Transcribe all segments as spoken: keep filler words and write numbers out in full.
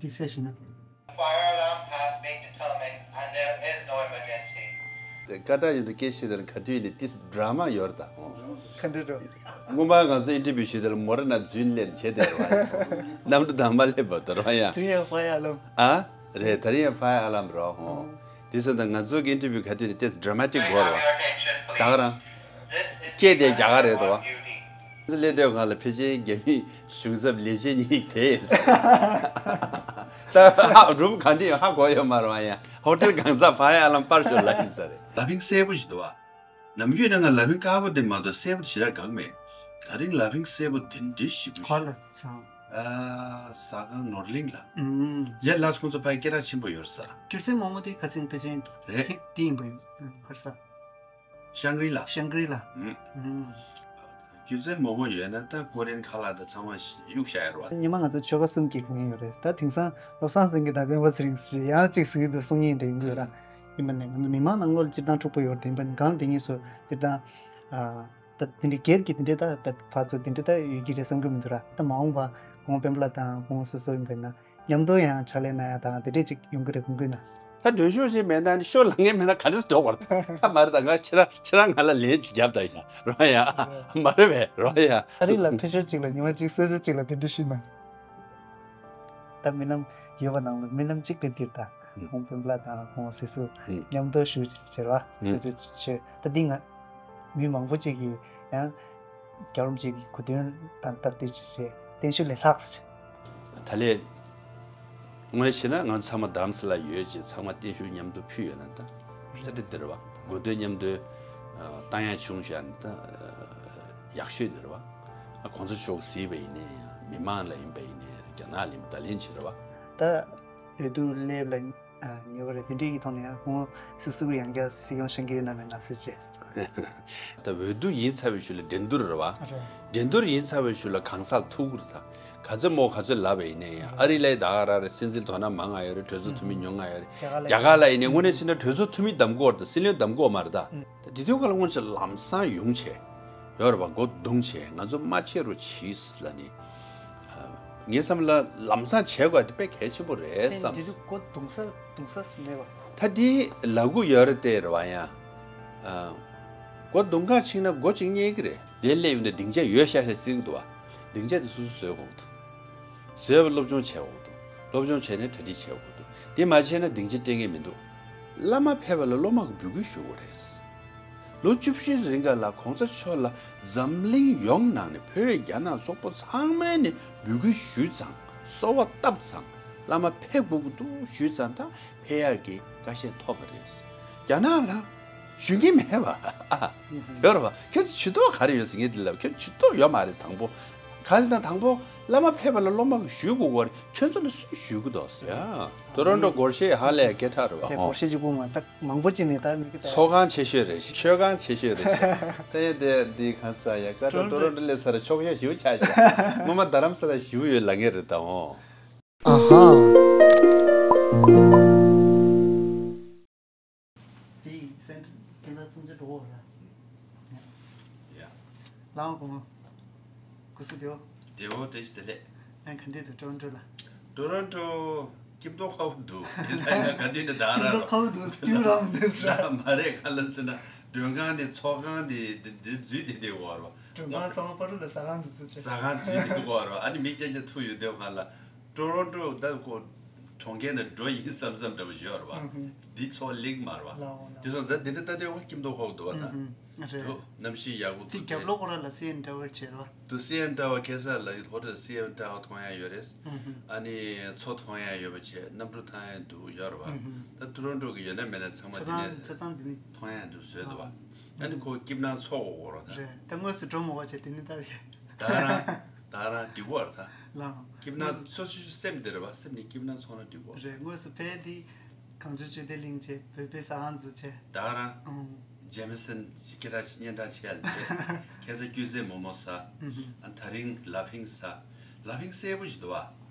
ཡིན་ཟེར་ཞེ་ན། Fire alarm has been determined and there is no emergency. ཀ་ཏྲ་ཡིན་དུ་སྐད་ཤེས་དེར་ག་དུས་ནི་ཏིས་ཌ་ར་མ་ཡོར་ད། ག་འདྲ་འགྲོ། སྔོན་མ་ང་ཚོ་ཨིན་ཊར་བིའུ་ཞུས་དེར་མོ་ར་ན་རྫུན་ལེན་བྱེད་དེ་ར་བ། གནམ་གྲུ་དང་མ་སླེབས་པ་དོར་བ་ཡ། དེ་ཡང་ཧྥ་ཡ་ལམ། ཨ། རེད། ད་རིང་ཡང་ཧྥ་ཡ་ཨ་ལམ་རོ་ཧོ། དེ་སོ་ད་ང་ཚོ་གི་ཨིན་ཊར་བིའུ་ག་དུས་ནི་ཏིས་ཌ་ར་མ་ཊིག་གོ་ར་བ། ད་ག་རང་། སྐད་དེ་རྒྱ་གར་རེད་དོ་བ། ལས་དེ་གང་ལ་ཕལ་ཆེར་རྒྱ་མི་གཞུང་ཚབ་ལས་བྱེད་གཉིས་དེ། ད་ཧ་རུམ་གང་དེ་ཧ་གོ་ཡོད་མ་རེད་བ་ཡ། ཧོ་ཊེལ་གང་ཚ་ཧྥ་ཡ་ཨ་ལམ་པར་ཤོ་ལ་ཡིན་ས་རེད། ལ་ཕིང་གསལ་པོ་ཞིག་འདུག་བ། ནམ་རྒྱུན་ནང་ང་ལ་ཕིང་དཀར་པོ་དེ་མ་གཏོགས་གསལ་པོ་ཞེ་དྲག་གང་མེད། ད་རིང་ལ་ཕིང་གསལ་པོ་དེ་འདྲ་ཞིག་པོ་ག་ཞིག་ལ་ཚང་། ཨ། ཟ་ཁང་ནོར་གླིང་ལ། ཨུམ། རྗེ་ལགས་ཁོང་ཚོ་ཕ་གི་སྐད་གྲགས་ཆེན་པོ་ཡོད་ས། སྒྱུ་རྩལ་མོག་མོག་དེ་ཁ་སང་ཕལ་ཆེར་རེད། ཧིག་དེ་ཡིན་པ་ཡིན་ཁར་ས། ཤང་རི་ལ། ཤང་ཀྲི་ལ། ཨུམ། ཨུམ། སྒྱུ་རྩལ་མོག་མོག་ཡོད་ན་ད་ཀོ་རི་ཡན་ཁ་ལག་དང་ཚང་མ་གཡུག་བཞག་ཡོད་རེད་བ། ཉི་མ་ང་ཚོ་ཆོལ་ཁ་གསུམ་གྱི་སྒང་ཡོད་རེད། ད་དེང་སང་བློ་བཟང་སེང་གེ་དང་སྤེན་པ་ཚེ་རིང་ཟེར་ཡང་གཅིག་གཟིགས་འདུག་གསུང་ཡིན་དྲན་གྱི་ཡོད་ར། ཡིན་པ་ནས་ང་ཚོ་མི་མང་ནང་ལོགས་ལ་སྤྱིར་བཏང་འཁྲུག་པོ་ཡོད་རེད། ཡིན་པ་ནས་གང་ལ་དེ་གཉིས་སུ་སྤྱིར་བཏང་ད་དེ་འདྲའི་སྒེར་གྱི་དེ་འདྲའི་ད་ཕར་ཚུར་དེ་འདྲའི་ད་ཡོད་ཀྱི་རེད་བསམ་གྱི་མི་འདུག་ར། ད་མ་འོངས་པ་ཁོང་སྤེན་པ་ལགས་དང་ཁོང་སོ་སོ་ཡིན་པ་ན་མཉམ་དུ་ཡང་ཕྱག་ལས་གནང་ཡ་དང་དེ་འདྲས་ཅིག་ཡོང་གི་རེད་དགོངས་ཀྱི་ན། ད་མགྲོན་ཤོག་ཞིག་མེད་ན་ནི་ཤོག་ལངས་ངེས་མེད་ན་ག་འདྲས་འགྲོ་བར་ད་མ་རེད། ད་ང་ཁྱེད་རང་ཁྱེད་རང་ང་ལ་ལན་ཅིག་རྒྱབ་ད་ཡ་རོ་ཡ། མ་རེད་བས་རོ་ཡ། ཨ་རི་ལ་ཕེབས་ཞོར་ཅིག་ལ་ཉི་མ་གཅིག་གསོལ་ཇ་ཅིག་ལ་དེ་འདྲ་ཞུས་ན། ད་མི་ནམ་ཡོད་པ་ནང་ལ་མི་ནམ་གཅིག་གི་འདིར་ད་ཁོང་སྤུན་ལ་དང་ཁོང་སི་སུ་མཉམ་དུ་ཞུ་ཅིག་བྱེད་ར་གསོལ་ཇ་ཅིག་མཆོད་ད་འདི་ང་མི་མང་པོ་ཅིག་གིས་ཡང་རྒྱལ་རོམ་ཅིག་གི་གོ་སྟོན་དང་སྟབས་བསྟུན་ཅིག་བྱས་བརྟན་བཞུགས་ལས་ལྷག་ཅིག་ད་ལས། དངོས་གནས་བྱས་ན་ང་ཚང་མ་རྡ་རམ་ས་ལ་ཡོད་ཅེས་ཚང་མ་བརྟན་བཞུགས་མཉམ་དུ་ཕུལ་ཡོད་ན་ད། རྩེ་གྲ་འདི་རེད་བ། དགོས་འདོད་མཉམ་དུ་བཏང་ཡ་བྱུང་བཞག་ན་ད་ཡག་ཤོས་འདི་རེད་བ། ཨ་གོང་ས་མཆོག་གཟིགས་པ་ཡིན་ནའི་ཡང་མི་མང་ལ་ཡིན་པ་ཡིན་ནའི་རྒྱ་ནག་ལ་ཡིན་པ་ད་ལན་བྱེད་རེད་བ། ད་འོས་བསྡུ་སླེབས་ལ་ཉེ་བ་རེད། དེ་འདྲའི་གི་ཐོག་ནས་ཡང་ཁོང་སི་སུ་གི་ཡང་བསྐྱར་སྲིད་སྐྱོང་བཞེངས་ཀྱི་ཡོད་ན་མེད་ན་ཟེར་ཅེས། ད་འོས་བསྡུ་ཡིན་ཚར་བའི་ཤུལ་ལ་འགྲན་བསྡུར་རེད་བ། འགྲན་བསྡུར་ཡིན་ཚར་བའི་ཤུལ་ལ་གང་ཟག་ཐུག་གི་རེད་ད། ག་ཚོད་མོ་ག་ཚོད་ལབ་པ་ཡིན་ནའི་ཡང་ཨ་རི་ལ་ད་ག་རང་རེད། སྲིད་འཛིན་དོ་སྣང་མང་ང་ཡོད་རེད། གྲོས་ཚོགས་འཐུས་མི་ཉུང་ང་ཡོད་རེད། རྒྱ་གར་ལ་ཡིན་ནའི་དངོས་གནས་བྱས་ན་གྲོས་ཚོགས་འཐུས་མི་གདམ་གོ་རེད་ད། སྲིད་བློན་གདམ་གོ་མ་རེད་ད། ད་དེ་དུས་ག་ལ་སྔོན་ཆད་ལམ་སང་ཡོང་བྱས་ཡོད་རེད་བ། མགོ་རྡུང་བྱས་ང་ཚོ་མ་བྱེད་རོགས་གྱིས་ལ་ནི། ངའི་བསམ་ལ་ལམ་སང་བྱེད་དགོས་དེ་དཔེ་གལ་ཆེན་པོ་རེད་བསམ། དེ་དུས་མགོ་རྡུང་ས་རྡུང་ས་མེད་པ། ད་དེ་ལ་གུ་ཡོད་རེད་དེ་རེད་བ་ཡང་། མགོ་རྡུང་ག་ཕྱིན་ན་མགོ་གཅིག་རྙེད་ཀྱི་རེད། དེ་སླེབས་ཡོང་དུས་སྡིངས་ཆ་ཡོད་ཤག་ཤག་བརྩི་གི་འདུག་བ། སྡིངས་ཆ་དེ་སོ་སོ་བཟོས་དགོས་འདུག་བཟོས་པ་སློབ་སྦྱོང་བྱས་དགོས་འདུག་སློབ་སྦྱོང་བྱས་ནས་གྲ་སྒྲིག་བྱས་དགོས་འདུག་དེ་མ་བྱས་ན་སྡིངས་ཆ་སྤྲད་མཁན་མི་འདུག་བླ་མ་ཕེབས་པ་ལ་སློབ་མ་གི་འབོད་སྐུལ་ཞུ་དགོས་རེད། ལོ་བཅུ་བཞི་རིང་ག་ལ་གོང་ས་མཆོག་ལ་འཛམ་གླིང་ཡོངས་ནང་ནས་བོད་རྒྱ་ནག་སོག་པོ་ཚང་མས་ནས་འབོད་སྐུལ་ཞུས་ཙང་གསོལ་བ་བཏབ་ཙང་བླ་མ་ཕེབས་དགོས་ཀྱི་འདུག་ཞུས་ཙང་ད་ཕེབས་ཡག་གི་བཀའ་ཤད་ཐོབ་པ་རེད། རྒྱ་ནག་ལ་ཞུ་གི་མེད་པ། ཨ། ཡོད་རེད་བ། ཁྱོད་ཚོ་ཇུས་གཏོགས་ག་རེ་ཡོད་ཟེར་ངས་འདི་ལབ། ཁྱོད་ཇུས་གཏོགས་ཡོད་མ་རེད། དང་པོ་ག་ལ་དང་དང་པོ་བླ་མ་ཕེབས་པ་ལ་སློབ་མ་གིས་ཞུ་དགོས་པ་རེད། ཁྱོད་ཚོ་ལ་སུས་ཞུ་གི་འདུག་ཟེར། ཨ། ཊོ་རོན་ཊོ་སྒོར་གཞས་ཧ་ལས་སྐད་གྲགས་རེད་བ། ཨོ། སྒོར་གཞས་གཅིག་པུ་མ་ད་མང་པོ་ཅིག་ནས་ད་མི་གི་ད། ཚོགས་ཁང་ཆེ་ཤོས་རེད། མཆོད་ཁང་ཆེ་ཤོས་རེད། ད་ཡིན་དེ་འདི་གང་ས་ཡ་ཀ་ཊོ་ཊོ་རོན་ཊོ་སླེབས་ས་ལ་ཆོག་ཤ་ཞིའུ་ཆགས་ཤག་སྔོན་མ་རྡ་རམ་ས་ལ་ཞིའུ་ཡོད་ལ་ངེས་རེད་ད་འོ། ཨ་ཧ། དེ་ཡིན་སེམས་ཁྱེད་ཚོ་སུམ་ཅུ་འགྲོ་འོ་ར། ཡ། ལའང་གོང་། གུ་སུ་དེའོ། དེའོ་བཀྲ་ཤིས་བདེ་ལེགས། ཨ་ག་འདྲས་འདུག་ཊོ་རོན་ཊོ་ལ། ཊོ་རོན་ཊོ་སྐྱིད་མདོག་ཁ་པོ་འདུག་དེ་ལྟ་ཡིན་ན་ག་དུས་ནས་ད་ར། སྐྱིད་མདོག་ཁ་པོ་འདུག་སྐྱིད་རང་མི་འདུག་ཟེར། ད་མ་རེད་ག་ལ་ཟེར་ན་མགྲོན་ཁང་ནས་ཚོགས་ཁང་ནས་དེ་འདི་འཛུལ་བསྡད་བསྡད་ཡོད་རེད་བ། མགྲོན་ཁང་ཚང་མ་པ་རུ་ལ་ཟ་ཁང་དུ་འཛུལ་ཆེ། ཟ་ཁང་འཛུལ་བསྡད་ཡོད་རེད་བ། ཨ་ནི་མི་སྐད་ཆ་ཐུག་ཡོད་དུས་ག་ལ། ཊོ་རོན་ཊོ་ད་ཁོ་གྲོང་ཁྱེར་ནས་འགྲོ་ཡིན་བསམ་བསམ་འདྲ་བོ་ཞིག་ཡོད་རེད་བ། ཨུ་ཧུ། འདི་ཚོ་ལེགས་མ་རེད་བ། ལའོ་ལའོ། དེ་སོང་ད་འདི་འདྲ་ལྟ་དུས་ཁོ་སྐྱིད་མདོག་ཁ་པོ་འདུག་བ་ད། ཨུ་ཧུ། རེད། དུ་གནམ་གཤིས་ཡག་པོ་འདུག་དེ་རྒྱབ་ལོགས་ཁོ་ར་ལ་སི་ཨེན་ཊ་ཝར་བྱེད་རེད་བ། དུ་སི་ཨེན་ཊ་ཝར་ཁ་སང་ལ་ཧོ་ཊེལ་སི་ཨེན་ཊ་ཝར་མཐོང་ཡ་ཡོད་རེད། ཨུ་ཧུ། ཨ་ནི་མཚོ་མཐོང་ཡ་ཡོད་པ་བྱས། གནམ་གྲུ་ཐང་ཡ་འདུག་ཡོད་རེད་བ། ཨུ་ཧུ། ད་ཊོ་རོན་ཊོ་གི་ཡོད་ན་མེད་ན་ཚང་མ་ཆ་དེ་ཚང་ནས་ཆ་ཚང་འདི་ནི་མཐོང་ཡ་འདུག་བཟོས་འདུག་བ། ཨ་ནི་ཁོ་སྐྱིད་སྣང་ཚོགས་དགོས་རེད་ད། རེད། ད་དངོས་སུ་འགྲོ་མ་དགོས་བྱས་དེ་ནི་ད། ད་རང་ད་རང་འགྲིག་གོ་རེད་ད། ལའོ། སྐྱིད་སྣང་སོ་སོའི་སེམས་འདི་རེད་བ། སེམས་ནི་སྐྱིད་སྣང་ཚོགས་ན་འགྲིག་གོ། རེད། དངོས་སུ་ཕེབས་དེ་གངས་ལྗོངས་ཆོས་སྡེ་གླིང་བྱས་བོད་པའི་ཟ་ཁང་འཛུགས་བྱས། ད་རང་། ཨང་། ཇེ་མི་སན་སྐད་གྲགས་སྙན་གྲགས་ཆེ་ཡ་ལ་ཁ་སང་སྐྱུར་རྩི་མོག་མོག་ཟ། ཨ་ད་རིང་ལ་ཕིང་ཟ། ལ་ཕིང་གསལ་པོ་ཞིག་འདུག་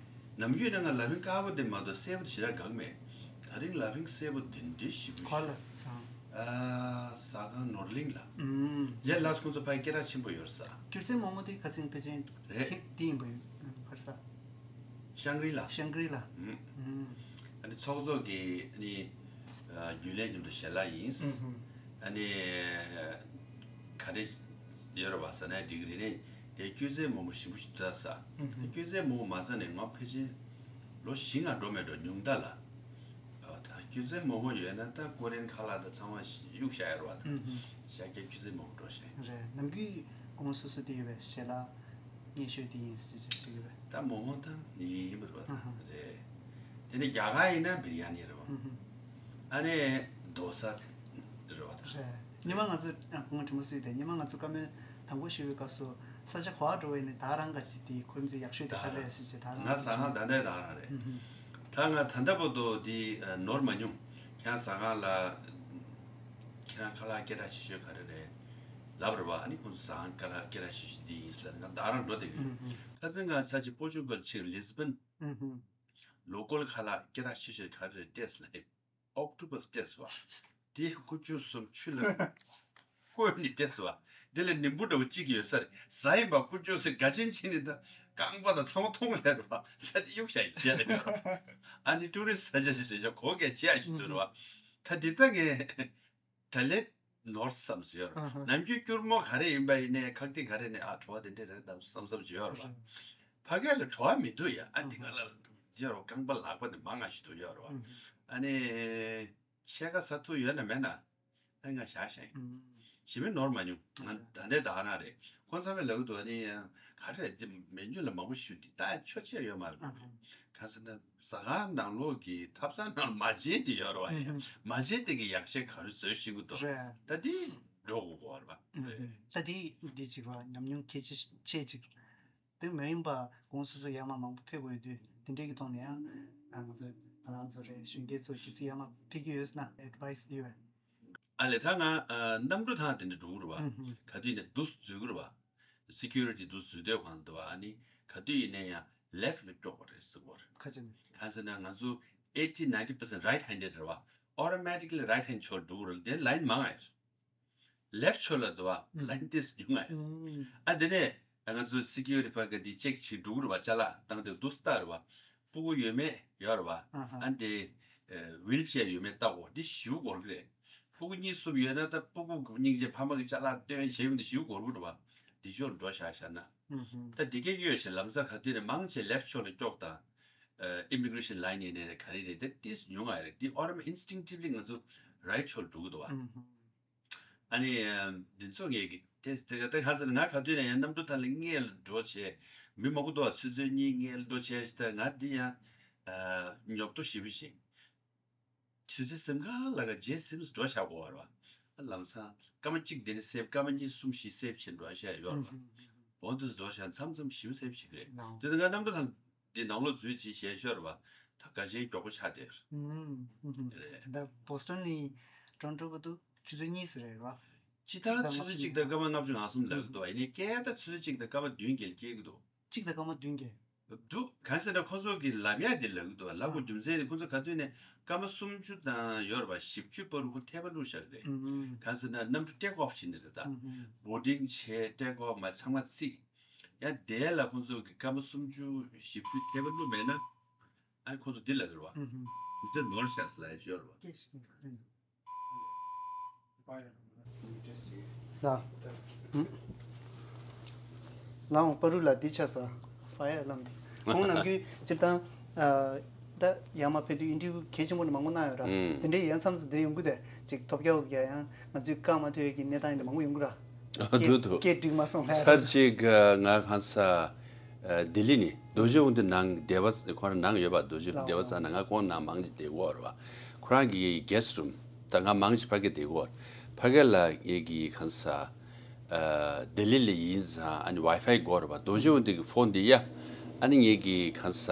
བ། ནམ་རྒྱུན་ནང་ང་ལ་ཕིང་དཀར་པོ་དེ་མ་གཏོགས་གསལ་པོ་དེ་ཞེ་དྲག་གང་མེད། ད་རིང་ལ་ཕིང་གསལ་པོ་དེ་འདྲ་ཞིག་པོ་ཞིག་ག་ལ་ཚང་། ཨ་ཟ་ཁང་ནོར་གླིང་ལ། ཨུམ། རྗེ་ལགས་ཁོང་ཚོ་ཕ་གི་སྐད་གྲགས་ཆེན་པོ་ཡོད་ས། སྒྱུ་རྩལ་མོག་མོག་དེ་ཁ་སང་ཕལ་ཆེར་རེད། ཧིག་དེ་ཡིན་པ་ཡིན་ཕར་ས། ཤང་གྲི་ལ། ཤང་གྲི་ལ། ཨ་ནི་ཚོགས་གཙོ་གི་ཨ་ནི་རྒྱུན་ལས་མཉམ་དུ་ཞལ་ལག་ཡིན། ཨ་ནི་ག་རེ་ཡོད་རེད་བ་ཟེར་ན་འགྲིག་གི་རེད་ནས། དེ་སྐྱོད་ཚལ་མོག་མོག་ཞིམ་པོ་ཞིག་འདུག་ད་ཟ། སྐྱོད་ཚལ་མོག་མོག་མ་ཟ་ནས་ང་ཕལ་ཆེར་ལོ་བཞི་ལྔ་འགྲོ་མེད་འགྲོ་ཉུང་མཐའ་ལ། ཨ་ད་སྐྱོད་ཚལ་མོག་མོག་ཡོད་ན་ད་ཀོ་རེན་ཁ་ལག་ད་ཚང་མ་གཡུག་བཞག་ཡོད་རེད་བ། ད་ཤ་སྐྱ་སྐྱོད་ཚལ་མོག་མོག་འགྲོ་བཞག་ཡིན། རེད། ནམ་རྒྱུན་དགོང་སོ་སོ་དེ་ཡོད་པའི་ཞལ་ལག་སྔས་ཤོས་དེ་ཡིན་ཟེར་བྱས་བྱེད་ཀྱི་ཡོད་པས། ད་མོག་མོག་ད་ཡིན་ཡིན་པ་རེད་བ། ད་རེད། དེ་ནས་རྒྱ་གར་ཡིན་ན་བིར་ཡ་ནི་རེད་བ། ཨ་ནི་རྡོ་ས་རེད་བ། ད་རེད། ཉི་མ་ང་ཚོ་ཨ་ཁོང་དྲི་མ་སུས་དེ་ཉི་མ་ང་ཚོ་བཀའ་མོལ་དང་པོ་ཞུ་བའི་སྐབས་སུ་ས་ཆ་ག་པར་འགྲོ་བའི་ནི་ད་རང་ག་ཅི་དེ་ཁོ་ཚོས་ཡག་ཤོས་དེ་ག་རེ་རེད་ཟེར་བྱས་ད་རང་ང་ཟ་ཁང་ད་ལྟའི་ད་རང་རེད། ད་ང་ད་ལྟ་བར་དུ་དེ་ནོར་མ་མྱོང་། ཁྱེད་ཟ་ཁང་ལ་ཁྱེད་རང་ཁ་ལག་སྐད་གྲགས་ཆེ་ཤོས་ག་རེ་རེད་ལབ་རེད་བ། ཨ་ནི་ཁོང་ཚོ་ཟ་ཁང་ཁ་ལག་སྐད་གྲགས་ཆེ་ཤོས་དེ་ཡིན་ཟེར་ལབ་ནས་ང་ད་རང་འགྲོ་བསྡད་ཀྱི་ཡོད། ཁ་སང་ང་ས་ཆ་པོར་ཅུ་གལ་ཕྱིར་ལི་སི་བོན་ལོ་ཀལ་ཁ་ལག་སྐད་གྲགས་ཆེ་ཤོས་ག་རེ་རེད་ལྟས་ལ། ཨོག་ཊོ་པས་ལྟས་སོ། དེ་ཁུ་བྱུག་གསུམ་ཆུ་ལ་བསྐོལ་ནས་ལྟས་སོ། དེ་ལ་ནིམ་བུ་འདྲ་བོ་གཅིག་ཡོད་ས་རེད། ཟ་ཡིན་པ་ཁུ་བྱུག་ཟེར་དགའ་ཆེན་ཕྱིན་ནས་ད་རྐང་པ་དང་ཚང་མ་མཐོང་ལེ་རེད་བ། ད་དེ་གཡུག་བཞག་ཡིན་བྱས་རེད། ཨ་ནི་ཀྲུ་རི་ས་ཆ་ཞིག་རེད་ཤག་གོ་གས་བྱས་ཞིག་ཏུ་རེད་བ། ད་དེ་ད་ངས་ད་ལན་ནོར་བསམ་སོ་ཡོད་རེད། ནམ་རྒྱུན་སྐྱུར་མོ་ག་རེ་ཡིན་པ་ཡིན་ནའི་ཁག་ཏིག་ག་རེ་ནས་ཨ་བྲོ་བ་དེ་འདྲས་རེད་དམ་བསམ་བསམ་ཅིག་ཡོད་རེད་བ། ཕ་གི་ལ་བྲོ་བ་མི་འདུག་ཡ། ཨ་འདི་ག་ལ་ཡོད་རེད་རྐང་པ་ལག་པ་ནི་མང་ང་ཞིག་ཏུ་ཡོད་རེད་བ། ཨ་ནི་ཕྱེད་ཀ་ཟ་ཐུབ་ཡོད་ན་མེད་ན་ཨ་ང་བཞག་བཞག་ཡིན། ཞེ་མི་ནོར་མ་མྱོང་། ང་ད་ལྟའི་ད་ག་རང་རེད། ཁོང་ཚང་མས་ལབ་ཀྱི་འདུག་ཨ་ནི་ཡང་ག་རེ་འདི་མེ་ཉུང་ལ་མང་པོ་ཞུ་འདི་ད་ཆོ་ཆེ་ཡོད་མ་རེད། ག་ཟེར་ན་ཟ་ཁང་ནང་ལོགས་ཀྱི་ཐབ་ཚང་ནང་མ་བྱན་དེ་ཡོད་རེད་བ། ཡ་མ་བྱན་དེ་གི་ཡག་ཤས་ག་རེ་བཟོས་ཤེས་ཀྱི་འདུག་རེད། ད་དེ་འགྲོ་དགོས་ཀྱི་རེད་བ། ད་དེ་འདི་ཅིག་རེད་བ། ཉམས་མྱོང་གལ་ཆེ་ཆེ་ཅིག་དེ་མ་ཡིན་པ་གོང་སོ་སོ་ཡར་མར་མང་པོ་ཕེབས་དགོས་དུས་དེ་འདྲའི་གི་ཐོག་ནས་ཡང་ང་ཚོ་ང་རང་ཚོ་རེད་གཞོན་སྐྱེས་ཚོ་གལ་སྲིད་ཡར་མར་ཕེབས་ཀྱི་ཡོད་ན་ཨེ་ཌི་ཝའི་སི་ཡོད་པས། ཨ་ལས་ད་ང་ཨ་གནམ་གྲུ་ཐང་དེ་འདྲ་འགྲོ་གི་རེད་བ། ག་དུས་ནས་འདུག་འཛུལ་གི་རེད་བ། སི་ཁུ་རི་ཊི་འདུག་འཛུལ་དུས་གང་འདུག་བ། ཨ་ནི་ག་དུས་ཡིན་ནའི་ཡང་ལེཕ་ལ་ཀྱོག་པ་རེད་ཟེར་གོ་རེད། ཁ་ཅན། གང་ཟེར་ན་ང་ཚོ་eighty ninety percent right handed རེད་བ། Automatically right hand ཕྱོགས་འགྲོ་གི་རེད། དེ་ལའིན་མང་ང་ཡོད། ལེཕ་ཕྱོགས་ལ་འདུག་བ། ལའིན་ཏིས་ཉུང་ང་ཡོད། ཨ་དེ་ནས་ང་ཚོ་སི་ཁུ་རི་ཊི་ཕ་གི་དེ་ཅེག་བྱེད་འགྲོ་གི་རེད་བ། ཅ་ལག་བཏང་དུས་འདུག་ལྟ་རེད་བ། སྤུ་གུ་ཡོད་མེད་ཡོད་རེད་བ། ཨ་དེ་ཝིལ་ཅེར་ཡོད་མེད་ལྟ་དགོས། དེ་ཞེ་པོ་འགོར་གི་རེད། སྤུ་གུ་གཉིས་གསུམ་ཡོད་ན་ད་སྤུ་གུ་སྙིང་རྗེ་ཕ་མ་གི་ཅ་ལག་སྟོན་བྱས་ཡོང་དུས་ཞེ་པོ་འགོར་གི་རེད་བ། དེ་ཕྱོགས་འགྲོ་བཞག་བཞག་ན། ད་དེ་གས་ཡོད་ཞེས་ལམ་སང་ག་དུས་ནས་མང་ཆེ་ལེཕ་ཕྱོགས་ལ་ཀྱོག་དང་། ཨིམ་མི་གྷི་རེ་ཤན་ལའིན་ཡིན་ནའི་རེད་ག་རེ་རེད་དེ་ཏིས་ཉུང་ང་རེད། དེ་ཨོ་ཊོ་མེ་ཨིན་སི་ཊིང་ཊིབ་ལི་ང་ཚོ་རའིཊ་ཕྱོགས་ལ་འགྲོ་གི་འདུག་བ། ཨ་ནི་འདི་ཚོ་ངས་ཀྱི་དེ་དེ་ག་དེ་ག་ཟེར་ང་ག་དུས་ནས་ཡང་གནམ་གྲུ་ཐང་ལ་སྔས་ལ་འགྲོ་བྱས་མི་མང་པོ་འདུག་བ། ཆུ་ཚོད་གཉིས་སྔས་ལ་འགྲོ་བྱས་ད་ང་འདི་ཡང་ཉོབ་ཏོ་ཞེ་པོ་ཞིག་དུས་ཚོད་སེམས་ཁ་ལ་ག་རྗེས་སེམས་འགྲོ་བྱ་དགོས་བར་བ། ལམ་སང་སྐར་མ་གཅིག་དེ་ནི་སེབ་སྐར་མ་གཉིས་གསུམ་བཞི་སེབ་བྱེད་འགྲོ་བྱ་ཡོད་བར་བ། འོན་ཏེ་འགྲོ་བྱ་མཚམས་མཚམས་ཞིབ་སེབ་བྱེད་ཀྱི་རེད། དེ་ཚོ་ང་གནམ་གྲུ་ཐང་དེ་ནང་ལོགས་འཛུལ་ཅིག་བྱས་ཤོར་བ་ད་དགའ་ཆེན་མགྱོགས་པོ་ཆགས་བསྡད་རེད། ད་བོ་སི་ཊོན་ནི་ཊོ་རོན་ཊོ་བར་དུ་ཆུ་ཚོད་གཉིས་ཙམ་རེད་བ། སྤྱི་བཏང་ཆུ་ཚོད་གཅིག་དང་སྐར་མ་ལྔ་བཅུ་ང་གསུམ་ལབ་ཀྱི་འདུག་ཡིན་ནའི་སྐད་ད་ཆུ་ཚོད་གཅིག་དང་སྐར་མ་བདུན་བརྒྱད་སྐྱེལ་གྱི་འདུག་གཅིག་དང་སྐར་མ་བདུན་བརྒྱད། འདུག་གང་ཟེར་ན་ཁོ་ཚོ་གི་ལབ་ཡག་དེ་ལབ་ཀྱི་འདུག་ལབ་དགོས་རྒྱུ་མཚན་ནི་ཁོ་ཚོ་ག་དུས་ནས་སྐར་མ་སུམ་ཅུ་དང་ཡོད་རེད་པ། བཞི་བཅུ་བར་དུ་ཁོ་ཐལ་བ་བླུགས་བཞག་གི་རེད། གང་ཟེར་ན་གནམ་གྲུ་ཊེག་ཨོཕ་བྱེད་ནི་རེད་ད། བོར་ཌིང་བྱས་ཊེག་ཨོཕ་མ་ཚང་མ་ཚིག་ཡང་དེ་ལ་ཁོ་ཚོ་གི་སྐར་མ་སུམ་ཅུ་བཞི་བཅུ་ཐལ་བ་བླུགས་མེད་ན་ཨ་ནི་ཁོ་ཚོ་འདི་ལབ་ཀྱི་རེད་པ། དུས་ཚོད་ནོར་ཤག་ལབ་ཡག་ཡོད་རེད་པ། ལ། ལའང་པ་རུ་ལ་འདི་ཆ་ས། ཕ་ཡ་ལམ་འདི། ཁོང་ནམ་རྒྱུན་སྤྱིར་བཏང་། ད་ཡར་མར་ཕེབས་དུས་ཨིན་ཊར་བིའུ་གལ་ཆེན་པོ་ནི་མང་པོ་གནང་ཡོད་ར། དེ་འདྲའི་ཡང་མཚམས་སུ་འདིར་ཡོང་གི་དེ་ཅིག་ཐོབ་རྒྱག་ཡ་ཡང་ང་ཚོས་བཀག་མ་ཐུབ་ཡ་གི་གནས་སྟངས་ཡིན་ན་མང་པོ་ཡོང་གི་ར། འདུག་འདུག་སྐད་འགྲིག་མ་སོང་ལ། ཚར་གཅིག་ང་གང་ས། ལྡི་ལི་ནས་རྡོ་རྗེ་དབང་འདུས་ནང་སྡེ་བ་ཁོ་རང་ནང་ཡོད་པ། རྡོ་རྗེ་སྡེ་བ་ཚང་ནང་ང་ཁོང་ནང་མང་ཅིག་བསྡད་ཀྱི་ཡོད་རེད་པ། ཁོ་རང་གི་གེ་སི་ཊི་རུམ་ད་ང་མང་ཅིག་ཕ་གི་བསྡད་ཀྱི་ཡོད་རེད། ཕ་གི་ལ་ངེད་ཀྱི་གང་ས་ལྡི་ལི་ལ་ཡིན་ཙང་ཨ་ནི་ཝའི་ཕའི་དགོས་རེད་པ། རྡོ་རྗེ་དབང་འདུས་ཀྱི་ཕོན་འདི་ཡ་ཨ་ནི་ངེད་ཀྱི་གང་ས་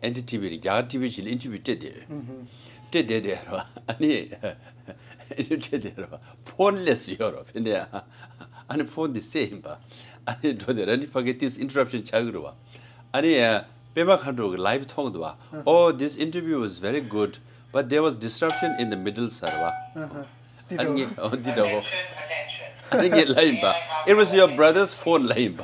ཨེན་ཌི་ཊི་ཝི་རེད། རྒྱ་གར་ཊི་ཝི་ཅིག་ལ་ཨིན་ཊར་བིའུ་སྤྲད་བསྡད་ཡོད། སྤྲད་བསྡད་བསྡད་རེད་པ། ཨ་ནི་སྤྲད་བསྡད་རེད་པ། ཕོན་ལས་སུ་ཡོད་རེད་པ། ཕེ་ནས་ཨ་ནི་ཕོན་འདི་སེ་ཡིན་པ། ཨ་ནི་འགྲོ་དེ་ར་ནི་ཕ་གི་ཏིས་ཨིན་ཊར་རབ་ཤན་ཆགས་ཀྱི་རེད་པ། ཨ་ནི་པད་མ་མཁའ་འགྲོ་གི་ལའིབ་མཐོང་འདུག་པ། Oh, this interview was very good, but there was disruption in the middle ཟེར་བ། ཨ་ནི་ངས་འོ་འདི་འདྲ་བོ། ཨ་ནི་ངས་ལབ་ཡིན་པ། It was your brother's phone ལབ་ཡིན་པ།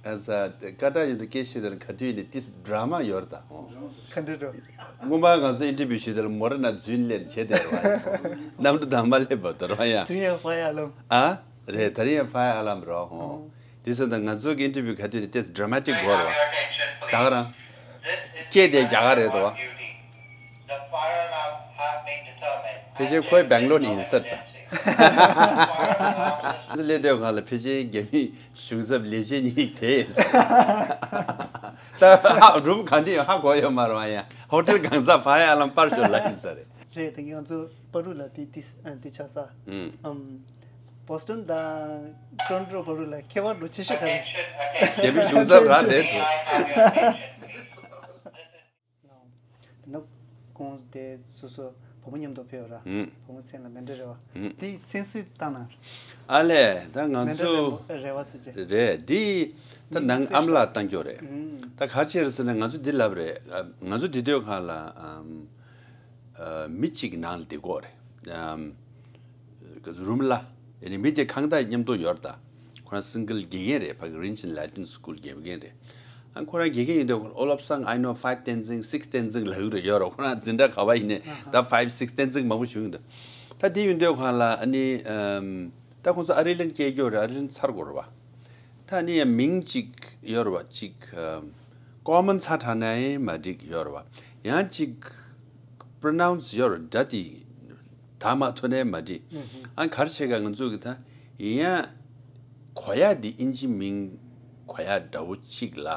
ཡང་ས་ཀ་ཏ་ཡིན་དུ་སྐད་བཤད་དེར་ག་དུས་ནས་ཏིས་ཌ་ར་མ་ཡོད་ད། ཨོ། ག་འདྲ་འགྲོ། སྔོན་མ་ང་ཚོ་ཨིན་ཊར་བིའུ་བྱེད་དེར་མོ་ར་ན་རྫུན་ལེན་བྱེད་དེ་ར་བ་ཡ། གནམ་གྲུ་དང་མ་སླེབས་པ་དེ་ར་བ་ཡ། དེ་ཡང་ཧྥ་ཡ་ལམ། ཨ། རེད། ད་རིང་ཡང་ཧྥ་ཡ་ཨ་ལམ་རོ་ཧོ། དེ་སོ་ད་ང་ཚོ་གི་ཨིན་ཊར་བིའུ་ག་དུས་ནས་ཏིས་ཌ་ར་མ་ཊིག་དགོས་ར་བ། ད་ག་རང་། སྐད་དེ་རྒྱ་གར་རེད་དོ། ཕལ་ཆེར་ཁོའི་སྦེང་ལོར་ནས་ཡིན་ས་རེད་ད། ལས་དོན་ཁང་ལ་ཕལ་ཆེར་རྒྱ་མི་གཞུང་ཚབ་ལས་བྱེད་གཉིས་དེ་ཡིན་ས་རེད། ད་ཧ་རུམ་གང་དེ་ཧ་གོ་ཡོད་མ་རེད་བ་ཡ། ཧོ་ཊེལ་གང་ས་ཕ་ཡ་ཨ་ལམ་པར་ཤོར་ལ་ཡིན་ས་རེད། རེད། ད་ང་ཚོ་པ་རུ་ལ་དེ་དེ་དེ་ཆགས་ས། ཨམ། བོ་སི་ཊོན་དང་ཊོ་རོན་ཊོ་པ་རུ་ལ་ཁྱད་པར་ལོ་ཆེ་ཤོས་ག་རེ། རྒྱ་མི་གཞུང་ཚབ་རང་རེད་འདུག། དེ་ན་ཁོང་དེ་སོ་སོ་བུ་མོ་མཉམ་དུ་ཕེབས་ཡོད་ར། ཨུམ། བུ་མོ་མཚན་ལ་མེན་ཌར་རེད་བ། ཨུམ། དེ་མཚན་གསོལ་བཏང་ན། ཨ་ལས་ད་ང་མེན་ཌར་ཚོ་རེད་བ་ཟེར་ཅེ། རེད་དེ་ད་ནང་ཨམ་ལགས་བཏང་རྒྱུ་རེད། ཨུམ། ད་ག་ཅེ་རེད་ཟེར་ན་ང་ཚོ་འདི་ལབ་རེད། ང་ཚོ་འདི་སྡོད་ཁང་ལ་ཨམ། མི་གཅིག་ནང་ལ་བསྡད་ཀྱི་ཡོད་རེད། རུམ་ལ། ཡ་ནི་མི་དེ་ཁང་བདག་མཉམ་དུ་ཡོད་རེད་ད། ཁོ་རང་སིང་གལ་དགེ་རྒན་རེད། ཕ་གི་རིན་ཆེན་ལ་ཏིན་སི་ཀུལ་དགེ་རྒན་རེད། ཨ་ཁོ་རང་དགེ་རྒན་ཡིན་དུས་all of a sudden I know five Tenzing, six Tenzing ལབ་ཀྱི་རེད་ཡོད་རེད། ཁོ་རང་འཛིན་གྲྭ་ག་པར་ཡིན་ནའི་ད་five six Tenzing མང་པོ་བྱུང་ཡོད་འདུག། ད་དེ་ཡིན་དུས་ཁོ་རང་ལ་ཨ་ནི་ཨམ། ད་ཁོང་ཚོ་ཨ་རི་ལན་སྐྱེལ་རྒྱུ་རེད། ཨ་རི་ལན་ཚར་དགོས་རེད་བ། ད་ནི་ཡང་མིང་གཅིག་ཡོད་རེད་བ། གཅིག་ཀོ་མན་ཚ་དྲགས་ན་ཡང་མ་འགྲིག་ཡོད་རེད་བ། ཡང་གཅིག་པྲོ་ནའུན་སི་ཡོད་རེད། སྒྲ་དེ་དག་མ་ཐོན་ནའི་མ་འགྲིག། ཨ་ག་རེ་བྱེད་ག་ང་ཚོ་གི་ད་ཡིན་ཡང་གོ་ཡག་འདི་ཨིན་ཇི་མིང་གོ་ཡག་འདྲ་བོ་གཅིག་ལ།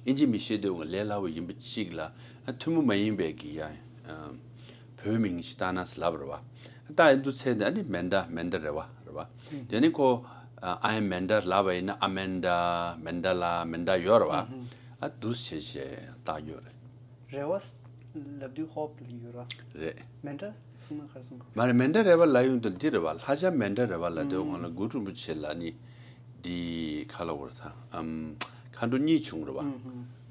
ཨིན་ཇི་མི་ཤེས་དུས་ལས་སླ་བོ་ཡིན་པ་གཅིག་ལ། ཨ་ཐུན་མོང་མ་ཡིན་པའི་གི་ཡང་ཨ་བོད་མིང་ཞིག་བཏགས་ན་ཟེར་ལབ་རེད་བ། ད་ཨ་འདུ་ཚེ་འདི་ཨ་ནི་མན་ཌ་མན་ཌ་རེད་བ་རེད་བ། དེ་ནི་ཁོ་ཨ་ཨ་ཡེམ་མན་ཌ་ལབ་པ་ཡིན་ན་ཨ་མན་ཌ་མན་ཌ་ལ་མན་ཌ་ཡོད་རེད་བ། ཨ་འདུ་བྱེད་བྱེད་བཏགས་རྒྱུ་རེད། རེ་བ་ལབ་དུས་ཧོབ་ལབ་ཡོད་ར། རེད། མན་ཌ་གསུངས་ན་ག་རེ་གསུང་གི། མ་རེད། མན་ཌ་རེ་བ་ལབ་ཡོང་དུས་འདི་རེད་བ། ལྷ་བྱ་མན་ཌ་རེ་བ་ལབ་དུས་ཁོང་ལ་གུ་རུ་རིན་པོ་ཆེ་ལ་ནི་འདི་ག་ལབ་དགོས་རེད་ད། ཨམ། མཁའ་འགྲོ་གཉིས་བྱུང་རེད་བ།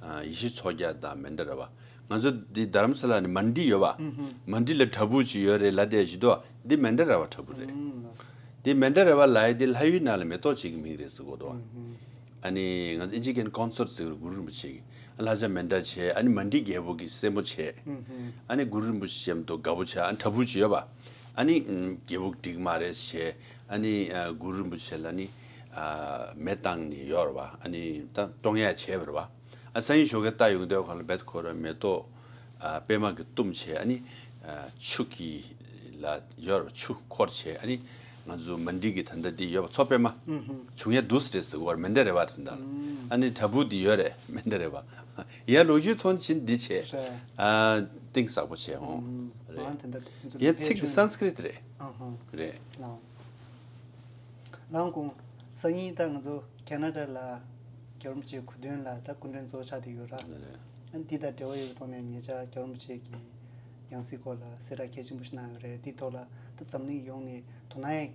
ཨ་ཡེ་ཤེས་མཚོ་རྒྱལ་དང་མན་ཌ་རེ་བ། ང་ཚོ་འདི་རྡ་རམ་ས་ལ་ནི་མན་ཌི་ཡོད་བ། མན་ཌི་ལ་བྲག་ཕུག་ཅིག་ཡོད་རེད་ལབ་བསྡད་བཞིན་དུ་འདི་མན་ཌ་རེ་བ་བྲག་ཕུག་རེད། འདི་མན་ཌ་རེ་བ་ལབ་ཡས་འདི་ལྷ་ཡུལ་ནང་ལ་མེ་ཏོག་ཅིག་གི་མིང་རེད་ཟེར་གོ་འདུག། ཨ་ནི་ང་ཚོ་ཨིན་ཇི་ཁན་ཀོན་སོར་ཟེར་གི་རེད། གུ་རུ་རིན་པོ་ཆེ་གི་ལྷ་བྱ་མན་ཌ་བྱས། ཨ་ནི་མན་ཌི་རྒྱལ་པོ་གི་སྲས་མོ་བྱས། ཨ་ནི་གུ་རུ་རིན་པོ་ཆེ་མཉམ་དུ་དགའ་པོ་བྱས། ཨ་ནི་བྲག་ཕུག་ཅིག་ཡོད་པ། ཨ་ནི་ཨམ། རྒྱལ་པོ་འགྲིག་མ་རེད་བྱས། ཨ་ནི་ཨ་གུ་རུ་རིན་པོ་ཆེ་ལ་ནི་ཨ་མེ་བཏང་ནི་ཡོད་རེད་བ། ཨ་ནི་ད་བཀྲོངས་ཡ་བྱས་པ་རེད་བ། ཨ་སང་ཉིན་ཞོགས་ཀས་ལྟ་ཡོང་དུས་ཁོ་ལ་རྦད་ཁོ་ར་མེ་ཏོག་ཨ་པད་མ་གི་བཏུམས་བྱས། ཨ་ནི་ཨ་ཆུ་གི་ལ་ཡོད་རེད་བ། ཆུ་འཁོར་བྱས། ཨ་ནི་ང་ཚོ་མན་ཌི་གི་ད་ལྟ་འདི་ཡོད་པ་མཚོ་པད་མ་བྱུང་ཡ་འདུག་ཟེར་ཟེར་གོ་རེད། མན་ཌ་རེ་བ་ད་ལྟ་ལ། ཨ་ནི་བྲག་ཕུག་འདི་ཡོད་རེད། མན་ཌ་རེ་བ། ཡ་ལོ་རྒྱུས་ཐོན་ཕྱིན་འདི་བྱས། རེད། ཨ་གཏིང་ཟབ་པོ་བྱས་ཧོང་། རེད། ཡ་ཚིག་འདི་སཾ་སྐྲྀཏ་རེད། རེད། ལའང་ལའང་ཁོང་སང་ཉིན་ད་ང་ཚོ་ཁེ་ན་ཌ་ལ་རྒྱལ་བ་རིན་པོ་ཆེའི་གོ་སྟོན་ལ་ད་སྐུ་མགྲོན་གཙོ་བོ་ཆགས་བསྡད་ཡོད་ར། རེད། ཨ་འདི་དང་འབྲེལ་བ་ཡོད་པའི་ཐོག་ནས་ཉེ་ཆར་རྒྱལ་བ་རིན་པོ་ཆེ་གི་ཡང་སྲིད་སྐོར་ལ་གསལ་བསྒྲགས་གལ་ཆེན་པོ་ཞིག་གནང་ཡོད་རེད། འདིའི་ཐོག་ལ་ད་འཛམ་གླིང་ཡོངས་ནས་དོ་སྣང་ཡང་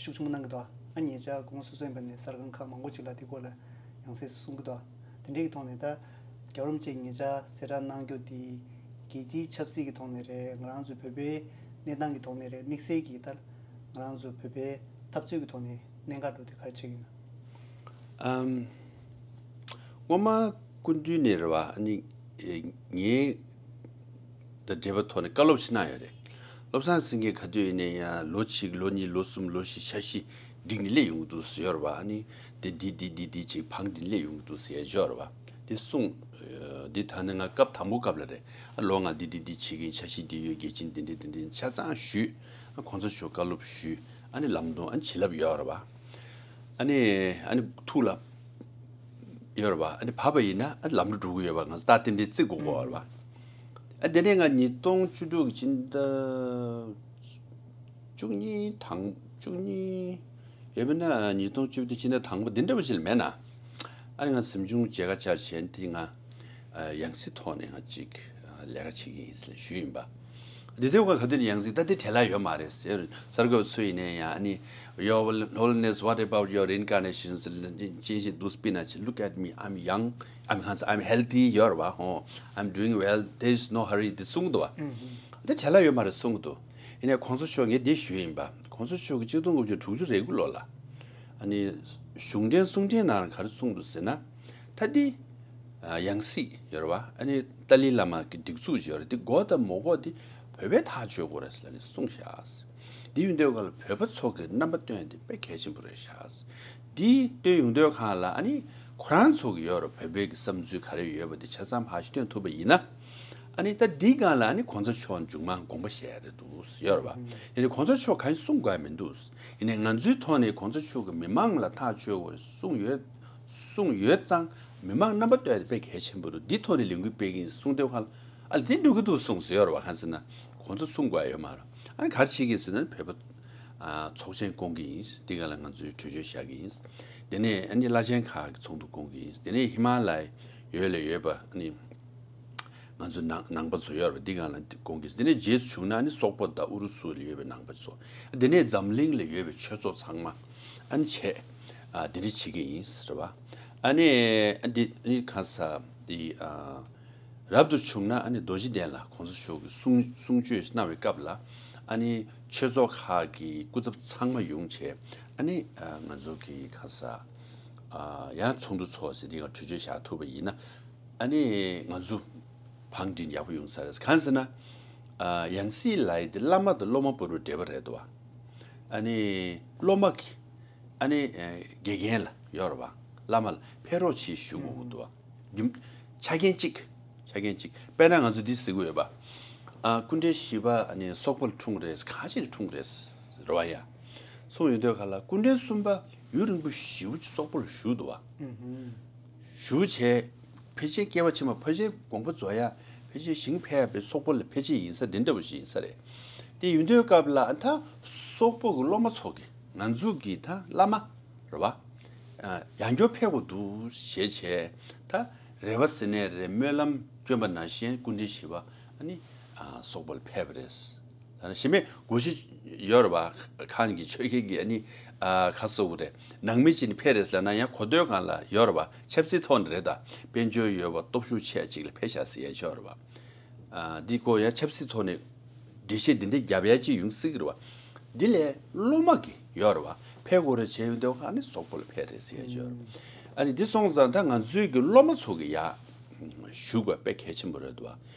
ཤུགས་ཆེན་པོ་གནང་གི་འདུག། ཨ་ཉེ་ཆར་ཁོང་སོ་སོ་ཡིན་པ་ནས་གསར་ཁང་ཁག་མང་པོ་ཅིག་ལ་འདི་སྐོར་ལ་ཡང་སེ་གསུང་གི་འདུག། དེ་འདྲའི་གི་ཐོག་ནས་ད་རྒྱལ་བ་རིན་པོ་ཆེ་ཉེ་ཆར་གསལ་བསྒྲགས་གནང་རྒྱུ་དེ་རྒྱལ་སྤྱིའི་ཆབ་སྲིད་ཀྱི་ཐོག་ནས་རེད། ང་རང་ཚོའི་བོད་པའི་གནས་སྟངས་ཀྱི་ཐོག་ནས་རེད། དམིགས་བསལ་གྱི་ད་ང་རང་ཚོའི་བོད་པའི་འཐབ་རྩོད་ཀྱི་ཐོག་ནས་གནད་འགག་འགྲོ་དེ་ག་རེ་ཆགས་ཀྱི་ཡིན་ན། ཨམ། སྔོན་མ་སྐུ་མདུན་ནས་རེད་བ། ཨ་ནི་ངའི་ད་འབྲེལ་བ་ཐོག་ནས་བཀའ་སློབ་ཞིག་གནང་ཡོད་རེད། བློ་བཟང་སེང་གེ་ག་དུས་ཡིན་ནའི་ཡང་ལོ་གཅིག་ལོ་གཉིས་ལོ་གསུམ་ལོ་བཞི་འཆར་གཞི་སྒྲིག་ནས་སླེབས་ཡོང་གི་འདུག་ཟེར་ཡོད་རེད་བ། ཨ་ནི་དེ་འདི་འདི་འདི་འདི་ཅིག་བང་སྒྲིག་ནས་སླེབས་ཡོང་གི་འདུག་ཟེར་ཡོད་རེད་བ། དེ་གསུངས། འདི་ད་ནི་ང་སྐབས་དང་པོ་སྐབས་ལ་རེད། ཨ་ལོ་ང་འདི་འདི་འདི་བྱེད་ཀྱི་ཡིན། འཆར་གཞི་འདི་ཡོད། གལ་ཆེན་འདི་འདྲ་འདི་འདྲ་ཆ་ཚང་ཞུས། ཨ་གོང་ས་མཆོག་བཀའ་སློབ་ཞུས། ཨ་ནི་ལམ་སྟོན་ཨ་ནི་བྱིན་རླབས་ཡོད་རེད་བ། ཨ་ནི་ཨ་ནི་ཐུགས་ལ་ཡོད་རེད་བ། ཨ་ནི་བབས་པ་ཡིན་ན་ཨ་ནི་ལམ་འགྲོ་འགྲོ་གི་ཡོད་པ་ང་ཚོ་ད་རྟེན་འབྲེལ་བརྩི་དགོས་ཀྱི་ཡོད་རེད་བ། ཨ་དེ་ནས་ང་ཉིས་སྟོང་བཅུ་དྲུག་གི་སྤྱི་ཟླ་བཅུ་གཉིས་དང་བཅུ་གཉིས་ཡོད་མིན་ན་ཉིས་སྟོང་བཅུ་བདུན་སྤྱི་ཟླ་དང་པོ་འདི་འདྲ་བོ་ཅིག་ལ་མེད་ན། ཨ་ནི་ང་གཟིམ་ཆུང་མཇལ་ཁ་བཅར་བྱས་དེ་ང་ཡང་སྲིད་ཐོག་ནས་ང་ཅིག་ལས་ཀ་བྱེད་ཀྱི་ཡིན་ཟེར་ཞུས་ཡིན་པ། འདི་དུས་ང་ག་དུས་ནས་ཡང་སྲིད་ད་དེ་བྲེལ་བ་ཡོད་མ་རེད་ཟེར། གསར་འགོད་པ་ཚོ་ཡིན་ནའི་ཡང་ཨ་ནི། Your Holiness, what about your reincarnation? ཟེར་ཅན་ཞིག་འདུག་སྤིན་ན་ཅི། Look at me, I'm young, I'm handsome, I'm healthy. ཡོད་རེད་བ། ཧོ། I'm doing well, there is no hurry. དེ་གསུང་གི་འདུག་བ། འདི་བྲེལ་བ་ཡོད་མ་རེད་གསུང་གི་འདུག། ཡིན་ནའི་གོང་ས་མཆོག་ངས་འདི་ཞུས་ཡིན་པ། གོང་ས་མཆོག་གིས་གཅིག་སྟོང་དགུ་བརྒྱ་དྲུག་ཅུ་རེ་དགུ་ལོ་ལ་ཨ་ནི་གཞུང་འབྲེལ་གསུང་འཕྲིན་ནང་ག་རེ་གསུངས་འདུག་ཟེར་ན། ད་འདི་ཡང་སྲིད་ཡོད་རེད་བ། ཨ་ནི་ཏཱ་ལའི་བླ་མ་གི་སྒྲིག་འཛུགས་ཡོད་རེད། འདི་དགོས་དང་མ་དགོས་འདི་བོད་པས་ཐག་གཅོད་དགོས་རེད་ཟེར་ནས་གསུངས་བཞག་འདི་ཡིན་དུས་ག་ལ་བོད་པ་ཚོ་གི་རྣམ་པ་སྟོན་དེ་དཔེ་གལ་ཆེན་པོ་རེད་ཤག་འདི་སྟོན་ཡོང་དུས་གང་ལ་ཨ་ནི་ཁོ་རང་ཚོ་གི་ཡོད་རེད། བོད་པའི་གི་བསམ་ཚུལ་ག་རེ་ཡོད་པ་འདི་ཆ་ཚང་ཕར་ཞིག་སྟོན་ཐུབ་པ་ཡིན་ན། ཨ་ནི་ད་འདི་སྒང་ལ་ཨ་ནི་གོང་ས་མཆོག་མཇུག་མ་དགོངས་པ་བཞེས་ཡ་རེད་འདུག་ཡོད་རེད་བ། ཡིན་ནའི་གོང་ས་མཆོག་གང་གསུང་དགོས་ཡ་མི་འདུག་ཡིན་ནའི་ང་ཚོའི་ཐོག་ནས་གོང་ས་མཆོག་གི་མི་མང་ལ་ཐག་གཅོད་དགོས་རེད་གསུང་ཡོད། གསུང་ཡོད་ཙང་མི་མང་རྣམ་པ་སྟོན་ཡ་དེ་དཔེ་གལ་ཆེན་པོ་རེད། འདི་ཐོག་ནས་ལས་འགུལ་སྤེལ་གི་ཡིན་གསུང་དུས་ག་ལ་ཨ་ལ་འདི་འགྲིག་གི་འདུག་གསུངས་སུ་ཡོད་རེད་བ། གང་ཟེར་ན་གོང་ས་གསུང་དགོས་ཡ་ཡོད་མ་རེད། ཨ་ནི་ག་རེ་བྱེད་ཀྱི་ཡིན་ཟེར་ན་བོད་པ་ཚོགས་ཆེན་བསྐོང་གི་ཡིན། འདི་ག་ལ་ང་ཚོས་གྲོས་ཆོད་བཞག་གི་ཡིན། དེ་ནས་ཨ་ནི་བླ་ཆེན་ཁག་གི་ཚོགས་འདུ་བསྐོང་གི་ཡིན། དེ་ནས་ཧི་མ་ལ་ཡའི་ཡུལ་ལ་ཡོད་པ་ཨ་ནི་ང་ཚོ་ནང་ནང་པ་ཚོ་ཡོད་རེད་པ། འདི་གང་ལ་འདི་དགོངས་ཀྱི། དེ་ནས་རྗེས་སུ་བྱུང་ན་ནི་སོག་པོ་དང་ཨུ་རུ་སུ་ལ་ཡོད་པའི་ནང་པ་ཚོ། དེ་ནས་འཛམ་གླིང་ལ་ཡོད་པའི་ཆོས་ཚོགས་ཚང་མ་ཨ་ནི་བྱས། ཨ་འདི་འདྲ་བྱེད་ཀྱི་ཡིན་ཟེར་བ། ཨ་ནི་ཨ་འདི་ཨ་ནི་གང་ཟེར་འདི་ཨ་རབ་ཏུ་བྱུང་ན་ཨ་ནི་རྡོ་རྗེ་གདན་ལ་གོང་ས་མཆོག་གི་གསུང་གསུང་ཆོས་གནང་བའི་སྐབས་ལ་ཨ་ནི་ཆོས་ཚོགས་ཁག་གི་སྐུ་ཚབ་ཚང་མ་ཡོང་བྱས། ཨ་ནི་ཨ་ང་ཚོ་གི་གང་ཟེར་ཨ་ཡང་ཚོགས་འདུ་ཚོགས་ཟེར་འདི་ག་གྲོས་ཆོད་བཞག་ཐུབ་པ་ཡིན་ན། ཨ་ནི་ང་ཚོ་བང་སྒྲིག་ཡག་པོ་ཡོང་ས་རེད། གང་ཟེར་ན། ཨ་ཡང་སྲིད་ལབ་ཡ་དེ་བླ་མ་དང་སློབ་མ་བར་དུ་འབྲེལ་བ་རེད་དོ། ཨ་ནི་སློབ་མ་གི་ཨ་ནི་ཨ་དགེ་རྒན་ལ་ཡོད་རེད་བ། བླ་མ་ལ་ཕེབས་རོགས་བྱེད་ཞུ་དགོས་ཀྱི་འདུག་བ། རྒྱུ་ཆ་རྐྱེན་གཅིག་ཆ་རྐྱེན་གཅིག་དཔེར་ན་ང་ཚོ་འདི་ཟེར་གྱི་ཡོད་པ། ཨ་སྐུ་ཕྲེང་བཞི་པ་ཨ་ནི་སོག་པོ་ལ་འཁྲུངས་རེད། གང་ཅི་ལ་འཁྲུངས་རེད་རེད་བ་ཡ། སོང་ཡོང་དུས་ག་ལ་སྐུ་ཕྲེང་གསུམ་པ་ཡུན་རིང་པོ་ཞེ་པོ་ཅིག་སོག་པོ་ལ་བཞུགས་འདུག་བ། ཞུ་བྱས། ཕལ་ཆེར་སྐྱེ་བ་ཕྱི་མ་ཕལ་ཆེར་དགོངས་པ་རྫོགས་ཡ། ཕལ་ཆེར་ཞིང་ཕེབས་ཡ་པའི་སོག་པོ་ལ་ཕལ་ཆེར་ཡིན་ས་འདི་འདྲ་བོ་ཞིག་ཡིན་ས་རེད། དེ་ཡིན་དུས་སྐབས་ལ་ད་སོག་པོ་གི་སློབ་མ་ཚོ་གི་ང་ཚོ་གི་ད་བླ་མ་རེད་བ། ཨ་ཡང་སྐྱར་ཕེབས་དགོས་འདུག་ཞེས་བྱས། ད་རེ་བ་ཟེར་ནའི་རེད། སྨོན་ལམ་བསྐྱོན་པ་ནང་བཞིན་སྐུ་ཕྲེང་བཞི་པ་ཨ་ནི་ཨ་སོག་པོ་ལ་ཕེབས་པ་རེད། ད་ནི་གཞི་མེད་སྒོ་ཤེས་ཡོད་རེད་བ། ཁ་གི་ཆོས་ཁྱེར་གྱི་ཨ་ནི་ཨ་ཁ་གསོ་གི་རེད། ནང་མི་ཅིག་ནི་ཕེབས་རེད་ལབ་ན་ཡང་གོ་ཐོས་སྒང་ལ་ཡོད་རེད་བ། ཆབ་སྲིད་ཐོག་ནས་རེད། ད་དཔལ་འབྱོར་ཡོད་པ་སྟོབས་ཤུགས་ཆེ་ཅིག་ལ་ཕེབས་ཤག་ཟེར་ཡ་ཡོད་རེད་བ། ཨ་འདི་ཀོ་ཡང་ཆབ་སྲིད་ཐོག་ནས་འགྲེལ་བཤད་འདི་འདྲ་རྒྱབ་ཡ་ཅིག་ཡོང་སྲིད་ཀྱི་རེད་བ། འདི་ལས་སློབ་མ་གི་ཡོད་རེད་བ། ཕེབས་དགོས་རེད་བྱས་ཡོང་དུས་ཨ་ནི་སོག་པོ་ལ་ཕེབས་རེད་ཟེར་ཡ་ཡོད་རེད། ཨ་ནི་འདི་སོང་ཙང་ད་ང་ཚོའི་གི་སློབ་མ་ཚོ་གི་ཡ་ཞུ་དགོས་དཔེ་གལ་ཆེན་པོ་རེད་འདུག་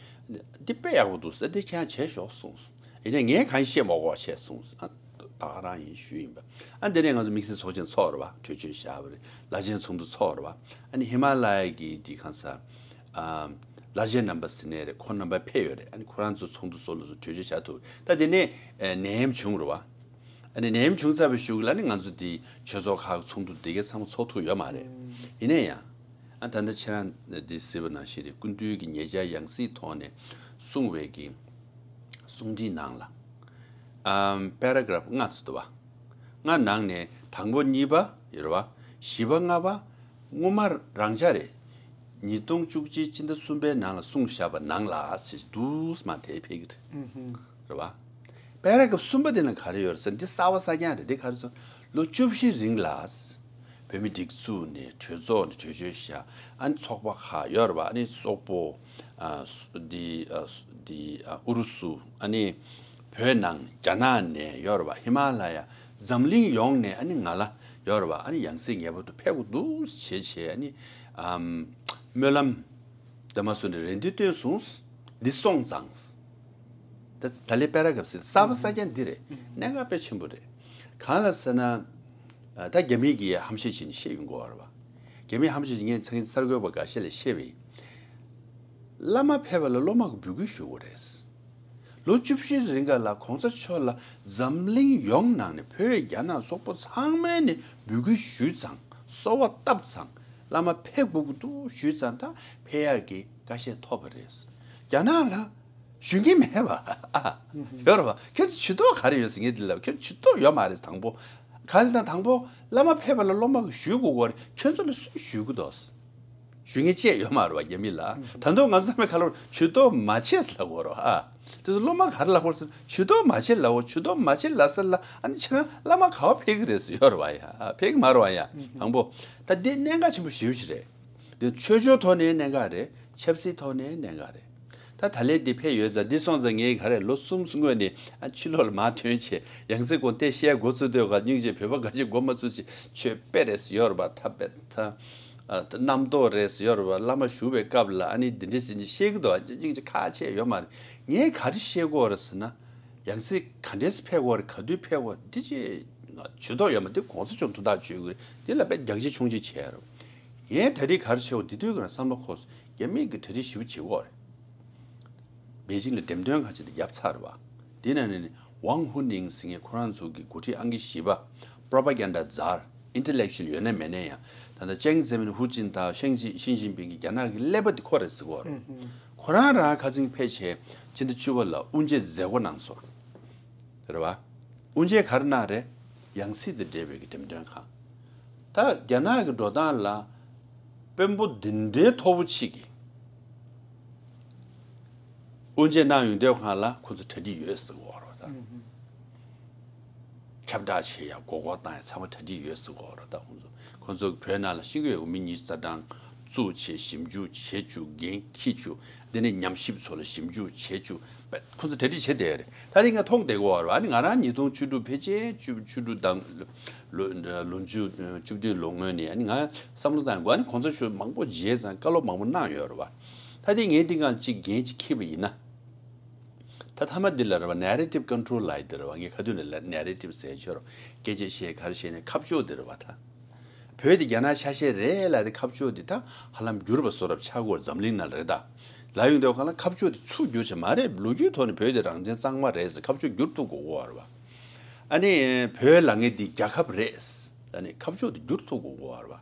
བ། འདི་དཔེ་ཡག་པོ་འདུག་ཟེར། འདི་ཁྱེད་རང་བྱས་ཤོག་གསུངས་སོང་། ཡིན་ནའི་ངས་གང་བཤད་མ་དགོས་བྱས་གསུངས་སོང་། ཨ་ད་ག་རང་ཡིན་ཞུས་ཡིན་པ། ཨ་འདི་ནས་ང་ཚོ་དམིགས་བསལ་ཚོགས་ཆེན་ཚོགས་རེད་བ། གྲོས་ཆོད་བཞག་པ་རེད། བླ་ཆེན་ཚོགས་འདུ་ཚོགས་རེད་བ། ཨ་ནི་ཧི་མ་ལ་ཡ་གི་འདི་གང་ཟེར། ཨ་བླ་ཆེན་རྣམ་པ་ཟེར་ནའི་རེད། ཁོང་རྣམ་པ་ཕེབས་ཡོད་རེད། ཨ་ནི་ཁོ་རང་ཚོ་ཚོགས་འདུ་སོགས་ལ་སོགས་གྲོས་ཆོད་བཞག་ཐུབ། ད་དེ་ནས་ཨ་ནད་ཡམས་བྱུང་རེད་བ། ཨ་ནི་ནད་ཡམས་བྱུང་ཚར་བའི་གཞུག་ལ་ནི་ང་ཚོ་འདི་ཆོས་ཚོགས་ཁག་ཚོགས་འདུ་འདི་གའི་ཚང་མ་ཚོགས་ཐུབ་ཡོད་མ་རེད། ཡིན་ནའི་ཡང་ཨ་ད་ལྟ་ཁྱེད་རང་འདི་ཟེར་བ་ནང་བཞིན་རེད། སྐུ་མདུན་གྱི་ཉེ་ཆར་ཡང་སྲིད་ཐོག་ནས་གསུངས་པའི་གི་གསུང་འཕྲིན་ནང་ལ་ཨམ་པེ་ར་གྷ་རབ་ལྔ་ཙམ་འདུག་བ། ལྔ་ནང་ནས་དང་པོ་གཉིས་པ་ཡོད་རེད་བ། བཞི་པ་ལྔ་པ་སྔོན་མ་རང་འཇགས་རེད། ཉིས་སྟོང་བཅུ་གཅིག་སྤྱི་ཟླ་གསུམ་པའི་ནང་ལ་གསུངས་བཞག་པ་ནང་ལ་ཞེས་འདུག་སེ་མར་དེ་ཕེབས་ཀྱི་རེད། རེད་བ། པེ་ར་གྷ་རབ་གསུམ་པ་དེ་ལ་ག་རེ་ཡོད་རེད་ཟེར་ན་འདི་གསར་པ་གསར་རྐྱང་རེད། འདི་ག་རེ་ཟེར་ན་ལོ་བཅུ་བཞི་རིང་ལ་བོད་མི་སྒྲིག་འཛུགས་ནས་གྲོས་ཚོགས་ནས་གྲོས་ཆོད་བཞག་ཨ་ནི་ཚོགས་པ་ཁག་ཡོད་རེད་བ། ཨ་ནི་སོག་པོ། ཨ་སུ་འདི་ཨ་སུ་འདི་ཨ་ཨུ་རུ་སུ། ཨ་ནི་བོད་ནང་རྒྱ་ནག་ནས་ཡོད་རེད་བ། ཧི་མ་ལ་ཡ་འཛམ་གླིང་ཡོངས་ནས་ཨ་ནི་ང་ལ་ཡོད་རེད་བ། ཨ་ནི་ཡང་སྲིད་ངེས་པར་དུ་ཕེབས་དགོས་འདུག་བྱས་བྱས་ཨ་ནི་ཨམ་སྨོན་ལམ་འདི་མ་སུ་ནས་རེ་འདུན་བཏོན་སོང་། འདི་སོང་ཙང་། ད་ད་ལས་པེ་ར་གྷ་རབ་ཟེར་གསར་པ་གསར་རྐྱང་འདི་རེད། གནད་འགག་དཔེ་ཆེན་པོ་རེད། གང་ལ་ཟེར་ན། ཨ་ད་རྒྱ་མི་གིས་ཧམ་བཤད་བྱས་ནས་བཤད་ཡོང་གི་ཡོད་རེད་བ། རྒྱ་མི་ཧམ་བཤད་བྱས་ངས་ཚང་གསར་འགོད་པ་འགའ་ཤས་ལ་བཤད་པ་ཡིན། བླ་མ་ཕེབས་པ་ལ་སློབ་མ་གིས་འབོད་སྐུལ་ཞུ་དགོས་རེད། ལོ་བཅུ་བཞི་རིང་ག་ལ་གོང་ས་མཆོག་ལ་འཛམ་གླིང་ཡོངས་ནང་ནས་བོད་རྒྱ་ནག་སོག་པོ་ཚང་མས་ནས་འབོད་སྐུལ་ཞུས་ཙང་གསོལ་བ་བཏབ་ཙང་བླ་མ་ཕེབས་དགོས་ཀྱི་འདུག་ཞུས་ཙང་ད་ཕེབས་ཡག་གི་བཀའ་ཤད་ཐོབ་པ་རེད། རྒྱ་ནག་ལ་ཞུ་གི་མེད་པ། ཨ་ཡོད་རེད་བ། ཁྱོད་ཚོ་ཇུས་གཏོགས་ག་རེ་ཡོད་ཟེར་ངས་འདི་ལབ། ཁྱོད་ཇུས་གཏོགས་ཡོད་མ་རེད། དང་པོ་ག་ལ་དང་དང་པོ་བླ་མ་ཕེབས་པ་ལ་སློབ་མ་གིས་ཞུ་དགོས་ཀྱི་རེད། ཁྱོད་ཚོ་ལ་སུས་ཞུ་གི་འདུག་ཞུ་མཁན་ཅིག་ཡོད་མ་རེད་བ་རྒྱ་མི་ལ། ད་དུང་ང་ཚོ་ཚང་མས་ག་ལ་ཇུས་གཏོགས་མ་བྱེད་ལབ་དགོས་རེད་ཨ། དེ་ཚོ་སློབ་མ་ག་རེ་ལབ་དགོས་ཟེར་ན་ཇུས་གཏོགས་མ་བྱེད་ལབ་དགོས། ཇུས་གཏོགས་མ་བྱེད་ལབ་ས་ལ་ཨ་ནི་ཁྱེད་རང་བླ་མ་ག་པར་ཕེབས་ཀྱི་རེད་ཟེར་ཡོད་རེད་བ་ཡ། ཨ་ཕེབས་ཀྱི་མ་རེད་བ་ཡ། དང་པོ་ད་འདི་གནད་འགག་ཆེན་པོ་ཞེ་པོ་ཅིག་རེད། འདི་ཆོས་ཕྱོགས་ཐོག་ནས་གནད་འགག་རེད། ཆབ་སྲིད་ཐོག་ནས་གནད་འགག་རེད། ད་ད་ལན་འདི་ཕེབས་ཡོད་ཙང་འདི་སོང་ཙང་ངས་ག་རེ་ལོ་གསུམ་སྔོན་ནས་ཨ་ཕྱི་ལོགས་ལ་མར་ཐོན་བྱས་ཡང་སྲིད་སྐོར་ཏོག་ཙམ་བཤད་འགོ་ཚུགས་དུས་ག་སྙིང་རྗེ་བོད་པ་འགའ་ཞིག་མགོ་མ་ཚོས་ཤིག་ཆོས་དཔེ་རེད་ཟེར་ཡོད་རེད་པ། ད་དཔེ་ད་ རྣམ་རྟོག་རེད་ཟེར་ཡོད་རེད་བ། བླ་མ་བཞུགས་པའི་སྐབས་ལ་ཨ་ནི་འདི་འདྲས་ཟེར་ནས་བཤད་ཀྱི་འདུག་ཅིག་ཅིག་ཁག་ཆེ་ཡོད་མ་རེད། ངས་ག་རེ་བཤད་ཀྱི་ཡོད་རེད་ཟེར་ན། ཡང་སྲིད་ག་འདྲས་ཕེབས་ཀྱི་ཡོད་རེད། ག་དུས་ཕེབས་ཀྱི་ཡོད་རེད། འདི་ཅིག་ཇུས་གཏོགས་ཡོད་མ་རེད། འདི་གོང་ས་མཆོག་ཐུགས་ཐག་གཅོད་ཀྱི་རེད། འདི་ལ་དཔེ་རྒྱག་བྱེད་མཆོང་བྱེད་བྱས་རེད། ངས་གྲ་སྒྲིག་ག་རེ་བྱས་ཡོད། དེ་དུས་ཀྱི་བསམ་བློ་འཁོར་སོང་། རྒྱ་མིས་ཀྱི་གྲ་སྒྲིག་ཞེ་པོ་བྱེད་ཀྱི་ཡོད་རེད། པེ་ཅིང་ལ་འགྲེམས་སྟོན་ཁང་ཅིག་ཏུ་བརྒྱབ་ཚར་བ། དེ་ནང་ནས་ནི་ཝང་ཧུན་ནིང་ཟེར་མཁན་ཁོ་རང་ཚོ་གི་འགོ་ཁྲིད་ཨང་ཀི་བཞི་པ། པྲོ་པ་གན་ཌ་ཛར། ཨིན་ཊེ་ལེག་ཅུ་ཨལ་ཡོད་ན་མེད་ན་ཡང་། ད་ལྟ་ཅེང་ཙེ་མིན་ཧུའུ་ཅིན་ཐའོ། ཤིན་ཅི་ཤིན་ཅིན་ཕིང་གི་རྒྱ་ནག་གི་ཀླད་པ་དེ་ཁོ་རེད་ཟེར་གོ་རེད། ཁོ་རང་རང་ཁ་སང་ཕལ་ཆེར་ཕྱི་ཟླ་བཅུ་པ་ལ་དབུ་འབྱེད་མཛད་སྒོ་གནང་སོང་། རེད་བ། དབུ་འབྱེད་ག་རེ་གནང་རེད། ཡང་སྲིད་དང་འབྲེལ་བའི་གི་འགྲེམས་སྟོན་ཁང་། ད་རྒྱ་ནག་གི་འགྲོ་སྟངས་ལ་དཔོན་པོ་འདི་འདྲའི་མཐོ་པོ་ཅིག་གིས་དབུ་འབྱེད་གནང་ཡོང་དུས་སྒང་ལ་ཁོ་ཚོ་གྲ་སྒྲིག་ཡོད་ཟེར་གོ་རེད་ད། ཁྱབ་བསྒྲགས་བྱེད་ཡ་མགོ་སྐོར་བཏང་ཡ་ཚང་མ་གྲ་སྒྲིག་ཡོད་ཟེར་གོ་རེད་ད། ཁོ་ཚོ་ཁོ་ཚོ་བོད་ནང་ལ་ཤེས་ཀྱི་ཡོད་གི། མི་ཉི་ཤུ་རྩ་གྲངས་བཙུགས་བྱས་ཞིབ་འཇུག་བྱེད་བཅུག་འགན་འཁྱེར་བཅུག་དེ་ནས་ཉམས་ཞིབ་ཚོ་ལ་ཞིབ་འཇུག་བྱེད་བཅུག་ཁོ་ཚོ་གྲ་སྒྲིག་བྱེད་བསྡད་ཡོད་རེད། ད་དེ་ང་མཐོང་བསྡད་ཀྱི་ཡོད་རེད། ཨ་ནི་ང་རང་ཉིས་སྟོང་བཅུ་དྲུག་ཕལ་ཆེར་བཅུ་བཅུ་དྲུག་དང་ལོ་ལོ་མཇུག་བཅུ་བདུན་ལོ་སྔོན་ནས་ཨ་ནི་ང་བསམ་བློ་བཏང་དགོས། ཨ་ནི་གོང་ས་མཆོག་མང་པོ་མཇལ་ཙང་བཀའ་སློབ་མང་པོ་གནང་ཡོད་རེད་བ། ད་དེ་ངས་འདི་སྒང་གཅིག་འགན་གཅིག་འཁྱེར་བ་ཡིན་ན། ད་མཐའ་མ་འདི་ལ་རེད་བ། ནེ་རེ་ཊིབ་ཀོན་ཊོལ་ལབ་ཡ་འདི་རེད་བ། ངས་ཁ་ཐུག་ནས་ལབ། ནེ་རེ་ཊིབ་ཟེར་ཆོག་རེད། སྐད་ཆ་བཤད་ག་རེ་བཤད་ནས་ཁ་ཕྱོགས་འདི་རེད་བ་ད། བོད་དེ་རྒྱ་ནག་ཆ་ཤས་རེད་ལབ་དེ་ཁ་ཕྱོགས་འདི་ད་ཧ་ལམ་འགྱུར་བ་བཟོ་རབས་ཆགས་ཀྱི་ཡོད་རེད། འཛམ་གླིང་ནང་ལ་རེད་ད། ལབ་ཡོང་དུས་སྒང་ལ་ཁ་ཕྱོགས་འདི་ཚུར་བསྒྱུར་བྱས་མ་རེད། ལོ་རྒྱུས་ཐོག་ནས་བོད་དེ་རང་བཙན་གཙང་མ་རེད་ཟེར་ཁ་ཕྱོགས་བསྒྱུར་ཐུབ་དགོས་ཀྱི་ཡོད་རེད་བ། ཨ་ནི་བོད་ལབ་མཁན་འདི་རྒྱལ་ཁབ་རེད། ཨ་ནི་ཁ་ཕྱོགས་འདི་བསྒྱུར་ཐུབ་དགོས་ཀྱི་ཡོད་རེད་བ།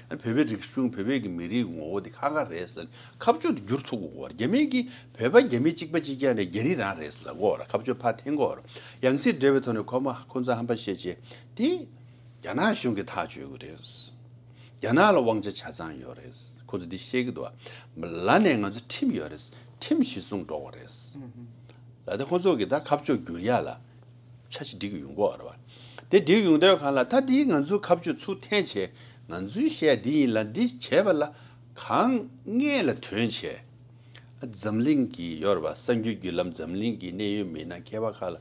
ཨ་ནི་བོད་པའི་རིག་གཞུང་བོད་པའི་གི་མི་རིགས་ངོ་བོ་འདི་ཁག་ཁག་རེད་ཟེར་ནས་ཁ་ཕྱོགས་འདི་བསྒྱུར་ཐུབ་དགོས་ཀྱི་ཡོད་རེད། རྒྱ་མི་གིས་བོད་པ་རྒྱ་མི་གཅིག་པ་གཅིག་རྐྱང་ནས་རྒྱ་རིགས་རང་རེད་ཟེར་ལབ་ཀྱི་ཡོད་རེད། ཁ་ཕྱོགས་ཕར་འཐེན་གྱི་ཡོད་རེད། ཡང་སྲིད་འབྲེལ་བའི་ཐོག་ནས་ཁོ་མ་ཁོ་ཚོ་ཧམ་པ་བཤད་བྱས་དེ། རྒྱ་ནག་གཞུང་གིས་ཐག་གཅོད་ཀྱི་རེད། རྒྱ་ནག་ལ་དབང་ཆ་ཆ་ཚང་ཡོད་རེད། ཁོ་ཚོ་འདི་བཤད་ཀྱི་འདུག་བ། ལ་ནས་ང་ཚོ་ཁྲིམས་ཡོད་རེད། ཁྲིམས་གཞི་བཟུང་འགྲོ་དགོས་རེད། ལ་དེ་ཁོ་ཚོ་གིས་ད་ཁ་ཕྱོགས་བསྒྱུར་ཡ་ལ་འཆར་གཞི་སྒྲིག་གི་ཡོང་གི་ཡོད་རེད་བ། དེ་སྒྲིག་ཡོང་དུས་སྒང་ལ་ད་འདི་ང་ཚོའི་ཁ་ཕྱོགས་ཚུར་འཐེན་བྱས། ང་ཚོའི་བཤད་འདི་ཡིན་ལ་འདི་བྱས་པ་ལ་གང་སྔས་ལ་དོན་བྱས། འཛམ་གླིང་གི་ཡོད་རེད་བ། གསར་འགྱུར་བརྒྱུད་ལམ། འཛམ་གླིང་གི་གནད་ཡོད་མི་སྣ་མཁས་པ་ཁག་ལ་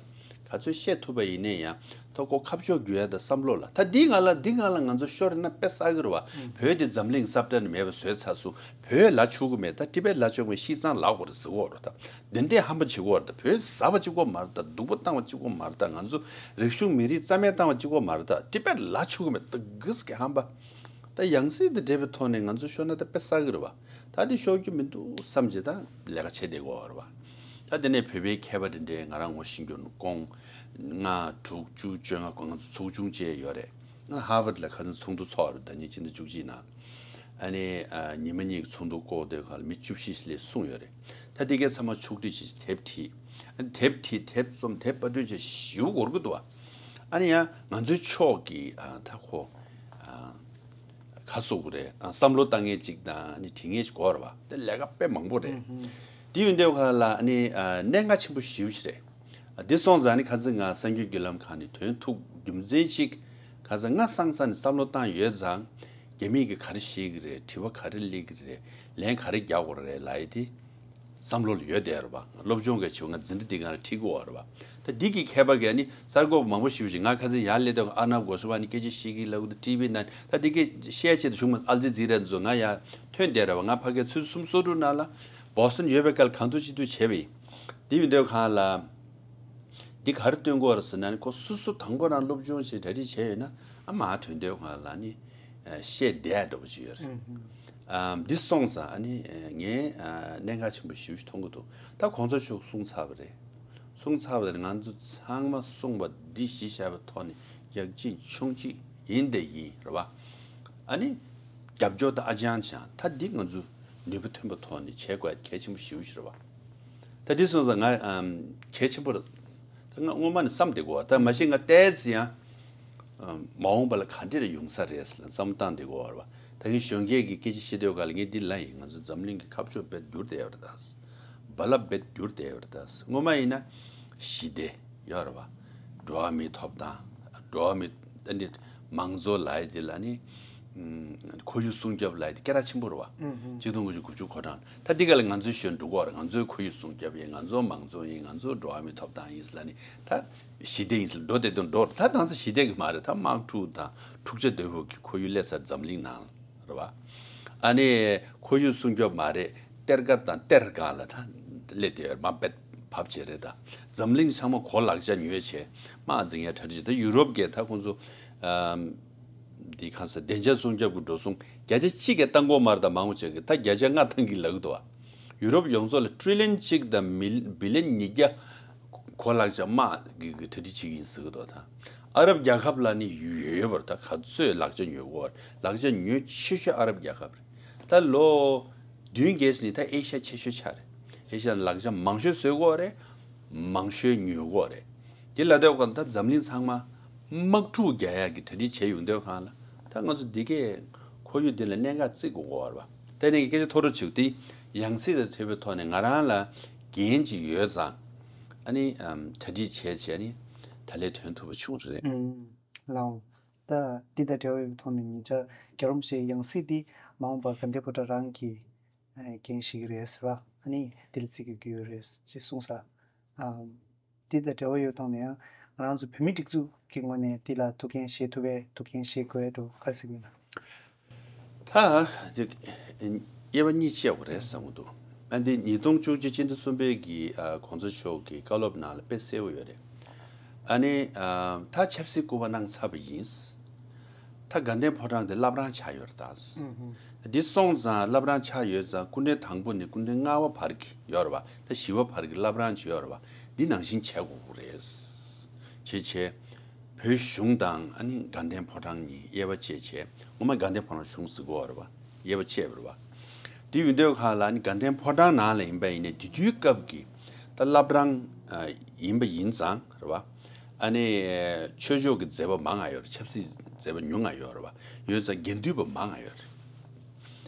ག་ཚོད་བཤད་ཐུབ་པ་ཡིན་ནའི་ཡང་ད་ཁོ་ཁ་ཕྱོགས་བསྒྱུར་ཡ་དང་བསམ་བློ་ལ། ད་འདི་སྒང་ལ་འདི་སྒང་ལ་ང་ཚོ་ཤོར་ན་དཔེ་བསགས་ཀྱི་རེད་བ། བོད་དེ་འཛམ་གླིང་ས་བཀྲ་ནས་མེད་པ་བཟོས་ཚར་སོང་། བོད་ལབ་ཆོག་གི་མེད། ད་ཊི་བེཊ་ལབ་ཆོག་གི་མེད། ཤི་ཙང་ལབ་དགོས་རེད་ཟེར་གྱི་ཡོད་རེད་ད། འདི་འདྲའི་ཧམ་པ་བྱེད་ཀྱི་ཡོད་རེད་ད། བོད་ཟ་བ་གཅིག་པོ་མ་རེད་ད། སྡུག་པོ་བཏང་བ་གཅིག་པོ་མ་རེད་ད། ང་ཚོ་རིག་གཞུང་མི་རིགས་རྩ་མེད་བཏང་བ་གཅིག་པོ་མ་རེད་ད། ཊི་བེཊ་ལབ་ཆོག་གི་མེད་ད། གིས་ཀྱི་ཧམ་པ། ད་ཡང་སྲིད་དང་འབྲེལ་བའི་ཐོག་ནས་ང་ཚོ་ཤོར་ན་ད་དཔེ་བསགས་ཀྱི་རེད་བ། ད་འདི་ཤོར་རྒྱུ་མི་འདུག་བསམ་བྱས་ད་ལས་ཀ་བྱེད་བསྡད་ཀྱི་ཡོད་རེད་བ། ད་དེ་ནས་བོད་པའི་མཁས་པ་དེ་འདྲས་ང་རང་ངོ་ཤེས་རྒྱུ་ནི་སྐོང་ལྔ་དྲུག་བཅུ་བཅོ་ལྔ་སྐོང་། ང་ཚོ་ཚོགས་ཆུང་བཅས་ཡོད་རེད། ང་ཧར་ཝརཌ་ལ་ཁ་སང་ཚོགས་འདུ་ཚོགས་རེད། ཟླ་ཉིན་ཕྱི་ཟླ་བཅུ་གཅིག་ནང་། ཨ་ནི་ཨ་ཉི་མ་གཉིས་ཀྱི་ཚོགས་འདུ་སྐོར་དེ་ག་ལ་མི་བཅུ་བཞི་ལས་གསུངས་ཡོད་རེད། ད་དེ་གའི་ཚང་མ་ཕྱོགས་སྒྲིག་བྱས་དེབ་ཁྲིད། ཨ་ནི་དེབ་ཁྲིད། དེབ་རྩོམ། དེབ་པར་སྐྲུན་བྱས་ཞེ་པོ་འགོར་གྱི་འདུག་བ། ཨ་ནི་ཡང་ང་ཚོའི་ཕྱོགས་ཀྱི་ཨ་ད་ཁོ་ཨ་ག་ཟེར་དགོས་རེད། ཨ་བསམ་བློ་བཏང་མཁན་ཅིག་དང་ཨ་ནི་དྲི་མཁན་ཞིག་དགོས་རེད་བ། དེ་ལས་ཀ་དཔེ་མང་པོ་རེད། དེ་ཡོད་དུས་སྒང་ལ་ཨ་ནི་ཨ་གནད་འགག་ཆེན་པོ་ཞེ་པོ་ཞིག་རེད། ཨ་འདི་སོང་ཙང་ཨ་ནི་ཁ་སང་ང་གསར་འགྱུར་བརྒྱུད་ལམ་ཁག་ནས་ཐོན་ཐུབ་རྒྱུ་མཚན་ཅིག་ཁ་སང་ང་སང་ས་ནས་བསམ་བློ་བཏང་ཡོད་ཙང་། རྒྱ་མིས་ཀྱིས་ག་རེ་བཤད་ཀྱི་རེད། དྲི་བ་ག་རེ་སླེབས་ཀྱི་རེད། ལན་ག་རེ་རྒྱག་དགོས་རེད་ལབ་ཡ་དེ་བསམ་བློ་ལ་ཡོད་བསྡད་རེད་བ། སློབ་སྦྱོང་གལ་ཆེ་བ་ང་འཛིན་གྲྭ་འདི་སྒང་ལ་ཁྲིད་དགོས་པ་རེད་བ། ད་འདི་གི་མཁས་པ་གིས་ཨ་ནི་གསར་འགོད་པ་མང་པོ་ཞེ་པོ་ཞིག་ང་ཁ་སང་ཡར་སླེབས་དུས་ཨར་ནབ་གོ་སཱ་ཝ་ནི་སྐད་ཆ་བཤད་ཀྱི་ལབ་གི་འདུག་ཊི་བི་ནང་། ད་འདི་སྐད་བཤད་ཆེད་དུ་བྱུང་མ། ཨལ་ཇི་ཛི་ར་འདི་ཚོ་ང་ཡར་ཐོན་བསྡད་རེད་བ། ང་ཕ་གིར་ཆུ་ཚོད་སུམ་ཅུ་སོ་དྲུག་ནང་ལ་བོ་སི་ཊོན་ཡོད་པའི་སྐབས་ལ་གང་ཐུབ་ཅི་ཐུབ་བྱས་པ་ཡིན། འདི་ཡོད་དུས་སྒང་ལ། འདི་ག་རེ་སྟོན་གྱི་ཡོད་རེད་ཟེར་ན་ནི། ཁོ་སོ་སོ་དང་པོ་རང་སློབ་སྦྱོང་བྱས་གྲ་སྒྲིག་བྱས་ཡོད་ན། ཨ་མ་དོན་དུས་སྒང་ལ་ནི་བཤད་བསྡད་འགྲོ་བ་ཅིག་ཡོད་རེད། ཨ་འདི་སོང་ཙང་ཨ་ནི་ངས་གནད་འགག་ཆེན་པོ་ཞེ་པོ་ཞིག་མཐོང་གི་འདུག་ད་གོང་ས་མཆོག་གསུངས་ཚར་བ་རེད། གསུངས་ཚར་བ་རེད། ང་ཚོ་ཚང་མ་གསུངས་པ་འདི་གཞི་བཞག་པའི་ཐོག་ནས་ཡག་གཅིག་མཆོང་གཅིག་ཡིན་དེ་ཡིན་རེད་བ། ཨ་ནི་རྒྱབ་སྐྱོར་དང་ཨ་ཅང་ཅང་། ད་འདི་ང་ཚོ་ནུས་པ་ཐོན་པའི་ཐོག་ནས་བྱེད་དགོས་གལ་ཆེན་པོ་ཞེ་པོ་ཞིག་རེད་བ། ད་འདི་སོང་ཙང་ང་ཨམ་གལ་ཆེན་པོ་རེད། ད་ང་སྔོན་མ་ནས་བསམ་བསྡད་ཀྱི་ཡོད། ད་མ་གཞི་ང་ཏོག་ཙམ་ཡང་ཨམ་མ་འོངས་པ་ལ་ག་འདྲ་རེ་ཡོང་ས་རེད་ཟེར་ལ་བསམ་བློ་བཏང་བསྡད་ཀྱི་ཡོད་རེད་བ། ད་ངས་གཞོན་སྐྱེས་ཀྱི་སྐད་ཆ་བཤད་དུས་སྒང་ལ་ངས་འདི་ལབ་ཡིན། ང་ཚོ་འཛམ་གླིང་གི་ཁ་ཕྱོགས་རྦད་བསྒྱུར་བསྡད་ཡོད་རེད་ད། རྦད་ལ་རྦད་བསྒྱུར་བསྡད་ཡོད་རེད་ད། སྔོན་མ་ཡིན་ན་ཞི་བདེ་ཡོད་རེད་བ། འགྲོ་བ་མིའི་ཐོབ་ཐང་། འགྲོ་བ་མི་ཨ་ནི་མང་གཙོ་ལབ་ཡ་དེ་ལ་ནི། ཨམ་ཁོར་ཡུག་སྲུང་སྐྱོབ་ལབ་ཡ་དེ་སྐད་གྲགས་ཆེན་པོ་རེད་བ། ཨུ་ཧུ། གཅིག་སྟོང་དགུ་བརྒྱ་དགུ་བཅུ་གོ་གྲངས། ད་འདི་ག་ལ་ང་ཚོའི་གཞོན་འབྲུག་གོ་ར། ང་ཚོའི་ཁོར་ཡུག་སྲུང་སྐྱོབ་ཡིན། ང་ཚོ་མང་གཙོ་ཡིན། ང་ཚོ་འགྲོ་བ་མིའི་ཐོབ་ཐང་ཡིན་ཟེར་ལ་ནི། ད་ཞི་བདེ་ཡིན་ཟེར་འགྲོ་བསྡད་དུས་འགྲོ། ད་ད་ང་ཚོ་ཞི་བདེ་གི་མ་རེད། ད་དམག་འཁྲུག་དང་འཁྲུག་ཆ་དོད་པོ་གི་ཁོར་ཡུག་སླེབས་ཚར་འཛམ་གླིང་ནང་རེད་བ། ཨ་ནི་ཁོར་ཡུག་སྲུང་སྐྱོབ་མ་རེད། གཏེར་ཁ་དང་གཏེར་སྒང་ལ་ད་སླེབས་བསྡད་ཡོད་རེད། མ་བབས་བྱས་རེད། ད་འཛམ་གླིང་ཚང་མ་གོ་ལག་ཆ་ཉོས་བྱས་དམག་འཛིང་ཡ་གྲ་སྒྲིག་བྱས། ད་ཡུ་རོབ་ཀྱི་ད་ཁོང་ཚོ་ཨམ། འདི་གང་ཟེར། བདེ་འཇགས་སྲུང་སྐྱོབ་ཀྱི་འགྲོ་སོང་བརྒྱ་ཆ་གཅིག་གིས་བཏང་གི་ཡོད་མ་རེད། ད་མང་པོ་ཅིག་གིས་ད་བརྒྱ་ཆ་ལྔ་བཏང་གི་ལབ་ཀྱི་འདུག་བ། ཡུ་རོབ་ཡོངས་རྫོགས་ལ་ཊི་རི་ལི་ཡོན་གཅིག་དང་མི་བི་ལི་ཡོན་ཉིས་བརྒྱ་གོ་ལག་ཆ་དམག་གི་གི་གྲ་སྒྲིག་བྱེད་ཀྱི་ཡིན་ཟེར་གྱི་འདུག་ད་ཨ་རབ་རྒྱལ་ཁབ་ལ་ནི་ཡོད་ཡོད་པར་ད་ག་ཚོད་ལག་ཆ་ཉོ་གི་ཡོད་རེད། ལག་ཆ་ཉོ་ཆེ་ཤོས་ཨ་རབ་རྒྱལ་ཁབ་རེད། ད་ལོ་བདུན་བརྒྱད་ནས་ད་ཨེ་ཤ་ཡ་ཆེ་ཤོས་ཆགས་རེད། ཨེ་ཤ་ཡ་ལག་ཆ་མང་ཤོས་བཟོ་གི་ཡོད་རེད། མང་ཤོས་ཉོ་གི་ཡོད་རེད། དེ་ལ་དེ་ག་ད་འཛམ་གླིང་ཚང་མ་དམག་འཁྲུག་རྒྱག་ཡག་གི་གྲ་སྒྲིག་བྱས་ཡོང་དུས་སྒང་ལ། ད་ང་ཚོ་འདི་གས་ཁོར་ཡུག་འདི་ལ་གནད་འགག་བརྩི་དགོས་ཀྱི་ཡོད་རེད་བ། དེ་ནས་སྐད་ཆ་ཐོག་རོ་བྱུག་དེ་ཡང་སྲིད་དང་འབྲེལ་བའི་ཐོག་ནས་ང་རང་ལ་འགན་ཅིག་ཡོད་ཙང་། ཨ་ནི་ཨམ། གྲ་སྒྲིག་བྱས་བྱས་ནི་ད་ལས་དོན་ཐུབ་པ་བྱུང་རེད། ཨུམ། ལགས་འོང་། ད་འདི་དང་འབྲེལ་བ་ཡོད་པའི་ཐོག་ནས་ཉེ་ཆར་རྒྱལ་བ་རིན་པོ་ཆེའི་ཡང་སྲིད་འདི་མ་འོངས་པར་དགའ་ལྡན་ཕོ་བྲང་རང་གི་འགན་བཞེས་ཀྱི་རེད་ཟེར་བ། ཨ་ནི་འདི་ལ་བརྩི་དགོས་ཀྱི་ཡོད་རེད་ཅེས་གསུངས་ས། ཨམ། འདི་དང་འབྲེལ་བ་ཡོད་ཐོག་ནས་ཡང་ང་རང་ཚོ་བོད་མི་སྒྲིག་འཛུགས་ཀྱི་ངོས་ནས་འདི་ལ་ཐུགས་འགན་བཞེས་ཐུབ་པའི་ཐུགས་འགན་བཞེས་དགོས་འགྲོ་ག་རེ་ཟེར་གྱི་ཡོད་ན། ད་དེ་དབྱེ་བ་གཉིས་ཕྱེ་དགོས་རེད་བསམ་གྱི་འདུག་ཨ་འདི་ཉིས་སྟོང་བཅུ་གཅིག་སྤྱི་ཟླ་གསུམ་པའི་གི་ཨ་གོང་ས་མཆོག་གི་བཀའ་སློབ་ནང་ལ་དཔེ་གསལ་པོ་ཡོད་རེད། ཨ་ནི་ཨ་ད་ཆབ་སྲིད་སྐུལ་པ་གནང་ཚར་བ་ཡིན། ད་དགའ་ལྡན་ཕོ་བྲང་དེ་བླ་བྲང་ཆགས་ཡོད་རེད་ད། ཨུ་ཧུ། འདི་སོང་ཙང་བླ་བྲང་ཆགས་ཡོད་ཙང་སྐུ་ཕྲེང་དང་པོ་ནས་སྐུ་ཕྲེང་ལྔ་པ་བར་གྱི་ཡོད་རེད་བ། ད་བཞི་པ་བར་གྱི་བླ་བྲང་ཅིག་ཡོད་རེད་བ། འདི་ནང་བཞིན་བྱེད་དགོས་རེད། བྱས་བྱས། བོད་གཞུང་དང་ཨ་ནི་དགའ་ལྡན་ཕོ་བྲང་གཉིས་དབྱེ་བ་ཕྱེ་བྱས། ངོ་མ་དགའ་ལྡན་ཕོ་བྲང་གཞུང་ཟེར་གྱི་ཡོད་རེད་བ། དབྱེ་བ་ཕྱེ་བ་རེད་བ། འདི་ཡོད་དུས་སྒང་ལ་ཨ་ནི་དགའ་ལྡན་ཕོ་བྲང་ནང་ལ་ཡིན་པ་ཡིན་ནའི་དེ་དུས་སྐབས་ཀྱི་ད་བླ་བྲང་ཨ་ཡིན་པ་ཡིན་ཙང་རེད་བ། ཨ་ནི་ཆོས་ཕྱོགས་ཀྱི་མཛད་པ་མང་ང་ཡོད་རེད། ཆབ་སྲིད་མཛད་པ་ཉུང་ང་ཡོད་རེད་བ། ཡོད་ཙང་དགེ་འདུན་པ་མང་ང་ཡོད་རེད།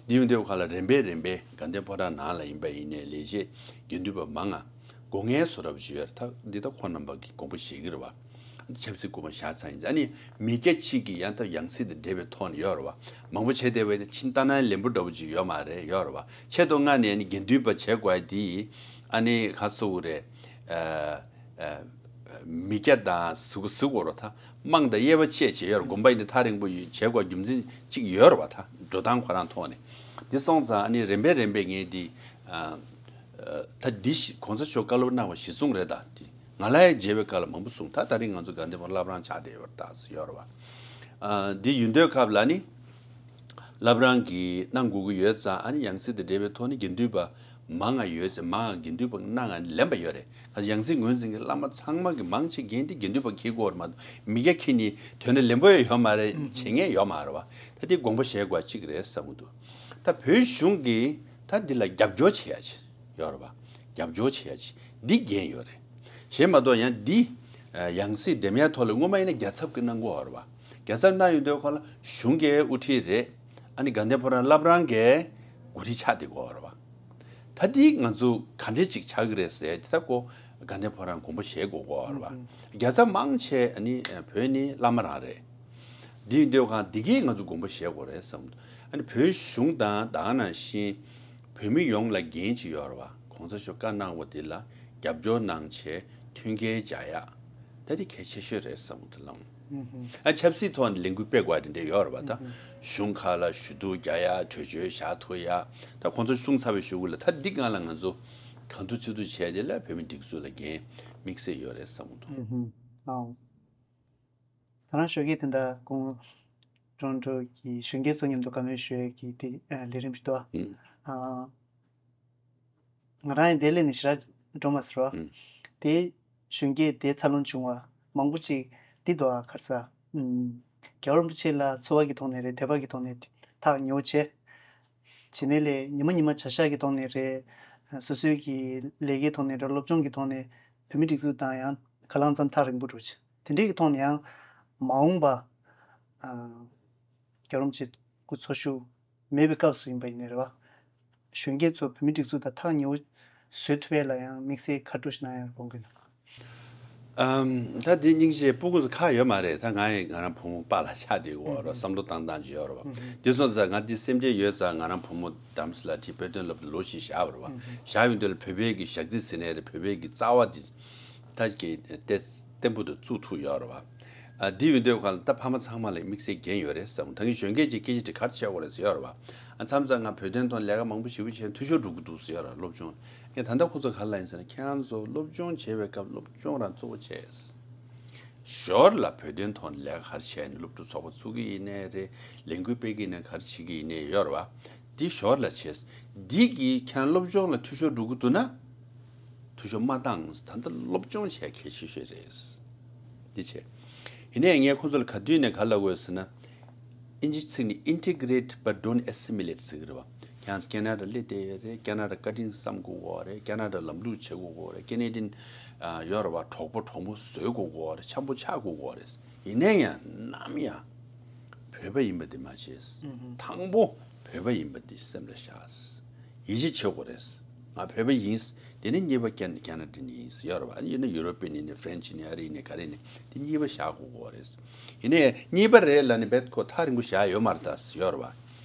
འདི་ཡོང་དུས་སྒང་ལ་རིམ་པས་རིམ་པས་དགའ་ལྡན་ཕོ་བྲང་ནང་ལ་ཡིན་པ་ཡིན་ནའི་ལས་བྱེད་དགེ་འདུན་པ་མང་ང་། སྒོ་ངའི་བཟོ་འདྲ་པོ་ཅིག་ཡོད་རེད། ད་འདི་ད་ཁོང་རྣམ་པ་གི་དགོངས་པ་བཞེས་ཀྱི་རེད་བ། ཆབ་སྲིད་སྐུལ་མ་བཞག་ཚར་ཡིན། ཨ་ནི་མི་སྐྱ་གཅིག་གིས་ཡང་ད་ཡང་སྲིད་དང་འབྲེལ་བའི་ཐོག་ནས་ཡོད་རེད་བ། མང་པོ་བྱས་བསྡད་པ་ཡིན་ན་ཕྱིན་ལྟ་ན་ལེན་པོ་འདྲ་པོ་ཅིག་ཡོད་མ་རེད། ཡོད་རེད་བ། ཆེད་དུ་མངགས་ནས་ཨ་ནི་དགེ་འདུན་པ་བྱེད་དགོས་དེ། ཨ་ནི་ག་ཟེར་དགོས་རེད། ཨ། ཨ། མི་སྐྱ་དང་ཟུག་ཟུག་གོ་རོ་ད། དམངས་དང་དབྱེ་བ་ཕྱེ་བྱས་ཡོད་རེད། དགོན་པ་ཡིན་ན་ཐག་རིང་པོ་ཡོད་བྱེད་དགོས་རྒྱུ་མཚན་གཅིག་ཡོད་རེད་བ། ད་འགྲོ་སྟངས་ཁོ་རང་ཐོག་ནས། འདི་སོང་ཙང་ཨ་ནི་རིམ་པས་རིམ་པས་ངས་འདི། ཨ། ཨ། ད་འདི་གཞི་གོང་ས་མཆོག་བཀའ་སློབ་གནང་བ་གཞི་བཟུང་རེད་ད། འདི་ང་ལ་ཡང་མཇལ་བའི་སྐབས་ལ་མང་པོ་གསུངས། ད་ད་རིང་ང་ཚོ་དགའ་ལྡན་ཕོ་བྲང་བླ་བྲང་ཆགས་བསྡད་ཡོད་རེད་ད་ཟེར་ཡོད་རེད་བ། ཨ། འདི་ཡོད་དུས་སྐབས་ལ་ནི། བླ་བྲང་གིས་གནང་དགོས་ཀྱི་ཡོད་ཙང་ཨ་ནི་ཡང་སྲིད་དང་འབྲེལ་བའི་ཐོག་ནས་དགེ་འདུན་པ་མང་ང་ཡོད་ཙང་མང་ང་དགེ་འདུན་པ་གནང་ང་ལེན་པ་ཡོད་རེད། ཡང་སྲིད་ངོས་འཛིན་གྱི་བླ་མ་ཚང་མ་གི་མང་ཆེ་འགན་དེ་དགེ་འདུན་པ་འཁྱེར་དགོས་རེད་མ་གཏོགས་མི་སྐྱ་འཁྱེར་ནི་དོན་ན་ལེན་པོ་ཡང་ཡོད་མ་རེད། བྱེད་མཁན་ཡོད་མ་རེད་བ། ད་དེ་དགོངས་པ་བཞེས་དགོས་གཅིག་རེད་བསམ་གྱི་འདུག་ད་བོད་གཞུང་གིས་ད་འདི་ལ་རྒྱབ་སྐྱོར་བྱེད་ཡ་ཅིག་ཡོད་རེད་བ། རྒྱབ་སྐྱོར་བྱེད་ཡ་ཅིག་འདི་འགན་ཡོད་རེད། གཞན་མ་གཏོགས་ཡང་འདི་ཡང་སྲིད་འདེམས་ཡ་ཐོག་ལ་སྔོན་མ་ཡིན་ན་རྒྱལ་ཚབ་ཀྱིས་གནང་གི་ཡོད་རེད་བ། རྒྱལ་ཚབ་གནང་ཡོང་དུས་ཁོ་ལ་གཞུང་གི་དབུ་ཁྲིད་རེད། ཨ་ནི་དགའ་ལྡན་ཕོ་བྲང་བླ་བྲང་གི་འགོ་ཁྲིད་ཆགས་བསྡད་ཀྱི་ཡོད་རེད་བ། ད་འདི་ང་ཚོ་ག་འདྲས་ཅིག་ཆགས་ཀྱི་རེད་ཟེར་དེ་ད་ཁོ་དགའ་ལྡན་ཕོ་བྲང་དགོངས་པ་བཞེས་དགོས་ཀྱི་ཡོད་རེད་བ། རྒྱལ་ཚབ་མང་ཆེ་ཨ་ནི་བོད་ནི་བླ་མ་རང་རེད། འདི་ཡིན་དུས་ཁོ་འདི་གས་ང་ཚོ་དགོངས་པ་བཞེས་དགོས་རེད་བསམ། ཨ་ནི་བོད་གཞུང་དང་ད་ག་ནང་བཞིན་བོད་མི་ཡོངས་ལ་འགན་ཅིག་ཡོད་རེད་བ། གོང་ས་མཆོག་བཀའ་གནང་བ་འདི་ལ་རྒྱབ་སྐྱོར་གནང་བྱས་མཐུན་རྐྱེན་སྦྱར་ཡག་ད་འདི་གལ་ཆེ་ཤོས་རེད་བསམ་གྱི་འདུག་ལགས། ཨ་ཆབ་སྲིད་ཐོག་ནས་ལས་འགུལ་སྤེལ་དགོས་རེད་འདྲ་ཡོད་རེད་བ། ད་གཞུང་ཁག་ལ་ཞུ་གཏུག་རྒྱག་ཡག་གྲོས་ཆོད་བཞག་ཐུབ་ཡག་ད་གོང་ས་མཆོག་གསུངས་ཚར་བའི་གཞུག་གུ་ལ་ད་འདི་སྒང་ལ་ང་ཚོ་གང་ཐུབ་ཅི་ཐུབ་བྱས་དེ་ལ་བོད་མི་སྒྲིག་འཛུགས་ལ་འགན་དམིགས་བསལ་ཡོད་རེད་བསམ་གྱི་འདུག། ཨང་། ད་རང་ཞོགས་ཀས་དེ་འདྲ་ཁོང་ཀྲོན་ཀྲོ་གི་གཞོན་སྐྱེས་ཚོ་མཉམ་དུ་བཀའ་མོལ་ཞུ་ཡས་ཀྱི་དེ་ལས་རིམ་ཞིག་འདུག་ཨ། ང་རང་ཡང་དེ་ལས་ནི་ཞེ་དྲག་འགྲོ་མ་ཟེར་བ། དེ་གཞོན་སྐྱེས་དེ་འཚར་ལོངས་བྱུང་བ་མང་པོ་ཅིག་འདི་འདུག་ཨ། ག་རེ་ཟེར། རྒྱལ་བ་རིན་པོ་ཆེ་ལ་འཚོ་བ་གི་ཐོག་ནས་རེད། དད་པ་གི་ཐོག་ནས་ཐག་ཉེ་བོ་བྱས། བྱས་ནས་ལས་ཉི་མ་ཉི་མ་བྱ་གཞག་གི་ཐོག་ནས་རེད། སོ་སོའི་གི་ལས་ཀའི་ཐོག་ནས་རེད། སློབ་སྦྱོང་གི་ཐོག་ནས་བོད་མི་སྒྲིག་འཛུགས་དང་ཡང་ག་ལང་ཙམ་ཐག་རིང་པོ་འགྲོ་ཆེ། དེ་འདྲའི་གི་ཐོག་ནས་ཡང་མ་འོངས་པ་རྒྱལ་བ་རིན་པོ་ཆེ་སྐུ་འཚོ་བཞུགས་མེད་པའི་སྐབས་སུ་ཡིན་པ་ཡིན་ནའི་རེད་བ། གཞོན་སྐྱེས་ཚོ་བོད་མི་སྒྲིག་འཛུགས་དང་ཐག་ཉེ་བོ་བཟོ་ཐུབ་པའི་ལ་ཡང་དམིགས་བསལ་ག་འདྲ་ཞིག་གནང་ཡང་དགོངས་ཀྱི་འདུག། ཨམ། ད་དེ་སྙིང་རྗེ་སྤུ་གུ་ཚོ་ཁག་ཡོད་མ་རེད། ད་ང་ཡི་ང་རང་བུ་མོ་པཱ་ལགས་ཆགས་བསྡད་ཡོད་རེད། བསམ་བློ་བཏང་སྟངས་ཅིག་ཡོད་རེད་བ། དེ་སོང་ཙང་ང་འདི་སེམས་ཁྲལ་ཡོད་ཙང་ང་རང་བུ་མོ་དམ་སྲི་ལ་ཁྲི་དཔེ་སྟོན་སློབ་གྲྭ་ལོ་བཞི་བཞག་པ་རེད་བ། བཞག་ཡོང་དུས་ལ་བོད་པའི་གི་ཞག་རྩི་ཟེར་ནའི་རེད། བོད་པའི་གི་རྩ་བ་འདི་ད་གི་ཏེ་བརྟན་པོ་དུ་བཙུགས་ཐུབ་ཡོད་རེད་བ། ཨ་འདི་ཡོད་དུས་ག་ལ་ད་ཕ་མ་ཚང་མ་ལ་དམིགས་བསལ་འགན་ཡོད་རེད་བསམ། ད་གིན་གཞོན་སྐྱེས་ཀྱི་སྐད་ཆ་དེ་ག་རེ་བྱས་དགོས་རེད་ཟེར་ཡོད་རེད་བ། ཨ་མཚམས་མཚམས་ང་བོད་དོན་ཐོག་ལས་ཀ་མང་པོ་ཞེ་པོ་བྱས་འཐུས་ཤོར་འགྲོ་གི་འདུག་ཟེར་ཡོད་རེད་སློབ་སྦྱོང་ལ། ངས་ད་ལྟ་ཁོ་ཚོ་ག་རེ་ལབ་ཡིན་ཟེར་ན། ཁྱེད་རང་ཚོ་སློབ་སྦྱོང་བྱེད་པའི་སྐབས་སློབ་སྦྱོང་རང་གཙོ་བོ་བྱས། ཞོར་ལ་བོད་དོན་ཐོག་ལས་ཀ་ག་རེ་བྱས་ནས་སློབ་ཕྲུག་ཚོགས་པ་ཚུགས་ཀྱི་ཡིན་ནའི་རེད། ལས་འགུལ་སྤེལ་གྱི་ཡིན་ནའི་ག་རེ་བྱེད་ཀྱི་ཡིན་ནའི་ཡོད་རེད་བ། འདི་ཞོར་ལ་བྱས། འདི་གིས་ཁྱེད་རང་སློབ་སྦྱོང་ལ་འཐུས་ཤོར་འགྲོ་གི་འདུག་ན། འཐུས་ཤོར་མ་བཏང་། ད་ལྟ་སློབ་སྦྱོང་བྱས་གལ་ཆེ་ཤོས་རེད། འདི་བྱས། ཡིན་ནའི་ངས་ཁོང་ཚོ་ལ་ག་དུས་ནས་ག་ལབ་དགོས་ཟེར་ན། ཨིན་ཇིའི་ཚིག་ནི་integrate but don't assimilate ཟེར་གི་རེད་བ། ཁྱེད་རང་ཚོ་ཁེ་ན་ཌ་སླེབས་བསྡད་ཡོད་རེད། ཁེ་ན་ཌ་བཀའ་དྲིན་བསམ་དགོས་ཀྱི་ཡོད་རེད། ཁེ་ན་ཌ་ལམ་ལུགས་བྱེད་དགོས་ཀྱི་ཡོད་རེད། ཁེ་ན་ཌི་ཡན་ཡོད་རེད་བ། གྲོགས་པོ་གྲོགས་མོ་བཟོ་དགོས་ཀྱི་ཡོད་རེད། འཆམ་པོ་ཆགས་དགོས་ཀྱི་ཡོད་རེད། ཡིན་ནའི་ཡང་ནམ་ཡང་བོད་པ་ཡིན་པ་དེ་མ་བྱས། དང་པོ་བོད་པ་ཡིན་པ་དེ་སེམས་ལ་བཞག། ཡིད་ཆེས་བྱེད་དགོས་རེད། ང་བོད་པ་ཡིན། དེ་ནས་གཉིས་པ་ཁེ་ཁེ་ན་ཌི་ཡན་ཡིན་ཟེར་ཡོད་རེད་བ། ཨ་ནི་ཡིན་ན་ཡུ་རོ་པན་ཡིན་ནའི་ཧྥ་རན་ཆི་ཡིན་ནའི་ཨ་རི་ཡིན་ནའི་ག་རེ་ཡིན་ནའི་དེ་གཉིས་པ་བཞག་དགོས་ཀྱི་ཡོད་རེད། ཡིན་ནའི་གཉིས་པ་རེད་ལབ་ནས་རྦད་ཁོ་ཐག་རིང་པོ་བཞག་ཡོད་མ་རེད་ད་ཟེར་ཡོད་རེད་བ།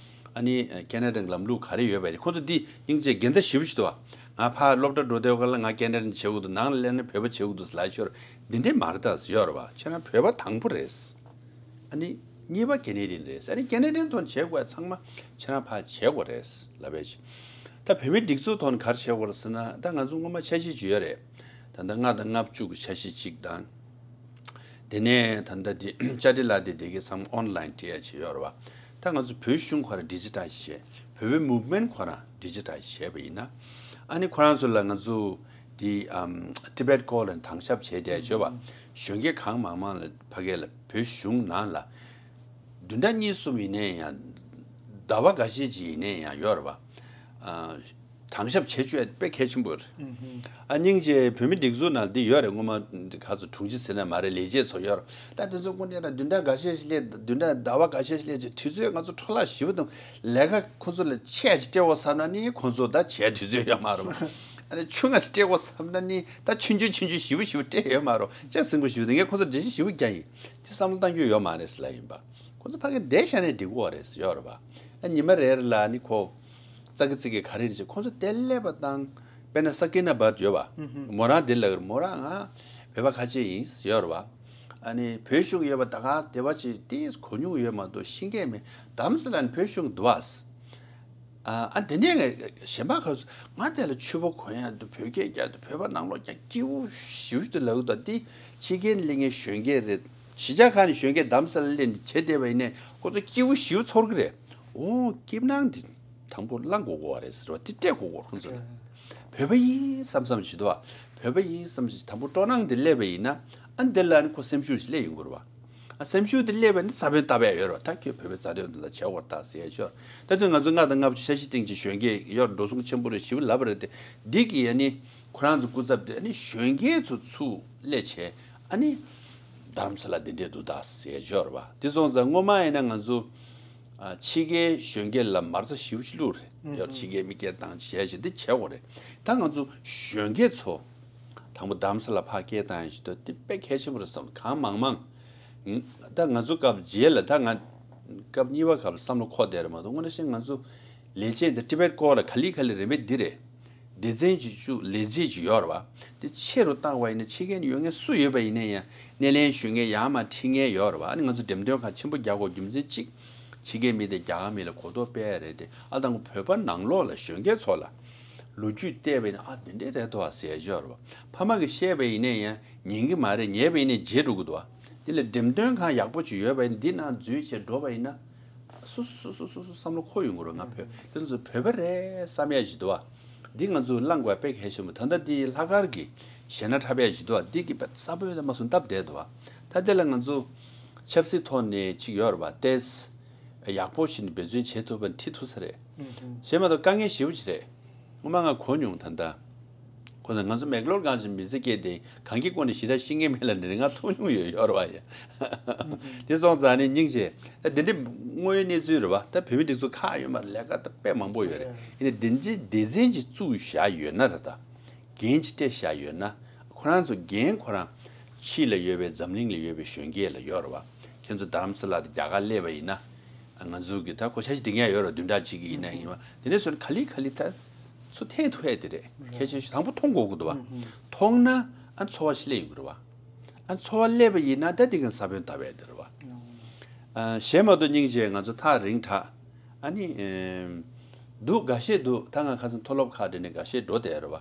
ཨ་ནི་ཁེ་ན་ཌའི་ལམ་ལུགས་ག་རེ་ཡོད་པ་ཡིན་ནའི་ཁོ་ཚོ་འདི་སྙིང་རྗེ་འགལ་ཟླ་ཞེ་པོ་ཞིག་འདུག་བ། ང་ཕར་སློབ་གྲྭ་འགྲོ་དུས་སྒང་ལ་ང་ཁེ་ན་ཌ་ཡན་བྱེད་དགོས་འདུག། ནང་ལ་སླེབས་ན་བོད་པ་བྱེད་དགོས་འདུག་ལབ་ཤོར། འདི་འདྲས་མ་རེད་ད་ཟེར་ཡོད་རེད་བ། ཁྱེད་རང་བོད་པ་དང་པོ་རེད། ཨ་ནི་གཉིས་པ་ཁེ་ན་ཌི་ཡན་རེད། ཨ་ནི་ཁེ་ན་ཌི་ཡན་ཐོག་བྱེད་དགོས་ཚང་མ་ཁྱེད་རང་ཕར་བྱེད་དགོས་རེད་ལབ་པའི་ཕྱིར། ད་བོད་མིའི་སྒྲིག་འཛུགས་ཐོག་ནས་ག་རེ་བྱེད་དགོས་རེད་ཟེར་ན། ད་ང་ཚོ་སྔོན་མ་འཆར་གཞི་ཅིག་ཡོད་རེད། ད་ལྟ་ལྔ་དང་ལྔ་བཅུ་གི་འཆར་གཞི་གཅིག་དང་། དེ་ནས་ད་ལྟ་དེ་བཅར་འདྲི་ལ་དེ་དེ་གའི་ཚང་མ་ཨོན་ལའིན་སྤྲད་ཡ་བྱས་ཡོད་རེད་བ། ད་ང་ཚོ་བོད་གཞུང་ཁོ་རང་ཌི་ཇི་ཊའི་ཛི་བྱས། བོད་པའི་མུབ་མེན་ཊི་ཁོ་རང་ཌི་ཇི་ཊའི་ཛི་བྱས་པ་ཡིན་ན། ཨ་ནི་ཁོ་རང་ཚོ་ལ་ང་ཚོ་དེ་ཨམ་ཊི་བེཊ་ཀོལ་ལ་དྭངས་ཞབས་བྱས་བསྡད་ཡོད་པ། གཞོན་སྐྱེས་གང་མང་མང་ལ་ཕ་གི་ལ་བོད་གཞུང་ནང་ལ་བདུན་ཕྲག་གཉིས་གསུམ་ཡིན་ནའི་ཡང་ཟླ་བ་འགའ་ཤས་ཅིག་ཡིན་ནའི་ཡང་ཡོད་རེད་བ། ཨ་དྭངས་ཞབས་བྱེད་བཅུག་ཡ་དཔེ་གལ་ཆེན་པོ་རེད། ཨ་སྙིང་རྗེ་བོད་མི་སྒྲིག་འཛུགས་ནང་འདི་ཡོད་རེད། སྔོན་མ་ག་ཚོད་དྲུང་ཆེ་ཟེར་ན་མ་རེད། ལས་བྱེད་ཚོ་ཡོད་རེད། ད་དེ་ཚོ་དངོས་གནས་ད་བདུན་ཕྲག་འགའ་ཤས་ཤིག་སླེབས། བདུན་ཕྲག་ཟླ་བ་འགའ་ཤས་ཤིག་སླེབས་ཚེ་དུས་ཚོད་ང་ཚོ་འཕྲོ་བརླག་ཞེ་པོ་དང་། ལས་ཀ་ཁོ་ཚོ་ལ་ཆེ་ཡ་ཅིག་སྤྲད་དགོས་བསམ་ན་ནི་ཁོ་ཚོ་ད་བྱེད་དུས་ཚོད་ཡོད་མ་རེད། ཨ་ནི་ཆུང་ང་ཞིག་སྤྲད་དགོས་བསམ་ན་ནི་ད་ཆུང་ཆུང་ཆུང་ཆུང་ཞེ་པོ་ཞེ་པོ་སྤྲད་ཡོད་མ་རེད། ཅག་ཟིང་པོ་ཞེ་པོ་དང་། ངས་ཁོ་ཚོ་འགྲེལ་བཤད་ཞེ་པོ་རྒྱག་ཡིན། དེ་བསམ་བློ་བཏང་རྒྱུ་ཡོད་མ་རེད་ཟེར་ལབ་ཡིན་པ། ཁོ་ཚོ་ཕ་གི་བསྡད་བཞག་ནས་འགྲིག་གི་རེད་ཟེར་ཡོད་རེད་པ། ཨ་ཉི་མ་རེ་རེ་ལ་ནི་ཁོ་ཙག་གི་ཙིག་གི་ག་རེ་རེད་ཅེས་ཁོ་ཚོ་དེ་སླེབས་པ་དང་། དཔེར་ན་ས་ཀི་ན་བར་ཡོད་པ། མོ་རང་དེ་ལ་མོ་རང་ང་བོད་པ་ཁ་ཆེ་ཡིན་ཟེར་ཡོད་རེད་པ། ཨ་ནི་བོད་གཞུང་ཡོད་པ་ད་ག་དེ་བ་ཅིག་ཏིས་གོ་མྱོང་ཡོད་མ་གཏོགས་ཤེས་མཁན་མེད། དམ་སེ་ལ་ནི་བོད་གཞུང་འདུག་ཨ། ཨ་ཨ་དེ་ནས་གཞན་པ་ཁ་ང་དེ་ལ་ཕྱུ་པ་གོན་ཡ་འདུག། བོད་སྐད་རྒྱག་འདུག། བོད་པ་ནང་ལོགས་ཀྱང་སྐྱིད་པོ་ཞེ་པོ་ཞིག་འདུག་ལབ་ཀྱི་འདུག། དེ་ཕྱི་རྒྱལ་སླེབས་མཁན་གཞོན་སྐྱེས་རེད། གཞིས་ཆགས་ཁག་ནས་གཞོན་སྐྱེས་དམ་སེ་ལ་སླེབས་ནས་བྱེད་བསྡད་པ་ཡིན་ནའི་ཁོ་ཚོ་སྐྱིད་པོ་ཞེ་པོ་ཚོར་གི་རེད། འོ་སྐྱིད་སྣང་འདི་དང་པོ་བླང་དགོས་ཀྱི་རེད་ཟེར་བ་དེ་སྤྲད་དགོས་ཀྱི་རེད་ཁོ་ཚོ་ལ། བོད་པ་ཡིན་བསམ་བསམ་ཞིག་འདུག་བ། བོད་པ་ཡིན་བསམ་ཞིག་དང་པོ་སྤྲོ་སྣང་འདི་སླེབས་པ་ཡིན་ན། ཨ་འདི་ལ་ནི་ཁོ་སེམས་ཤུགས་ཤིག་སླེབས་ཡོང་གི་རེད་བ། ཨ་སེམས་ཤུགས་དེ་སླེབས་པ་ནི་ས་བོན་བཏབ་ཡ་ཡོད་རེད་བ། ད་ཁྱོད་བོད་པའི་རྩ་དོན་དོན་དག་བྱེད་དགོས་རེད་ད་ཟེར་ཡ་ཤོར། ད་དུང་ང་ཚོ་ལྔ་དང་ལྔ་བཅུ་འཆར་གཞི་སྟེང་གི་གཞོན་སྐྱེས་ཡོད་འགྲོ་སོང་ཆེན་པོ་རེད་ཞེ་པོ་ལབ་པ་རེད་དེ། འདི་གི་ཡ་ནི་ཁོ་རང་ཚོ་སྐུ་ཚབ་དེ་ཨ་ནི་གཞོན་སྐྱེས་ཚོ་ཚུར་སླེབས་བྱས་ཨ་ནི་རྡ་རམ་ས་ལ་འདི་འདྲས་འདུག་ད་ཟེར་ཡ་ཤོར་བ། དེ་སོང་ཙང་སྔོན་མ་ཡིན་ན་ང་ཚོ་ཨ་ཕྱི་རྒྱལ་གཞོན་སྐྱེས་ལ་མ་རྩ་ཞེ་པོ་ཞིག་བླུགས་རེད། ཡོད་ཕྱི་རྒྱལ་མི་སྐད་བཏང་བྱས་བྱས་འདི་བྱེད་དགོས་རེད། ད་ང་ཚོ་གཞོན་སྐྱེས་ཚོ་དང་པོ་རྡ་རམ་ས་ལ་ཕར་སྐད་བཏང་ཡ་ཞིག་འདུག། འདི་དཔེ་གལ་ཆེན་པོ་རེད་བསམ། གང་མང་མང་ད་ང་ཚོ་སྐབས་རྗེས་ལ་ད་ང་སྐབས་གཉིས་པ་སྐབས་ལ་བསམ་བློ་འཁོར་བསྡད་རེད་མ་གཏོགས། དངོས་གནས་བཤད་ང་ཚོ་ལས་བྱེད་འདི་ཊི་བེཊ་སྐོར་ལ་ག་ལེ་ག་ལེ་རེ་མེད་འདི་རེད། སྡེ་ཚན་གཅིག་བཅུག་ལས་བྱེད་ཅིག་ཡོད་རེད་བ། འདི་ཆེ་རུ་བཏང་བ་ཡིན་ན་ཕྱི་རྒྱལ་ནས་ཡོང་མཁན་སུ་ཡོད་པ་ཡིན་ན་ཡང་སྣེ་ལེན་ཞུ་མཁན་ཡར་མར་ཁྲིད་མཁན་ཡོད་རེད་བ། ཨ་ནི་ང་ཚོ་འགྲེམས་སྟོན་ཁང་ཆེན་པོ་རྒྱག་དགོས་རྒྱུ་མཚན་གཅིག་ཕྱི་རྒྱལ་མི་དེ་རྒྱ་གར་མི་ལ་གོ་རྟོགས་སྤེལ་ཡ་རེད་དེ། ཨ་དང་པོ་བོད་པ་ནང་ལོགས་ལ་གཞོན་སྐྱེས་ཚོ་ལ་ལོ་རྒྱུས་བལྟས་པ་ཡིན་ན་ཨ་དེ་འདྲས་རེད་དོ་ཨ་ཟེར་ཡ་ཡོད་རེད་བ། ཕ་མ་གིས་བཤད་པ་ཡིན་ན་ཡང་ཉན་གི་མ་རེད། ཉན་པ་ཡིན་ན་བརྗེད་འགྲོ་གི་འདུག་བ། དེ་ལ་འགྲེམས་སྟོན་ཁང་ཡག་པོ་ཅིག་ཡོད་པ་ཡིན་ན་འདི་ནང་འཛུལ་བྱས་འགྲོ་བ་ཡིན་ན། སོ་སོ་སོ་སོ་སོ་བསམ་བློ་འཁོར་ཡོང་གི་རེད། ང་བོད་དེ་ཚོ་བོད་པ་རེད་བསམ་ཡ་ཞིག་འདུག་བ། འདི་ང་ཚོ་བླང་དགོས་དཔེ་གལ་ཆེན་པོ། ད་ལྟ་འདི་ལྷག་དཀར་གྱི་གཞས་སྣ་འཁྲབ་ཡ་ཞིག་འདུག་བ། འདི་གི་དཔེ་གསར་པོ་ཡོད་ན་མ་སོང་སྟབས་བདེ་འདུག་བ། ད་དེ་ལ་ང་ཚོ་ཆབ་སྲིད་ཐོག་ནས་ཅིག་ཡོད་རེད་བ། ཏེས་ཡག་པོ་ཞིག་ནས་འབད་བརྩོན་བྱེད་ཐུབ་པ་ཁྲིད་ཐུབ་ས་རེད། གཞན་མ་གཏོགས་དཀའ་ངལ་ཞེ་པོ་ཅིག་རེད། སྔོན་མ་ང་གོ་མྱོང་། ད་ལྟ་ཁོ་ཚོ་ང་ཚོ་མེག་ལོར་སྒང་ཞིག་མི་ཚེ་སྐྱེལ་ཏེ་གང་གི་སྒོ་ནས་ཞེ་དྲག་ཤེས་མཁན་མེད་ལབ་ནས་ང་ཐུག་མྱོང་ཡོད་ཡོད་རེད་བ་ཡ། དེ་སོང་ཙང་ནི་སྙིང་རྗེ། ད་འདི་འདྲའི་དངོས་ཡོད་གནས་ཚུལ་རེད་བ། ད་བོད་མི་སྒྲིག་འཛུགས་ཁག་ཡོད་མ་རེད། ལས་ཀ་ད་དཔེ་མང་པོ་ཡོད་རེད། ཡིན་ནའི་འདི་འདྲའི་སྡེ་ཚན་ཅིག་བཙུགས་བཞག་ཡོད་ན་རེད། ད་འགན་ཅིག་སྤྲད་བཞག་ཡོད་ན། ཁོ་རང་ཚོ་འགན་ཁོ་རང་ཕྱི་ལ་ཡོད་པའི་འཛམ་གླིང་ལ་ཡོད་པའི་གཞོན་སྐྱེས་ལ་ཡོད་རེད་བ། ཁྱེད་ཚོ་རྡ་རམ་ས་ལ་དང་རྒྱ་གར་སླེབས་པ་ཡིན་ན། ང་ཚོ་གི་ད་ཁོ་འཆར་གཞི་སྒྲིག་མཁན་ཡོད་རེད། བདུན་ཕྲག་གཅིག་གི་ཡིན་ན་ཡིན་བ། དེ་ནས་བཟུང་ག་ལེ་ག་ལེ་ད་ཚུར་ཐེངས་ཐུག་ཡས་དེ་རེད། གལ་ཆེ་ཤོས་དང་པོ་མཐོང་དགོས་ཀྱི་འདུག་བ། མཐོང་ན་ཨ་ཚོར་བ་ཞིག་སླེབས་ཡོང་གི་རེད་བ། ཨ་འཚོ་བ་སླེབས་པ་ཡིན་ན་ད་དེ་ག་ས་བོན་བཏབ་པ་ཡིན་ཟེར་བ། ཨ་གཞན་མ་གཏོགས་སྙིང་རྗེ་ང་ཚོ་ཐག་རིང་དྲགས། ཨ་ནི་ཨེམ། འདུག་འགའ་ཤས་འདུག་ད་ང་ཁ་སང་མཐོ་སློབ་ཁག་དེ་ནས་འགའ་ཤས་འགྲོ་བསྡད་རེད་བ།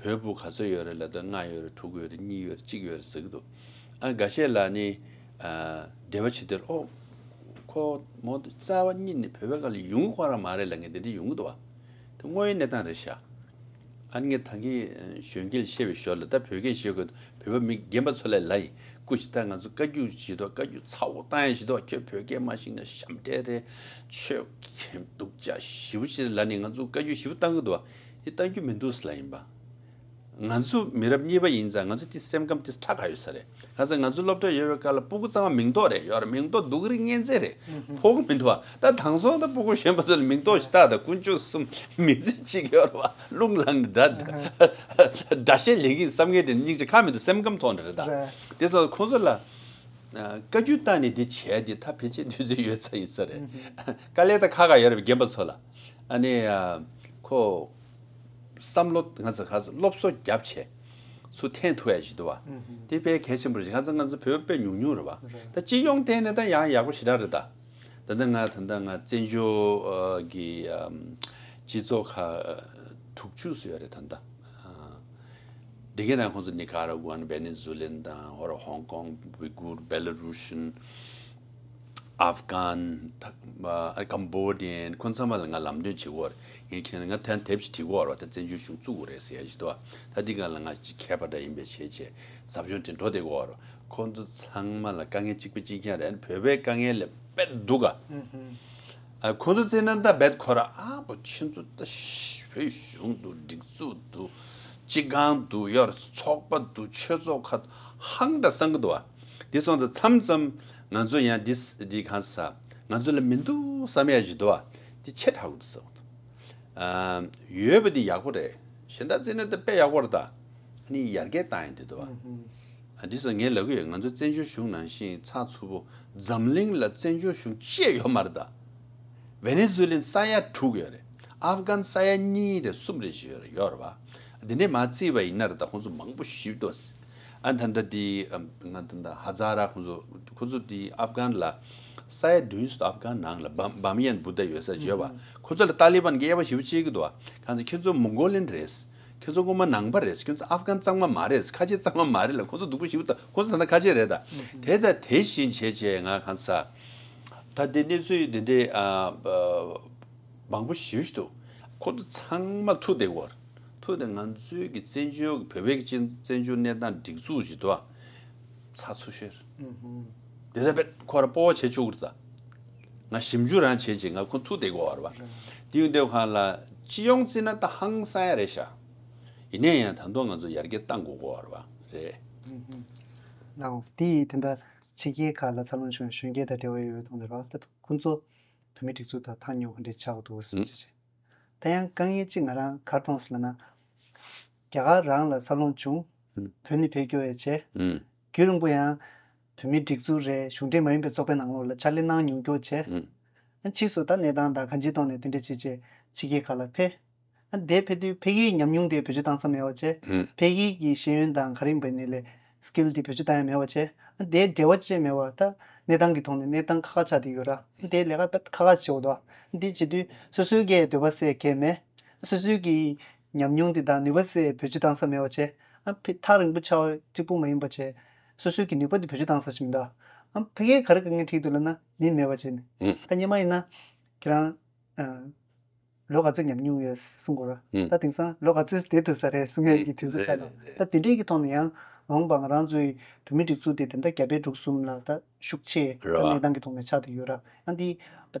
བོད་ཕྲུག་ག་ཚོད་ཡོད་རེད་ལབ་དུས་ལྔ་ཡོད་རེད། དྲུག་ཡོད་རེད། གཉིས་ཡོད་རེད། གཅིག་ཡོད་རེད་ཟེར་གྱི་འདུག་ཨ་འགའ་ཤས་ལ་ནི་ཨ་འབྲེལ་བ་བྱེད་དུས་ཨོ་ཁོ་མོ་རྩ་བ་ཉིད་ནས་བོད་པའི་སྒང་ལ་ཡོང་གི་ཁོ་རང་མ་རེད་ལབ་མཁན་དེ་འདྲ་ཡོང་གི་འདུག་བ། དེ་དངོས་ཡོད་གནས་སྟངས་རེད་ཤག་ཨ་ནི་ངས་ད་གིན་གཞོན་སྐྱེས་ལ་བཤད་པའི་ཞོར་ལ་ད་བོད་སྐད་བཤད་དགོས། བོད་པ་མི་རྒན་པ་ཚོ་ལ་ལབ་ཡིན། སྐུ་མཁྱེན། ད་ང་ཚོ་བཀའ་བཀྱོན་བྱེད་དོ། བཀའ་བཀྱོན་ཚ་བོ་བཏང་ཡ་བྱེད་དོ། ཁྱོད་བོད་སྐད་མ་ཤེས་ན་ཞབས་འདྲེན་རེད། ཁྱོད་མཁྱེན་སྡུག་ཅག་ཞེ་པོ་ཅིག་རེད་ལབ་ནས་ང་ཚོ་བཀའ་བཀྱོན་ཞེ་པོ་བཏང་གི་འདུག་དེ་བཏང་རྒྱུ་མི་འདུག་ཟེར་ལབ་ཡིན་པ། ང་ཚོ་མི་རབས་གཉིས་པ་ཡིན་ཙང་ང་ཚོ་དེ་སེམས་ཁམས་དེ་ཁྲ་ཁ་ཡོད་ས་རེད། ཁ་སང་ང་ཚོ་སློབ་གྲྭ་ཡོད་པའི་སྐབས་ལ་སྤུ་གུ་ཚང་མ་མིང་འདོགས་རེད། ཡོད་རེད། མིང་འདོགས་སྡུག་རིགས་ངན་ཚད་རེད། ཕོག་གི་མི་འདུག་བ། ད་དེང་སང་ད་སྤུ་གུ་གཞོན་པ་ཚོ་ལ་མིང་འདོགས་ཤིག་ལྟ། ད་དཀོན་མཆོག་གསུམ། མི་ཚེ་གཅིག་ཡོད་རེད་བ། རླུང་ལངས་འདྲ་འདྲ་བཤད་ལེགས་ཀྱི་བསམ་ངན་དེ་སྙིང་རྗེ་ཁ་མི་འདུག་སེམས་ཁམས་ཐོག་ནས་རེད་ད། རེད། དེ་ཚོ་ཁོང་ཚོ་ལ་བཀའ་བཀྱོན་བཏང་ནས་འདི་བྱས་དེ་ད་ཕལ་ཆེར་དུས་ཚོད་ཡོལ་ཚར་ཡིན་ས་རེད། དཀའ་ལས་ད་ཁག་ཁག་ཡོད་རེད་བ་རྒན་པ་ཚོ་ལ། ཨ་ནི་ཁོ། བསམ་བློ་ང་ཚོ་ཁ་སློབ་གསོ་རྒྱབ་བྱས་ཚུར་འཐེན་ཐུབ་ཡ་ཞིག་འདུག་བ། དེ་དཔེ་གལ་ཆེན་པོ་རེད། ཁ་སང་ང་ཚོ་བོད་དཔེ་ཉུང་ཉུང་རེད་བ། ད་སྤྱི་ཡོངས་ཐད་ནས་ད་ཡང་ཡག་པོ་ཞེ་དྲག་རེད་ད། ད་ལྟ་ང་ད་ལྟ་ང་བཙན་བྱོལ་གྱི་སྤྱི་ཚོགས་ཁག་དྲུག་ཅུ་ཙམ་ཡོད་རེད་ད་ལྟ། དེ་གའི་ནང་ཁོང་ཚོ་ནི་ཀ་ར་གུ་ཨན། ཝེ་ནེ་ཛུ་ལན་དང་ཧོ་ར་ཧོང་ཀོང་། ཝི་གུར། བེ་ལ་རུ་ཤན། ཨབ་གྷན། ཨ་ཀམ་བོ་ཌི་ཡན། ཁོང་ཚང་མ་ལ་ང་ལམ་སྟོན་བྱེད་ཀྱི་ཡོད་རེད། ངས་ཁྱེད་ང་ཐེངས་དེབ་ཅིག་བྲིས་ཀྱི་ཡོད་རེད་བ། ད་བཙན་བྱོལ་གཞུང་བཙུགས་དགོས་རེད་ཟེར་ཡ་ཞིག་འདུག་བ། ད་འདི་སྒང་ལ་ང་ཅིག་མཁས་པ་འདྲ་ཡིན་པའི་བྱས་བྱས་ཟབ་སྦྱོང་དེ་འགྲོ་བསྡད་ཀྱི་ཡོད་རེད། ཁོང་ཚོ་ཚང་མ་ལ་དཀའ་ངལ་གཅིག་པ་གཅིག་རྐྱང་རེད། བོད་པའི་དཀའ་ངལ་ལས་དཔེ་སྡུག་ག་ཨ་ཁོང་ཚོ་བརྩིས་ན་ད་རྦད་ཁོ་ར་ཨ་པོ་ཁྱེད་ཚོ་ད་ཤི་བོད་གཞུང་འདུག་སྒྲིག་འཛུགས་འདུག་སྤྱི་ཁང་འདུག་ཡོད་རེད། ཚོགས་པ་འདུག་ཆོས་ཚོགས་ཁག་ཧང་འདྲ་བསམ་གི་འདུག་བ། འདི་སོང་ཙང་མཚམས་མཚམས་ང་ཚོ་ཡང་འདི་འདི་གང་ཟ་ང་ཚོ་ལ་མི་འདུག་བསམ་ཡ་ཞིག་འདུག་བ། འདི་ཆེ་དྲགས་འདུག་བསམ་གི་འདུག་ཨ་ཡོད་པ་འདི་ཡག་པོ་རེད། གཞན་དག་བརྩིས་ན་ད་དཔེ་ཡག་པོ་རེད་ད། ཨ་ནི་ཡར་རྒྱས་བཏང་ཡ་འདི་འདུག་བ། ཨ་འདི་སོང་ངས་ལབ་གི་ཡོད། ང་ཚོ་བཙན་བྱོལ་གཞུང་ནང་བཞིན་ཚགས་ཚུད་པོ་འཛམ་གླིང་ལ་བཙན་བྱོལ་གཞུང་ཅེས་ཡོད་མ་རེད་ད། ཝེ་ནེ་ཛུ་ལན་ས་ཡ་དྲུག་ཡོད་རེད། ཨབ་གྷན་ས་ཡ་གཉིས་རེད། གསུམ་རེད་ཞིག་ཡོད་རེད། ཡོད་རེད་བ། འདི་ནས་མར་བརྩིས་པ་ཡིན་ན་རེད་ད། ཁོང་ཚོ་མང་པོ་ཞིག་འདུག་ཨ་ད་ལྟ་འདི་ང་ད་ལྟ་ཧ་ཛ་ར་ཁོང་ཚོ་ཁོང་ཚོ་འདི་ཨབ་གྷན་ལ་ས་ཡ་བདུན་ཙམ་ཨབ་གྷན་ནང་ལ་བམ་བམ་ཡན་བུ་ད་ཡོད་ས་ཅིག་ཡོད་བ། ཁོང་ཚོ་ལ་ཏཱ་ལི་བན་གྱིས་དབྱེ་བ་ཞིབ་བྱེད་ཀྱི་འདུག་བ། ཁོང་ཚོ་ཁྱེད་ཚོ་མོང་གོ་ལན་རེད། ཁྱེད་ཚོ་སྔོན་མ་ནང་པ་རེད། ཁྱེད་ཚོ་ཨབ་གྷན་གཙང་མ་མ་རེད། ཁ་ཆེ་གཙང་མ་མ་རེད་ལ། ཁོང་ཚོ་སྡུག་པོ་ཞིག་ད། ཁོང་ཚོ་ད་ལྟ་ཁ་ཆེ་རེད་ད། དེ་ད་དེ་བཞིན་བྱས་བྱས་ང་གང་ས། ད་དེ་གནས་ཚུལ་འདི་འདྲའི་ཨ་མང་པོ་ཞིག་འདུག་ཁོང་ཚོ་ཚང་མ་ཐུག་བསྡད་ཀྱི་ཡོད་རེད། ཐུག་བསྡད། ང་ཚོའི་གི་བཙན་བྱོལ་བོད་པའི་གི་བཙན་བཙན་བྱོལ་གནས་སྟངས་སྒྲིག་འཛུགས་ཞིག་འདུག་ཨ། ཚགས་ཚུད་ཤོས་རེད། དེ་ལྟ་བས་ཁོ་ར་སྤོ་བོ་བྱེད་ཆོག་གི་རེད་ད། ང་ཞིབ་འཇུག་རང་བྱས་བྱས་ང་ཁོང་ཐུག་བསྡད་ཀྱི་ཡོད་རེད་བ། དེ་ཡོང་དུས་ཁ་ལ་སྤྱི་ཡོངས་བརྩིས་ན་ད་ཧང་སང་ཡ་རེད་ཤག་ཡིན་ནའི་ཡང་ད་དུང་ང་ཚོ་ཡར་རྒྱས་གཏང་དགོས་ཀྱི་ཡོད་རེད་བ། རེད། ལའོ། དེ་ཡིས་དེ་འདྲ་ཕྱི་རྒྱལ་ཁག་ལ་འཚར་ལོངས་བྱུང་བའི་གཞོན་སྐྱེས་དང་འབྲེལ་བ་ཡོད་པའི་ཐོག་ནས་རེད་བ། ད་ཁོང་ཚོ་བོད་མིའི་སྒྲིག་འཛུགས་དང་ཐག་ཉེ་བོ་ག་འདྲས་ཆགས་འདུག་ཟེར་བྱས། ད་ཡང་དཀའ་ངལ་གཅིག་ང་རང་ག་རེ་མཐོང་སོང་ལབ་ན། རྒྱ་གར་རང་ལ་འཚར་ལོངས་བྱུང་། ཨུམ། བོད་ནས་བོད་སྐྱོར་ཡས་བྱས། ཨུམ། རྒྱུན་རིང་པོ་ཡང་བོད་མིའི་སྒྲིག་འཛུགས་རེད། གཞུང་འབྲེལ་མ་ཡིན་པའི་ཚོགས་པའི་ནང་ལོགས་ལ་ཕྱག་ལས་གནང་མྱོང་མཁན་བྱས། ཨུམ། ཨ་ཕྱིས་སུ་ད་གནས་སྟངས་དང་གང་ཅིའི་ཐོག་ནས་དེ་འདྲ་བྱས་བྱས་ཕྱི་རྒྱལ་ཁག་ལ་ཕེབས། ཨ་དེ་ཕེབས་དུས་ཕ་གིའི་ཉམས་མྱོང་དེ་བེད་སྤྱོད་བཏང་ས་མེད་པ་བྱས། ཨུམ། ཕ་གི་གི་ཤེས་ཡོན་དང་ག་རེ་ཡིན་པ་ཡིན་ནའི་ལས་སི་ཀིལ་དེ་བེད་སྤྱོད་བཏང་ཡ་མེད་པ་བྱས། ཨ་དེ་འབྲེལ་བ་ཅིག་མེད་པ་ད་གནས་སྟངས་ཀྱི་ཐོག་ནས་གནས་སྟངས་ཁག་ཁག་ཆགས་བསྡད་ཡོད་ར། ཨ་དེ་ལས་ཀ་དཔེ་ཁག་ཁག་ཆེ་བོ་འདུག་ཨ་དེ་བྱེད་དུས་སོ་སོའི་གི་འདོད་པ་སེ་གས་མེད། སོ་སོའི་གི་ཉམས་མྱོང་དེ་དང་ནུས་པ་སེ་བེད་སྤྱོད་བཏང་ས་མེད་པ་བྱས། ཨ་ཕི་ཐག་རིང་པོ་ཆགས་པ་གཅིག་པུ་མ་ཡིན་པ་བྱས། སོ་སོའི་གི་ནུས་པ་དེ་བེད་སྤྱོད་བཏང་ས་ཞིག་མི་འདུག་ཨ་ཕ་གིའི་ག་རེ་དཀའ་ངལ་འཕྲད་འདུག་ལབ་ན་མི་མེད་པ་བྱས་ནས། ཨུམ། ད་སྔོན་མ་ཡིན་ན་ཁྱེད་རང་ཨ་ལོ་ག་ཚོད་ཉམས་མྱོང་ཡོད་གསུང་དགོས་ར། ཨུམ། ད་དེང་སང་ལོ་ག་ཚོད་བསྡད་ཐུབ་ས་རེད་གསུང་ཡས་ཀྱི་དུས་ཚོད་ཆགས་ནས། ད་དེ་འདྲས་ཀྱི་ཐོག་ནས་ཡང་འོངས་པ་ང་རང་ཚོའི་བོད་མིའི་སྒྲིག་འཛུགས་དེ་དེ་འདྲ་རྒྱ་བལ་འབྲུག་གསུམ་ལ་ད་ཤུགས་ཆེ་ད་གནས་སྟངས་ཀྱི་ཐོག་ནས་ཆགས་བསྡད་ཡོད་ར། ཡང་དེ་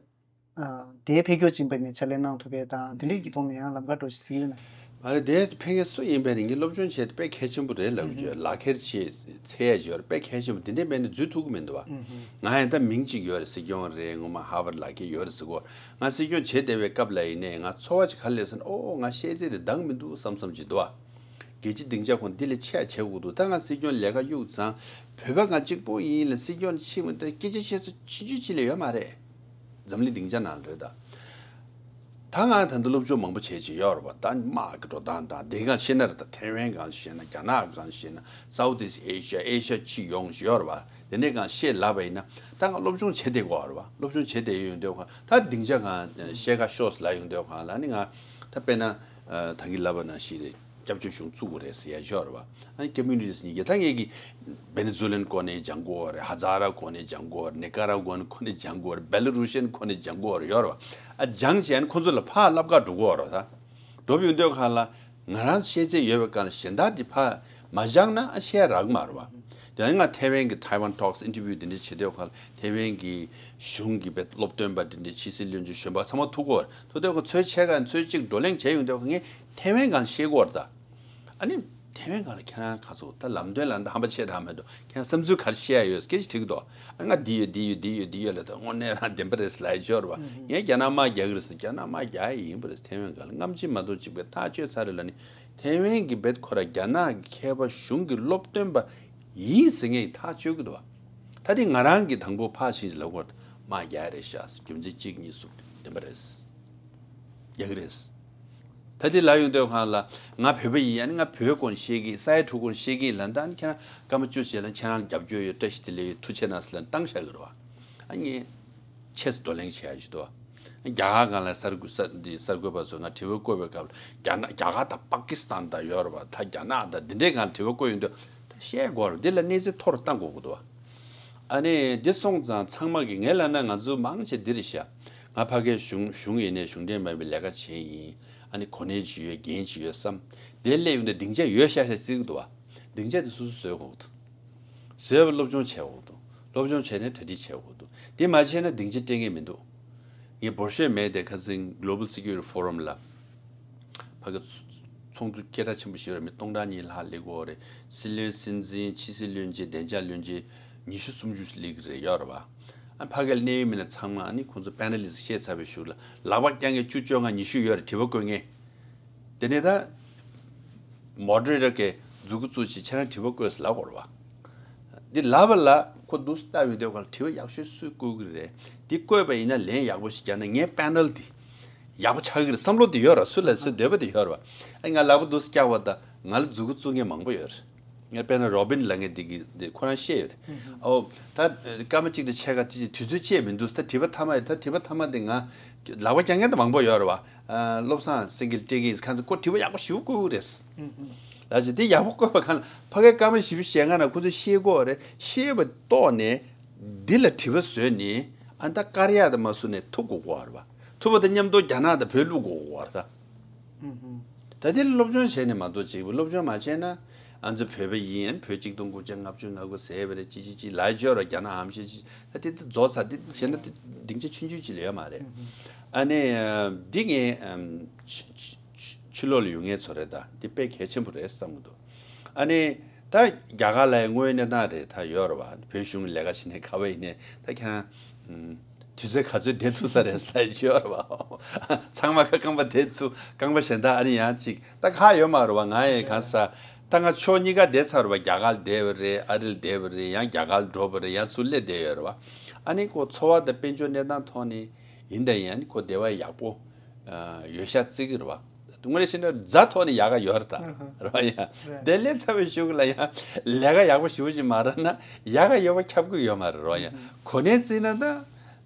ཨ་དེའི་འཕེལ་འགྱུར་ཕྱིན་པ་ནས་ཕྱག་ལས་གནང་ཐུབ་པའི་དང་དེ་འདྲའི་གི་ཐོག་ནས་ཡང་ལམ་ཁ་འགྲོ་ཞིག་ཟིན་ན། མ་རེད། དེ་ཕ་གི་སུ་ཡིན་པའི་རིང་གི་སློབ་སྦྱོང་བྱས་ཏེ་དཔེ་གལ་ཆེན་པོ་རེད་ལབ་ཀྱི་ཡོད། ལག་ཁྱེར་ཆེ་ཚད་ཡ་ཡོད་རེད། དཔེ་གལ་ཆེན་པོ་དེ་འདྲའི་མེད་ན་འཛུལ་ཐུབ་ཀྱི་མི་འདུག་བ། ང་ཡང་ད་མིང་གཅིག་ཡོད་རེད། སྲིད་སྐྱོང་རེད། ངོ་མ་ཧར་ཝརཌ་ལག་ཁྱེར་ཡོད་རེད་ཟེར་གོ། ང་སྲིད་སྐྱོང་བྱེད་བསྡད་པའི་སྐབས་ལ་ཡིན་ནའི་ང་ཚོར་བ་ཅིག་ག་རེ་སླེབས་ཟེར་ན། ཨོ་ང་ཤེས་ཚད་དེ་འདང་མི་འདུག་བསམ་བསམ་ཅིག་འདུག་བ། རྒྱལ་སྤྱིའི་སྡིངས་ཆ་ཁོང་འདི་ལས་ཆེ་བ་བྱེད་དགོས་འདུག་ད་ང་སྲིད་སྐྱོང་ལས་ཀ་གཡུག་ཙང་བོད་པ་ང་གཅིག་པོ་ཡིན་ལ་སྲིད་སྐྱོང་ཕྱིན་མི་ད་སྐད་ཆ་བཤད་ས་ཆུང་ཆུང་ཅིག་ལས་ཡོད་མ་རེད། འཛམ་གླིང་སྡིངས་ཆ་ནང་ལ་རེད་ད། ད་ང་ད་ལྟ་སློབ་སྦྱོང་མང་པོ་བྱས་བྱས་ཡོད་རེད་པ། ད་དམག་གི་འགྲོ་སྟངས་དང་དེ་གང་ཤེས་ན་རེད། ད་ཐའེ་ཝན་གང་ཤེས་ན། རྒྱ་ནག་གང་ཤེས་ན། Southeast Asia, Asia་སྤྱི་ཡོངས་ཤིག་ཡོད་རེད་པ། དེ་འདྲས་གང་ཤེས་ལབ་པ་ཡིན་ན། ད་ང་སློབ་སྦྱོང་བྱེད་བསྡད་ཀྱི་ཡོད་རེད་པ། སློབ་སྦྱོང་བྱེད་བསྡད་ཡོད་ཡོད་འདོད་གང་ད་སྡིངས་ཆ་གང་ཤེས་ཀ་ཤོག་ལབ་ཡོད་འདོད་གང་ལ་ནི་ང་ད་དཔེར་ན་ད་གིན་ལབ་པ་ནང་བཞིན་རེད། སྐྱབས་བཅོལ་གཞུང་བཙུགས་དགོས་རེད་ཟེར་ཡ་ཡོད་རེད་པ། ཨ་ནི་ཀོ་མུ་ནི་ཊི་ནི་གི་ད་ངས་ཀྱི་Venezuelan་སྐོར་ནས་སྦྱང་དགོས་རེད། Hazara་སྐོར་ནས་སྦྱང་དགོས་རེད། Nicaraguan་སྐོར་ནས་སྦྱང་དགོས་རེད། Belarusian་སྐོར་ནས་སྦྱང་དགོས་རེད་ཡོད་རེད་པ། ཨ་སྦྱངས་བྱས་ཨ་ནི་ཁོང་ཚོ་ལ་ཕར་བསླབ་ག་འགྲོ་དགོས་རེད། ད་འགྲོ་ཡོང་དུས་གང་ལ་ང་རང་ཤེས་ཚད་ཡོད་པའི་སྒང་ལ་གཞན་དག་དེ་ཕར་མ་སྦྱངས་ན་ཨ་ཤེས་ཡ་རག་གི་མ་རེད་པ། དེ་ནས་ང་ཐའེ་ཝན་གྱི་Taiwan Talks interview་དེ་འདྲ་བྱེད་དུས་གང་ལ་ཐའེ་ཝན་གྱི་གཞུང་གི་བའི་སློབ་སྟོན་པ་དེ་འདྲ་ཕྱི་སྲིད་བློན་ཆེན་གཞོན་པ་ཚང་མ་ཐུག་གོ། ཐུག་དུས་ཁོ་ཚོའི་ཆེད་ཀ་ཚོའི་གཅིག་བགྲོ་གླེང་བྱས་ཡོང་དུས་ངས་ཐའེ་ཝན་གང་ཤེས་གོ་རེད་ད། ཨ་ནི་ཐའེ་ཝན་གང་ལ་ཁྱེད་རང་ག་ཚོད་ད་ལམ་སྟོན་ལ་འདི་ཧམ་པ་ཆེ་དྲགས་མེད་དོ། ཁྱེད་རང་བསམ་ཚུལ་ག་རེ་བཤད་ཡ་ཡོད་སྐད་ཆ་དྲིས་ཀྱི་འདུག་ཨ་ང་འདི་ཡོད་འདི་ཡོད་འདི་ཡོད་འདི་ཡོད་ལབ་ད་དངོས་གནས་རང་བདེན་པ་རེད་ལབ་ཡ་ཅིག་ཡོད་རེད་པ། ངས་རྒྱ་ནག་དམག་རྒྱག་གི་རེད་ཟེར། རྒྱ་ནག་དམག་རྒྱག་ཡ་ཡིན་པ་རེད། ཐའེ་ཝན་གང་ལ་སྔ་ཕྱི་མ་གཏོགས་གཅིག་པའི་ཐག་ཆོད་ཚར་རེད་ལབ་ནི། ཐའེ་ཝན་གྱི་བེད་ཁོ་ར་རྒྱ་ནག་གི་མཁས་པ་གཞུང་གི་སློབ་སྟོན་པ་ཡིན་ཟེར་ངས་ཐག་ཆོད་ཀྱི་འདུག་པ། ད་དེ་ང་རང་གིས་དང་པོ་ཕར་ཕྱིན་ལབ་དགོས་རེད། དམག་རྒྱག་ཡ་རེད་ཤག་རྒྱུ་མཚན་གཅིག་གཉིས་གསུམ་བདེན་པ་རེད། རྒྱག་གི་རེད། ད་དེ་ལབ་ཡོང་དུས་གང་ལ་ང་བོད་པ་ཡིན། ཨ་ནི་ང་བོད་སྐོར་ཤེས་ཀྱི། ས་ཡ་དྲུག་སྐོར་ཤེས་ཀྱི་ལབ་ད། ཨ་ནི་ཁྱེད་རང་སྐར་མ་བཅུ་བྱས་ལ་ཁྱེད་རང་ལ་རྒྱབ་སྐྱོར་ཡོད། བཀྲ་ཤིས་བདེ་ལེགས་ཡོད། ཐུགས་རྗེ་གནང་ཟེར་ལབ་བཏང་བཞག་གི་རེད་པ། ཨ་ངས་ཆེས་བགྲོ་གླེང་བྱེད་ཡ་ཞིག་འདུག་པ། རྒྱ་གར་སྒང་ལ་གསར་འགོད་གསར་འདི་གསར་འགོད་པ་ཚོ་ང་དྲི་བ་བཀོད་པའི་སྐབས་ལ་རྒྱ་ནག་རྒྱ་གར་དང་པ་ཀི་སི་ཐན་དང་ཡོད་རེད་པ། ད་རྒྱ་ནག་དང་འདི་འདྲའི་སྒང་ལ་དྲི་བ་བཀོད་ཡོང་དུས་ད་བཤད་དགོས་རེད། འདི་ལ་གནས་ཚུལ་མཐོ་རུ་བཏང་དགོས་ཀྱི་འདུག་པ། ཨ་ནི་འདི་སོང་ཙང་ཚང་མ་གིས་ངས་ལབ་ན་ང་ཚོ་མང་ཆེ་འདི་རེད་ཤག་ང་ཕ་གའི་གཞུང་གཞུང་ཡིན་ནའི་གཞུང་འབྲེལ་མིན་པའི་ལས་ཀ་བྱེད་ཡིན། ཨ་ནི་གོ་གནས་ཅིག་ཡོད། འགན་ཅིག་ཡོད་བསམ། དེ་སླེབས་ཡོང་དུས་སྡིངས་ཆ་ཡོད་ཤག་ཤག་བརྩི་གི་འདུག་པ། སྡིངས་ཆ་དེ་སོ་སོས་བཟོས་དགོས་ཀྱི་འདུག་བཟོས་པ་སློབ་སྦྱོང་བྱེད་དགོས་ཀྱི་འདུག་སློབ་སྦྱོང་བྱས་ནས་གྲ་སྒྲིག་བྱེད་དགོས་ཀྱི་འདུག་དེ་མ་བྱས་ན་སྡིངས་ཆ་སྤྲད་མཁན་མི་འདུག་ངས་འབོར་ཤོས་མེད་དེ་ཁ་སང་Global Security Forum་ལ་ཕ་གི་ཚོགས་འདུ་སྐད་གྲགས་ཆེན་པོ་ཞིག་རེད། མི་སྟོང་ཕྲག་གཉིས་ལྷག་སླེབས་ཀྱི་ཡོད་རེད། སྲིད་བློན་སྲིད་འཛིན། ཕྱི་སྲིད་བློན་ཆེན། བདེ་འཇགས་བློན་ཆེན་ཉི་ཤུ་སུམ་ཅུ་སླེབས་ཀྱི་རེད་ཡོད་རེད་པ། ཨ་ཕ་གིར་གནད་ཡོད་མི་སྣ་ཚང་མ་ཨ་ནི་ཁོང་ཚོ་panelist་བཤད་ཚར་བའི་གཞུག་ལ་ལག་པ་བརྐྱང་མཁན་བཅུ་བཅོ་ལྔ་ཉི་ཤུ་ཡོད་རེད། དྲི་བ་བཀོད་མཁན། དེ་ནས་ད་moderator་གིས་མཛུབ་གུ་བཙུགས་བྱས་ཁྱེད་རང་དྲི་བ་བཀོད་ཟེར་ལབ་དགོས་རེད་པ། འདི་ལབ་པ་ལ་ཁོ་འདུག་སེ་ལྟ་ཡོང་དུས་ག་ལ་དྲི་བ་ཡག་ཤོས་སུས་བཀོད་ཀྱི་རེད། འདི་བཀོད་པ་ཡིན་ན་ལན་ཡག་པོ་ཞིག་རྒྱག་ན་ངའི་panel་འདི་ཡག་པོ་ཆགས་ཀྱི་རེད་བསམ་བློ་དེ་ཡོད་ར། སུ་ལ་སུ་འདོད་པ་དེ་ཡོད་ར་བ། ཨ་ང་ལག་པ་འདུག་སེ་བཀྱག་པ་དང་ང་ལ་མཛུབ་གུ་བཙུགས་མཁན་མང་པོ་ཡོད་རེད། ངས་དཔེར་ན་Robin་ལབ་མཁན་འདི་གི་འདི་ཁོ་རང་བཤད་ཡོད་རེད། ཨོ་ད་སྐར་མ་གཅིག་དང་ཕྱེད་ཀ་དེ་ཅིག་དུས་ཚོད་ཅིག་མི་འདུག་ད་དྲི་བ་མཐའ་མ་ཡོད། ད་དྲི་བ་མཐའ་མ་དེ་ང་ལག་པ་བརྐྱང་མཁན་དེ་མང་པོ་ཡོད་རེད་བ། ཨ་བློ་བཟང་སེང་གེ་སྤྲད་ཀྱི་ཡིན། ཁ་སང་ཁོ་དྲི་བ་ཡག་པོ་ཞེ་པོ་བཀོད་ཀྱི་རེད། ལགས་ཅིག་དེ་ཡག་པོ་བཀོད་པ་གང་ལ་ཕ་གའི་སྐར་མ་བཞི་བཅུ་ཞེ་ལྔ་ནང་ཁོ་ཚོས་ཤེས་དགོས་རེད། ཤེས་པ་རྟོགས་ནས་འདི་ལ་དྲི་བ་བཟོས་ནས་ཨ་ད་བཀར་ཡག་དེ་མ་བཟོས་ནས་ཐུག་དགོས་ཀྱི་རེད་བ། ཐུག་པ་དང་མཉམ་དུ་རྒྱ་ནག་དང་བོད་བླུག་དགོས་ཀྱི་རེད་ད། ད་དེ་ལ་སློབ་སྦྱོང་བྱས་ནས་མ་གཏོགས་ཅིག་སློབ་སྦྱོང་མ་བྱས་ན་ཨ་ཚོ་བོད་པ་ཡིན། བོད་གཅིག་སྟོང་དགུ་བརྒྱ་ལྔ་བཅུ་ང་དགུ་ཟེར་བ་རེད། ཅི་ཅི་ཅི་ལབ་ཡ་ཅིག་ཡོད་རེད། རྒྱ་ནག་ཧམ་བཤད་ཅིག་ད་དེ་དེ་རྫོགས་ཚར། དེ་བྱས་ན་དེ་སྡིངས་ཆ་ཆུང་ཆུང་ཅིག་ལས་ཡོད་མ་རེད། ཨ་ནི་འདི་ངས་ཕྱི་ཕྱི་ཕྱི་ཕྱི་ལོགས་ལ་ཡོད་མཁན་ཚོ་རེད་ད། འདི་དཔེ་གལ་ཆེན་པོ་རེད་བསམ་གྱི་འདུག་ཨ་ནི་ད་རྒྱ་གར་ལ་ཡང་དངོས་ཡོད་གནས་སྟངས་རེད་ད་ཡོད་རེད་བ། བོད་གཞུང་གི་ལས་ཀ་བྱེད་མཁན་ག་པར་ཡིན་ནའི་ད་ཁྱེད་རང་དུས་ཚོད་ག་ཚོད་བསྡད་ཐུབ་ས་རེད་ཟེར་ཡ་ཅིག་ཡོད་རེད་བ། ཚང་མ་ཁ་རྐང་པ་བསྡད་ཚུགས། རྐང་པ་གཞན་དག་ཨ་ནི་ཡང་ཅིག་ད་ག་ཡོད་མ་རེད་བ། ང་ཡང་གང་ས་ད་ང་ཕྱོགས་གཉིས་ཀ་བསྡད་ཚར་བ། རྒྱ་གར་བསྡད་པ་རེད། ཨ་རིར་བསྡད་པ་རེད། ཡང་རྒྱ་གར་འགྲོ་བ་རེད། ཡང་ཚུར་སླེབས་བསྡད་ཡོད་རེད་བ། ཨ་ནི་ཁོ་འཚོ་བ་དང་དཔལ་འབྱོར་གནས་སྟངས་ཐོག་ནས་ཡིན་ད་ཡིན། ཨ་ནི་ཁོ་བདེ་བ་ཡག་པོ་ཡོད་ཤག་བརྩི་གི་རེད་བ། དངོས་གནས་བཤད་ན་རྫ་ཐོག་ནས་ཡག་ག་ཡོད་རེད་ད། རེད་བ། ཡ་དེ་སླེབས་ཚར་བའི་གཞུག་ལ་ཡང་ལས་ཀ་ཡག་པོ་ཞེ་པོ་ཅིག་མ་རག་ན་ཡག་ག་ཡོད་པ་ཁྱབ་ཀྱི་ཡོད་མ་རེད། རེད་བ། ཡ་གོ་གནས་བརྩིས་ན་ད་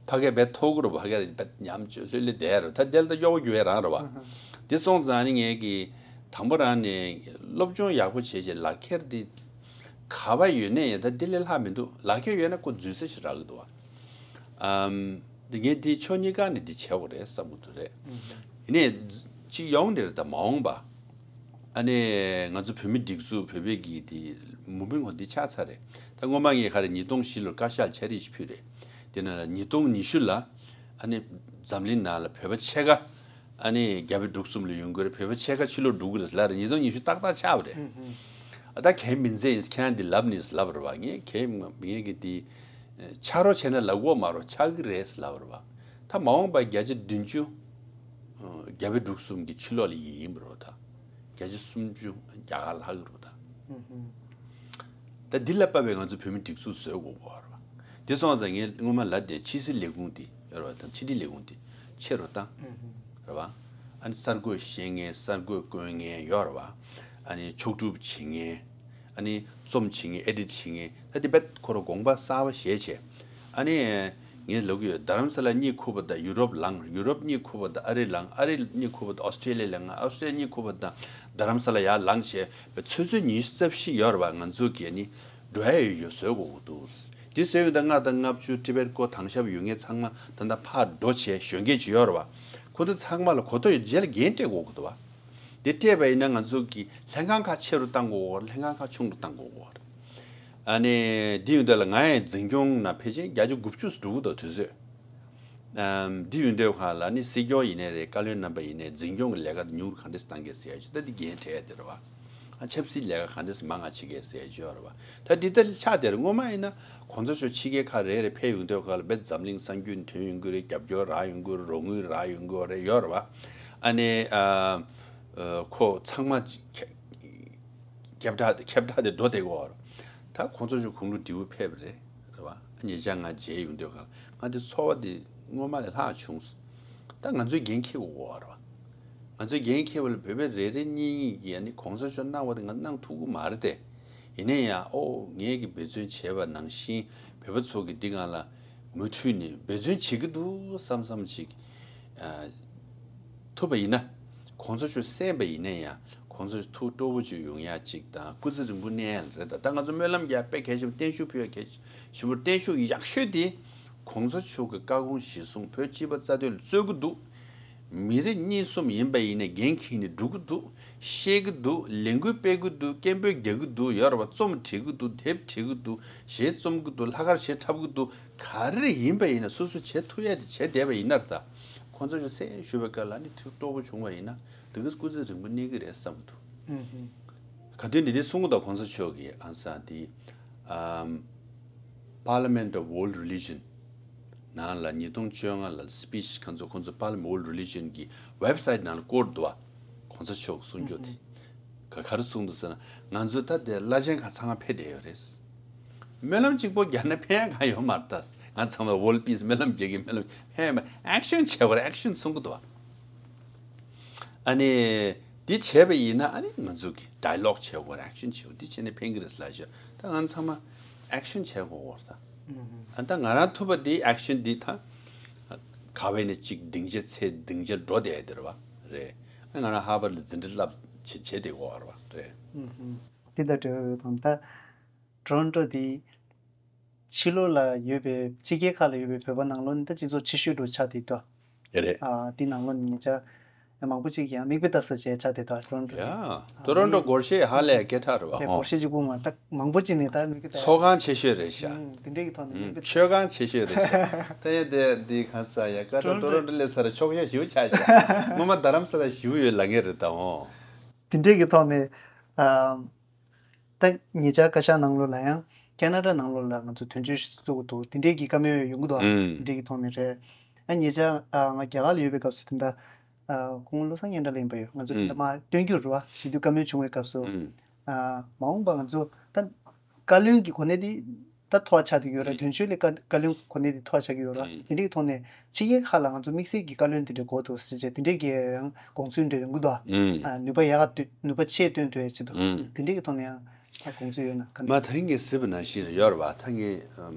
ཕ་གིར་བས་མཐོ་གི་རེད་བ། ཕ་གིར་བས་ཉམས་བཅོས་ལྷོད་ལྷོད་བསྡད་རེད། ད་དེ་ལ་ད་གཡོ་བ་རྒྱུ་ཡ་རང་རེད་བ། དེ་སོང་ཙང་ཨ་ནི་ངས་ཀྱི་དང་པོ་རང་ནས་སློབ་སྦྱོང་ཡག་པོ་བྱས་བྱས་ལག་ཁྱེར་འདི་ག་པར་ཡོད་ནའི་ཡང་ད་འདི་ལས་ལྷག་མི་འདུག་ལག་ཁྱེར་ཡོད་ན་ཁོ་འཛུལ་ས་ཞིག་རག་གི་འདུག་བ། ཨམ། འདི་ངས་འདི་ཕྱོགས་གཉིས་ཀ་ནས་འདི་བྱེད་དགོས་རེད་བསམ་གྱི་འདུག་རེད། ཡིན་ནའི་སྤྱི་ཡོངས་ནས་རེད་ད་མ་འོངས་པ། ཨ་ནི་ང་ཚོ་བོད་མི་སྒྲིག་འཛུགས་བོད་པའི་གི་འདི་མུ་མེན་ཁོ་འདི་ཆགས་ཚར་རེད། ད་སྔོན་མ་ངས་ག་རེ་ཉིས་སྟོང་བཞི་ལོར་བཀའ་ཤག་ལ་ཕྱག་བྲིས་ཤིག་ཕུལ་རེད། དེ་ནས་ཉིས་སྟོང་ཉི་ཤུ་ལ་ཨ་ནི་འཛམ་གླིང་ནང་ལ་བོད་པ་ཕྱེད་ཀ་ཨ་ནི་རྒྱ་བལ་འབྲུག་གསུམ་ལ་ཡོང་གི་རེད། བོད་པ་ཕྱེད་ཀ་ཕྱི་ལོགས་འགྲོ་གི་རེད་ལབ་རེད། ཉིས་སྟོང་ཉི་ཤུ་ཏག་ཏག་ཆགས་པ་རེད། ཨ་ད་གའི་མིན་ཟེར་ཡིན། ཁྱེད་རང་འདི་ལབ་ནི་ལབ་རེད་བ། ངས་གའི་ངས་གི་འདི་ཆགས་རོགས་བྱས་ན་ལབ་དགོས་མ་རེད། ཆགས་ཀྱི་རེད་ལབ་རེད་བ། ད་མ་འོངས་པ་བརྒྱ་ཆ་བདུན་ཅུ་རྒྱ་བལ་འབྲུག་གསུམ་གྱི་ཕྱི་ལོགས་ལ་ཡིན་ཡིན་པ་རེད་བ། ད་བརྒྱ་ཆ་སུམ་ཅུ་རྒྱ་གར་ལྷག་གི་རེད་བ། ད་ད་འདི་ལ་དཔག་པའི་ང་ཚོ་བོད་མི་སྒྲིག་འཛུགས་བཟོས་དགོས་པ་རེད་བ། དེ་སོང་ཙང་ངས་སྔོན་མ་ལབ་དེ་ཕྱི་སྲིད་ལས་ཁུངས་དེ་ཡོད་རེད་བ། ད་ཕྱི་དྲིལ་ལས་ཁུངས་དེ་ཆེ་རུ་བཏང་། རེད་བ། ཨ་ནི་གསར་འགོད་ཤེས་མཁན། གསར་འགོད་བཀོད་མཁན་ཡོད་རེད་བ། ཨ་ནི་ཕྱོགས་སྒྲིག་བྱེད་མཁན། ཨ་ནི་རྩོམ་བྱེད་མཁན། ཨེ་ཌིཊ་བྱེད་མཁན། ད་དེ་བས་ཁོ་རང་དགོངས་པ་གསར་པ་བཞེས་བྱས། ཨ་ནི་ངས་ལབ་ཀྱི་ཡོད། རྡ་རམ་ས་ལ་གཉིད་ཁུག་པ་དང་ཡུ་རོབ་ལངས། ཡུ་རོབ་གཉིད་ཁུག་པ་དང་ཨ་རི་ལངས། ཨ་རི་གཉིད་ཁུག་པ་དང་ཨོ་སི་ཀྲེ་ལི་ཡ་ལངས། ཨོ་སི་ཀྲེ་ལི་ཡ་གཉིད་ཁུག་པ་དང་རྡ་རམ་ས་ལ་ཡར་ལངས་བྱས་པའི་ཆུ་ཚོད་ཉི་ཤུ་རྩ་བཞི་ཡོད་རེད་བ། ང་ཚོ་གིས་ནི་འགྲོ་ཡ་ཡོད་ཡོད་བཟོ་དགོས་ཀྱི་འདུག། དེ་བཟོས་ཡོད། ད་ལྔ་དང་ལྔ་བཅུ་ཊི་བེཊ་སྐོར་དྭངས་ཞབས་ཡོད་མཁན་ཚང་མ་ད་ལྟ་ཕར་འགྲོ་བྱས་གཞོན་སྐྱེས་ཅིག་ཡོད་རེད་བ། ཁོ་ཚོ་ཚང་མ་ལ་གོ་རྟོགས་ཡོད། རྗེས་ལ་འགན་སྤྲད་དགོས་ཀྱི་འདུག་བ། དེ་སྤྲད་པ་ཡིན་ན་ང་ཚོ་གི་ལྷན་ཁང་ཁག་ཆེ་རུ་བཏང་དགོས་རེད། ལྷན་ཁང་ཁག་ཆུང་རུ་བཏང་དགོས་རེད། ཨ་ནི་འདི་ཡོད་འདི་ལ་ང་ཡང་འཛིན་སྐྱོང་ནང་ཕལ་ཆེར་བརྒྱ་ཆ་དགུ་བཅུ་འགྲོ་གི་འདུག་དུས་ཚོད། ཨམ། འདི་ཡོད་འདོད་ཁང་ལ་ནི་སྲིད་སྐྱོང་ཡིན་ནའི་རེད། བཀའ་བློན་རྣམ་པ་ཡིན་ནའི་འཛིན་སྐྱོང་གི་ལས་ཀ་དེ་ཉུང་རུ་ག་འདྲས་བཏང་གི་ཟེར་ཡ་ཅིག་ད་འདི་འགན་འཁྲི་ཡ་དེ་རེད་བ། ཨ། ཆབ་སྲིད་ལས་ཀ་ག་འདྲས་མང་ང་བྱེད་གི་ཟེར་ཡ་ཅིག་ཡོད་རེད་བ། ད་འདི་ལྟར་ཆགས་བསྡད་རེད། སྔོན་མ་ཡིན་ན་གོང་ས་མཆོག་ཕྱི་རྒྱལ་ཁག་རེ་རེ་ཕེབས་ཡོང་འདོད་ཁང་ལ་དཔེ་འཛམ་གླིང་གསར་འགྱུར་ཐོན་ཡོང་གི་རེད། རྒྱབ་སྐྱོར་རག་ཡོང་གི་རེད། རོགས་དངུལ་རག་ཡོང་གི་རེད། ཡོད་རེད་བ། ཨ་ནི་ཨ། ཁོ་ཚང་མ་ཁྱབ་བསྒྲགས་དེ་ཁྱབ་བསྒྲགས་དེ་འགྲོ་བསྡད་ཀྱི་ཡོད་རེད། ད་གོང་ས་མཆོག་དགུང་ལོ་བགྲེས་པོ་ཕེབས་རེད། རེད་བ། ཉེ་ཆར་ང་མཇལ་ཡོང་དུས་ག་ང་དེ་ཚོར་བ་དེ་སྔོན་མ་ལས་ལྷག་བྱུང་། ད་ང་ཚོས་འགན་འཁྱེར་དགོས་རེད་བ། ང་ཚོས་འགན་འཁྱེར་བ་ལ་བོད་པ་རེ་རེ་གཉིས་གཉིས་ཀྱིས་ཨ་ནི་གོང་ས་མཆོག་གནང་བ་དེ་ང་གནང་ཐུབ་ཀྱི་མ་རེད་དེ། ཡིན་ན་ཡང་ཨོ་ངས་ཀྱི་འབད་བརྩོན་བྱས་པ་ནང་བཞིན་བོད་པ་ཚོ་གི་འདི་སྒང་ལ་མུ་མཐུད་ནས་འབད་བརྩོན་བྱེད་ཀྱི་འདུག་བསམ་བསམ་ཅིག་ཐུབ་པ་ཡིན་ན། གོང་ས་མཆོག་གསན་པ་ཡིན་ན་ཡང་གོང་ས་མཆོག་ཐུགས་སྤྲོ་པོ་ཅིག་ཡོང་ཡ་ཅིག་དང་སྐུ་ཚེ་རིང་པོ་གནས་ཡ་ལ་རེད། ད་ད་ང་ཚོ་སྨོན་ལམ་རྒྱག་དཔེ་གལ་ཆེན་པོ་བརྟན་བཞུགས་ཕུལ་ཡ་གལ་ཆེན་པོ། བརྟན་བཞུགས་ཡག་ཤོས་དེ་གོང་ས་མཆོག་གི་བཀའ་དགོངས་གཞིར་བཟུང་བོད་སྤྱི་པ་རྩ་དོན་ལ་རྩོད་ཀྱི་འདུག། མི་རེ་གཉིས་གསུམ་ཡིན་པ་ཡིན་ན་འགན་འཁྱེར་ནས་འགྲོ་གི་འདུག། ཤེས་ཀྱི་འདུག། ལས་འགུལ་སྤེལ་གྱི་འདུག། སྐད་འབོད་རྒྱག་གི་འདུག། ཡོད་རེད་བ། རྩོམ་བྲིས་ཀྱི་འདུག། དེབ་བྲིས་ཀྱི་འདུག། གཞས་རྩོམ་གྱི་འདུག། ལྷག་དཀར་གཞས་འཁྲབ་ཀྱི་འདུག། ག་རེ་ཡིན་པ་ཡིན་ན་སོ་སོ་བྱེད་ཐུབ་ཡ་དེ་བྱས་བསྡད་པ་ཡིན་ན་རེད། ད་ཁོང་ཚོ་ཞུ་སེ་ཞུ་བའི་སྐབས་ལ་ནི་ཐུགས་སྤྲོ་པོ་བྱུང་བ་ཡིན་ན་འདི་ག་སྐུ་ཚེ་རིང་པོ་གནས་ཀྱི་རེད་བསམ་གྱི་འདུག། ཨུ་ཧུ། ག་དུས་འདི་འདི་གསུང་གི་འདུག། གོང་ས་མཆོག་གིས་ཨང་སང་དེ། ཨམ། Parliament of World Religion ནང་ལ་ཉིས་སྟོང་བཅོ་ལྔ་ལ་སི་པི་ཆི་ཁོང་ཚོ་ཁོང་ཚོ་Parliament of World Religion གི་ཝེབ་སའིཊ་ནང་ལ་བཀོད་འདུག་བ། གོང་ས་མཆོག་གསུང་རྒྱུ་དེ། ག་ག་རེ་གསུངས་འདུག་ཟེར་ན། ང་ཚོ་ད་དེ་བླ་ཆེན་ཁག་ཚང་མ་ཕེབས་བསྡད་ཡོད་རེད། སྨོན་ལམ་གཅིག་པོ་རྒྱག་ན་ཕན་ཡ་གང་ཡོད་མ་རེད་ད། ང་ཚང་མ་World Peace སྨོན་ལམ་རྒྱག་གི། སྨོན་ལམ་ཕན་ཡ་མ་ཨེག་ཤན་བྱེད་དགོས་རེད། ཨེག་ཤན་གསུང་གི་འདུག་བ། ཨ་ནི་འདི་བྱས་པ་ཡིན་ན་ཨ་ནི་ང་ཚོ་གི་ཌའི་ལོག་བྱེད་དགོས་རེད། ཨེག་ཤན་བྱེད་དགོས། འདི་བྱས་ན་ཕན་གི་རེད་ལབ་ཤག། ད་ང་ཚང་མ་ཨེག་ཤན་བྱེད་དགོས་རེད་ད། ཨ་ད་ང་རང་ཐུབ་པ་འདི་ཨེག་ཤན་འདི་ད་ག་བས་ནས་གཅིག་སྡིངས་ཆ་ཚེ་སྡིངས་ཆ་འགྲོ་བསྡད་དེ་རེད་བ། རེད། ཨ་ང་རང་ཧར་བར་ལ་འཛིན་གྲྭ་བསླབ་བྱེད་བྱེད་བསྡད་དགོས་རེད་བ། རེད། དེ་ད་འབྲེལ་བ་ཡོད་དང་ད། ཊོ་རོན་ཊོ་དེ་ཕྱི་ལོགས་ལ་ཡོད་པའི་ཕྱི་རྒྱལ་ཁག་ལ་ཡོད་པའི་བོད་པ་ནང་ལོགས་ནི་ད་སྤྱི་ཚོགས་ཆེ་ཤོས་འདྲ་ཆགས་བསྡད་དོ། རེད། ཨ་དེ་ནང་ལོགས་ནི་ཉེ་ཆར་མང་པོ་ཅིག་ཡང་མིག་དཔེ་ལྟ་ས་བྱས་ཆགས་བསྡད་དོ། ཊོ་རོན་ཊོ་དེ། ཡ། ཊོ་རོན་ཊོ་སྒོར་གཞས་ཧ་ལས་སྐད་གྲགས་རེད་བ། རེད། ཧོ། སྒོར་གཞས་གཅིག་པུ་མ་ད་མང་པོ་ཅིག་ནས་ད་མིག་དཔེ་ལྟ། ཚོགས་ཁང་ཆེ་ཤོས་རེད་ཤག། ཨུམ། དེ་འདྲས་ཀྱི་ཐོག་ནས་མིག་དཔེ། ཆོས་ཁང་ཆེ་ཤོས་རེད་ཤག། ད་ཡ་དེ་འདི་གང་ས་ཡ་ཀ་ཊོ་ཊོ་རོན་ཊོ་སླེབས་ས་ར་ཆོག་ཤ་ཞིའུ་ཆགས་ཤག། སྔོན་མ་རྡ་རམ་ས་ལ་ཞིའུ་ཡོད་ལ་ངེས་རེད་ད་འོ། དེ་འདྲས་ཀྱི་ཐོག་ནས་ཨ། ད་ཉེ་ཆར་བཀའ་ཤག་ནང་ལོགས་ལ་ཡང་ཁེ་ན་ཌ་ནང་ལོགས་ལ་ང་ཚོ་དོན་གཅོད་བཙུགས་འདུག། དེ་འདྲས་ཀྱི་བཀའ་མོལ་ཡོང་གི་འདུག། ཨ། ཨང་། དེ་འདྲས་ཀྱི་ཐོག་ནས་རེད། ཨ་ཉེ་ཆར་ཨ་ང་རྒྱ་གར་ལ་ཡོད་པའི་སྐབས་སུ་དེ་འདྲ་ཨ་ཁོང་བློ་བཟང་སྙན་གྲགས་ལ་ཡིན་པ་ཡོད། ང་ཚོ་དེ་འདྲ་ཨང་། མར་སྟོན་རྒྱུ་རེད་བ། ཞུ་དུས་བཀའ་མོལ་བྱུང་བའི་སྐབས་སུ། ཨང་། ཨ་མ་འོངས་པ་ང་ཚོ་ད་བཀའ་བློན་གྱི་གོ་གནས་དེ་ད་མཐོ་བ་ཆགས་བསྡད་ཡོད་རེད། ཨང་། དོན་གཅོད་ལས་བཀའ་བཀའ་བློན་གོ་གནས་དེ་མཐོ་བ་ཆགས་ཀྱི་ཡོད་རེད། ཨང་། དེ་འདྲའི་ཐོག་ནས་ཕྱི་རྒྱལ་ཁག་ལ་ང་ཚོ་དམིགས་བསལ་གྱི་བཀའ་བློན་དེ་འདྲ་དགོས་འདུག་ཟེར་བྱས་དེ་འདྲའི་གི་ཡང་དགོངས་ཚུལ་འདྲ་ཡོང་གི་འདུག། ཨང་། ཨ་ནུས་པ་ཡག་ག་ནུས་པ་ཆེ་བཏོན་ཐུབ་ཡ་ཆེད་དུ། ཨང་། དེ་འདྲའི་གི་ཐོག་ནས་ཡང་ད་དགོངས་ཚུལ་ཡོད་ན་ག་འདྲ། མ་ད་ངས་ཟེར་བ་ནང་བཞིན་རེད་ཡོད་རེད་བ། ད་ངས་ཨམ་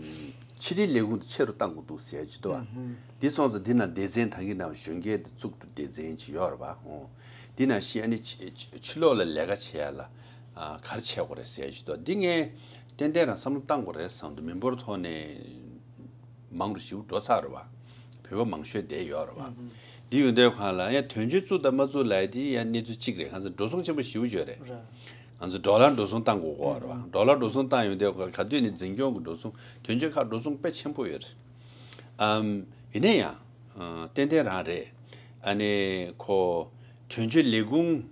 ཕྱི་དྲིལ་ལས་ཁུངས་དེ་ཆེ་རུ་བཏང་དགོས་འདུག་ཟེར་ཡ་ཅིག་འདུག་བ། ཨང་། འདི་སོང་ཙང་འདི་ན་སྡེ་ཚན་ད་གིན་ནང་གཞོན་སྐྱེས་དེ་བཙུགས་འདུག། སྡེ་ཚན་ཅིག་ཡོད་རེད་བ། ཨོ། འདི་ནང་བཞིན་ཨ་ནི་ཕྱི་ཕྱི་ཕྱི་ལོགས་ལ་ལས་ཀ་བྱེད་ཡ་ལ་ཨ་ག་རེ་བྱེད་དགོས་རེད་ཟེར་ཡ་ཅིག་འདུག། འདི་ངས་ཏན་ཏན་རང་བསམ་བློ་བཏང་དགོས་རེད་བསམ་འདུག། མི་འབོར་ཐོག་ནས་མང་རུ་ཞེ་པོ་འགྲོ་ཚར་རེད་བ། བོད་པ་མང་ཤོས་བསྡད་ཡོད་རེད་བ། ཨང་། འདི་ཡོད་འདོད་ཁང་ལ་ཡང་དོན་གཅོད་བཙུགས་དང་མ་བཙུགས་ལབ་ཡ་དེ་ཡང་གནས་ཚུལ་གཅིག་རེད། གང་ཟེར་འགྲོ་སོང་ཆེན་པོ་ཞེ་པོ་ཅིག་ཡོད་རེད། རེད། ང་ཚོ་ཌོ་ལར་འགྲོ་སོང་བཏང་དགོས་ཀྱི་ཡོད་རེད་བ། ཌོ་ལར་འགྲོ་སོང་བཏང་ཡོང་དུས་ག་དུས་ནས་འཛིན་སྐྱོང་གི་འགྲོ་སོང་དོན་གཅོད་ཁག་འགྲོ་སོང་དཔེ་ཆེན་པོ་ཡོད་རེད། ཨམ། ཡིན་ན་ཡང་། ཨ། ཏན་ཏན་རང་རེད། ཨ་ནི་ཁོ་དོན་གཅོད་ལས་ཁུངས་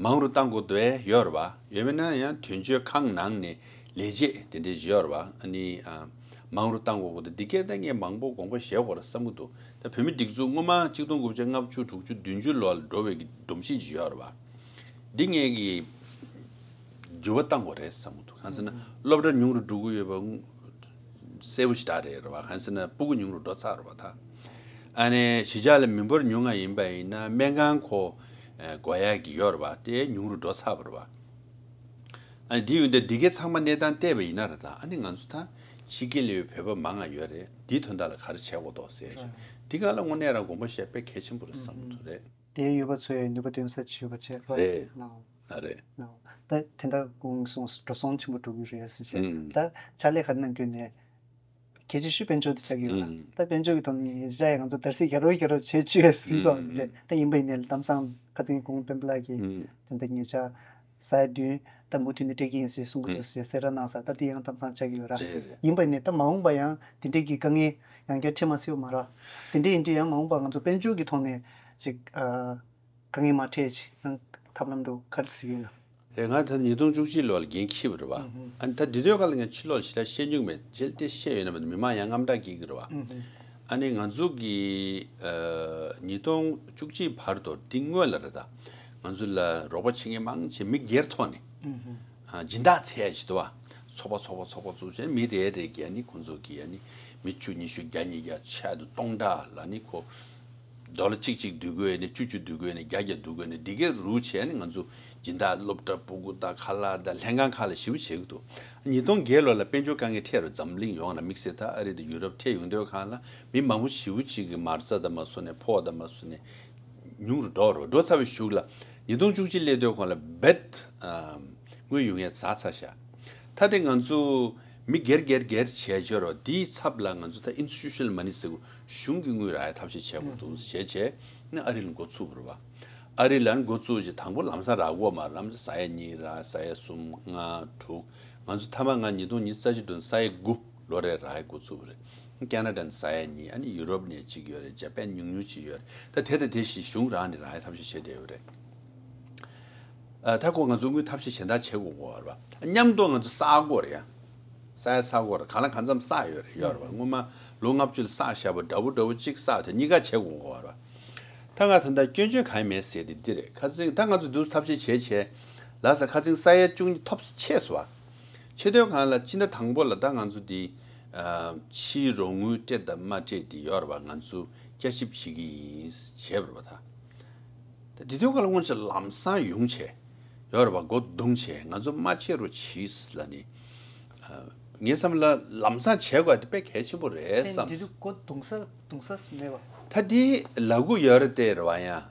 མང་རུ་བཏང་དགོས་འདོད་ཡོད་རེད་བ། ཡོད་མེད་ན་ཡང་དོན་གཅོད་ཁང་ནང་ནས་ལས་བྱེད་དེ་འདྲས་ཡོད་རེད་བ། ཨ་ནི་ཨ། མང་རུ་བཏང་དགོས་ཀྱི་འདུག། འདི་སྐད་ད་ངས་མང་པོ་དགོངས་པ་བཞེས་དགོས་རེད་བསམ་གྱི་འདུག། ད་བོད་མི་སྒྲིག་འཛུགས་སྔོན་མ་གཅིག་སྟོང་དགུ་བརྒྱ་ལྔ་བཅུ་དྲུག་ཅུ་བདུན་ཅུ་ལོ་ལ་འགྲོ་བའི་གི་སྒྲོམ་གཞི་ཅིག་ཡོད་རེད་བ། འདི་ངས་གི་འགྱུར་བ་བཏང་དགོས་རེད་བསམ་གྱི་འདུག། གང་ཟེར་ན་སློབ་གྲྭ་ཉུང་རུ་འགྲོ་གི་ཡོད་པ་གསལ་པོ་ཞེ་དྲག་རེད་རེད་བ། གང་ཟེར་ན་སྤུ་གུ་ཉུང་རུ་འགྲོ་ཚར་རེད་བ་ད། ཨ་ནི་གཞིས་ཆགས་ལ་མི་འབོར་ཉུང་ང་ཡིན་པ་ཡིན་ན་སྨན་ཁང་ཁོ་ཨ་དགོས་ཡག་གི་ཡོད་རེད་བ། དེ་ཉུང་རུ་འགྲོ་ཚར་བ་རེད་བ། ཨ་ནི་འདི་ཡོད་འདི་འདི་གའི་ཚང་མ་གནས་སྟངས་བལྟས་པ་ཡིན་ན་རེད་ད། ཨ་ནི་ང་ཚོ་ད་ཕྱི་རྒྱལ་ལ་ཡོད་བོད་པ་མང་ང་ཡོད་རེད། འདིའི་དོན་དག་ལ་ག་རེ་བྱེད་དགོས་འདུག་ཟེར་ཞིང་འདི་ག་ལ་དངོས་གནས་རང་དགོངས་པ་བཞེས་དཔེ་གལ་ཆེན་པོ་རེད་བསམ་གྱི་འདུག་རེད། དེའི་ཡོད་པ་ཚོས་ནུས་པ་འདོན་ས་བྱེད་པ་བྱས་རོགས་རེད། ནའོ། ཨ་རེད། ནའོ། ད་དེ་འདྲ་གོང་སོང་འགྲོ་སོང་ཆེན་པོ་འགྲོ་གི་རེད་ཟེར་བྱས། ཨུམ། ད་ཕྱག་ལས་ག་རེ་གནང་རྒྱུ་ནས། གལ་ཆེ་ཤོས་དཔལ་འབྱོར་དེ་ཆགས་ཀྱི་ཡོད་ལ། ཨུམ། ད་དཔལ་འབྱོར་གྱི་ཐོག་ནས་ཉེ་ཆར་ཡང་ང་ཚོ་དར་སྲིད་རྒྱ་རོ་རྒྱ་རོ་བྱས་བཅུག་ཡ་ཟིན་ཐོག་ཨུམ། རེད། ད་ཡིན་པ་ཡིན་ནའི་ལ་གཏམ་བཟང་ཁ་སང་གོང་སྤེན་པ་ལགས་ཀྱིས་ཨུམ། དེ་འདྲ་ཉེ་ཆར་ས་ཡ་བདུན་ད་མུ་མཐུད་ནས་སྤྲད་ཀྱི་ཡིན་ཟེར་གསུང་གི་འདུག་ཟེར་གསལ་བསྒྲགས་གནང་ས། ད་དེ་ཡང་གཏམ་བཟང་ཆགས་ཀྱི་ཡོད་ར། རེད་རེད། ཡིན་པ་ཡིན་ནའི་ད་མ་འོངས་པ་ཡང་དེ་འདྲའི་གི་དཀའ་ངལ་ཡང་བསྐྱར་འཕྲད་མ་སྲིད་པ་མ་རེད། དེ་འདྲ་ཡིན་དུས་ཡང་མ་འོངས་པ་ང་ཚོ་དཔལ་འབྱོར་གྱི་ཐོག་ནས་ཅིག་ཨ། དཀའ་ངལ་མ་འཕྲད་ཅིག་རང་ཐབས་ལམ་འགྲོ་ག་རེ་ཟེར་གྱི་ཡོད་ན། རེད། ང་ད་ཉིས་སྟོང་བཅུ་གཅིག་ལོ་ལ་འགན་འཁྱེར་བ་རེད་བ། ཨུ་ཧུ། ཨ་ནི་ད་འདི་དུས་ག་ལ་ངས་ཕྱི་ལོགས་ཞེ་དྲག་བཤད་མྱོང་མེད། རྗེས་ལ་དེ་བཤད་ཡོད་ན་མ་གཏོགས་མི་མང་ཡང་དངངས་སྐྲག་སྐྱེ་གི་རེད་བ། ཨུ་ཧུ། ཨ་ནི་ང་ཚོ་གི་ཨ་ཉིས་སྟོང་བཅུ་གཅིག་བར་དུ་འདི་སྔོན་ལ་རེད་ད། ང་ཚོ་ལ་རོགས་པ་བྱེད་མཁན་མང་ཆེ་མི་སྒེར་ཐོག་ནས་ཨུ་ཧུ། ཨ་སྦྱིན་བདག་བྱས་ཡ་ཞིག་འདུག་བ། ཚོགས་པ་ཚོགས་པ་ཚོགས་པ་བཙུགས་བྱས་མི་རེ་རེ་གིས་ཨ་ནི་ཁོང་ཚོ་གིས་ཨ་ནི་མི་བཅུ་ཉི་ཤུ་བརྒྱ་ཉིས་བརྒྱ་ཆེད་དུ་སྟོང་ཕྲག་ལ་ནི་ཁོ། ཌོ་ལར་གཅིག་གཅིག་བསྡུ་དགོས་ནས་བཅུ་བཅུ་བསྡུ་དགོས་ནས་བརྒྱ་བརྒྱ་བསྡུ་དགོས་ནས་འདི་གའི་རུ་བྱས་ནས་ང་ཚོ་སྦྱིན་བདག་སློབ་གྲྭ་སྤུ་གུ་དང་ཁ་ལག་དང་ལྷན་ཁང་ཁག་ལ་ཞེ་པོ་བྱེད་ཀྱི་འདུག་ཉིས་སྟོང་བརྒྱད་ལོ་ལ་དཔལ་འབྱོར་དཀའ་ངལ་འཕྲད་རུ་འཛམ་གླིང་ཡོངས་ལ་དམིགས་བསལ་ད་ཨ་རི་དང་ཡུ་རོབ་འཕྲད་ཡོང་དུས་གང་ལ་མི་མང་པོ་ཞེ་པོ་ཅིག་གི་མ་རྩ་དང་མ་སོ་ནས་ཕོགས་དང་མ་སོ་ནས་ཉུང་རུ་འགྲོ་རུ་འགྲོ་ཚར་བའི་གཞུག་ལ་ཉིས་སྟོང་བཅུ་གཅིག་སླེབས་དུས་གང་ལ་རྦད་དངུལ་ཡོང་ཡས་ཛ་ཚར་ཤག་ད་དེ་ང་ཚོ་མི་སྒེར་སྒེར་སྒེར་བྱས་བྱས་རོགས་འདིའི་ཚབ་ལ་ང་ཚོ་ད་ཨིན་སི་ཊི་ཊུ་ཤན་ནལ་མ་ནི་ཟེར་གོ་གཞུང་གི་དངུལ་རག་ཡ་ཐབས་ཤེས་བྱེད་དགོས་འདུག་བྱས་བྱས་ནས་ཨ་རི་ལ་འགོ་ཚུགས་པ་རེད་བ། ཨ་རི་ལ་འགོ་བཙུགས་བྱས་དང་པོ་ལམ་སང་རག་གོ་མ་རེད། ལམ་སང་ས་ཡ་གཉིས་རག་ས་ཡ་གསུམ་ལྔ་དྲུག་ང་ཚོ་མཐའ་མ་ང་ཉིས་སྟོང་ཉི་ཤུ་རྩ་གཅིག་དུ་ས་ཡ་དགུ་ལོ་རེ་རག་ཡ་འགོ་ཚུགས་པ་རེད། ཁེ་ན་ཌ་ནས་ས་ཡ་གཉིས། ཨ་ནི་ཡུ་རོབ་ནས་གཅིག་ཡོད་རེད། ཇ་པན་ཉུང་ཉུང་གཅིག་ཡོད་རེད། ད་དེ་དང་དེ་བཞིན་གཞུང་རང་ནས་རག་ཡ་ཐབས་ཤེས་བྱས་བསྡད་ཡོད་རེད། ཨ་ད་ཁོ་ང་ཚོ་དངུལ་ཐབས་ཤེས་གཞན་དག་བྱེད་དགོས་གོ་བ་རེད་བ། མཉམ་དུ་ང་ཚོ་ས་དགོས་རེད་ཡ། ས་ཡ་ས་དགོས་རེད། གང་ལ་གང་འཚམ་ས་ཡོད་རེད་ཡོད་རེད་བ། སྔོན་མ་ལོ་ལྔ་བཅུ་ལ་ས་བཞག་པ་འདྲ་པོ་འདྲ་པོ་གཅིག་ས་དེ་གཉིས་ཀ་བྱེད་དགོས་གོ་བ་རེད་བ། ད་ང་ད་ལྟ་སྐྱོན་བརྗོད་གང་ཡང་མེད་ཟེར་དེ་འདི་རེད། ཁ་སང་ད་ང་ཚོ་འདུག་ཐབས་ཤེས་བྱས་བྱས་ལ་ས་ཁ་སང་ས་ཡ་བཅུ་གཉིས་ཐོབ་ཆེ་སོང་བ། ཆེ་དོན་གང་ལ་སྤྱི་ཟླ་དང་པོ་ལ་ད་ང་ཚོ་འདི་ཕྱིའི་རོགས་དངུལ་སྤྲད་དང་མ་སྤྲད་དེ་ཡོད་རེད་བ། ང་ཚོ་བསྐྱར་ཞིབ་བྱེད་ཀྱི་ཡིན་བྱས་པ་རེད་བ་ད། ད་དེ་དུས་ག་ལ་སྔོན་ཆད་ལམ་སང་ཡོང་བྱས་ཡོད་རེད་བ། སྒོ་བརྡུང་བྱས་ང་ཚོ་མ་བྱེད་རོགས་གྱིས་ལ་ནི། ངའི་བསམ་ལ་ལམ་སང་བྱེད་དགོས་དེ་དཔེ་གལ་ཆེན་པོ་རེད་བསམ། དེ་དུས་སྒོ་བརྡུང་ས་བརྡུང་ས་མེད་པ། ད་དེ་ལ་གུ་ཡོད་རེད་དེ་རེད་བ་ཡང་།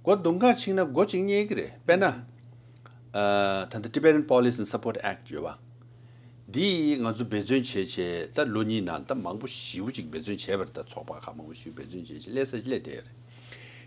སྒོ་བརྡུང་ག་ཕྱིན་ན་སྒོ་གཅིག་རྙེད་ཀྱི་རེད། དཔེར་ན། ད་ལྟ་Tibetan Police and Support Act ཡོད་བ། འདི་ང་ཚོ་འབད་བརྩོན་བྱས་བྱས་ད་ལོ་གཉིས་ནང་ད་མང་པོ་ཞེ་པོ་ཅིག་འབད་བརྩོན་བྱས་པ་རེད། ད་ཚོགས་པ་ཁག་མང་པོ་ཞེ་པོ་འབད་བརྩོན་བྱས་བྱས་སླེབས་ས་ཞིག་སླེབས་བསྡད་ཡོད་རེད།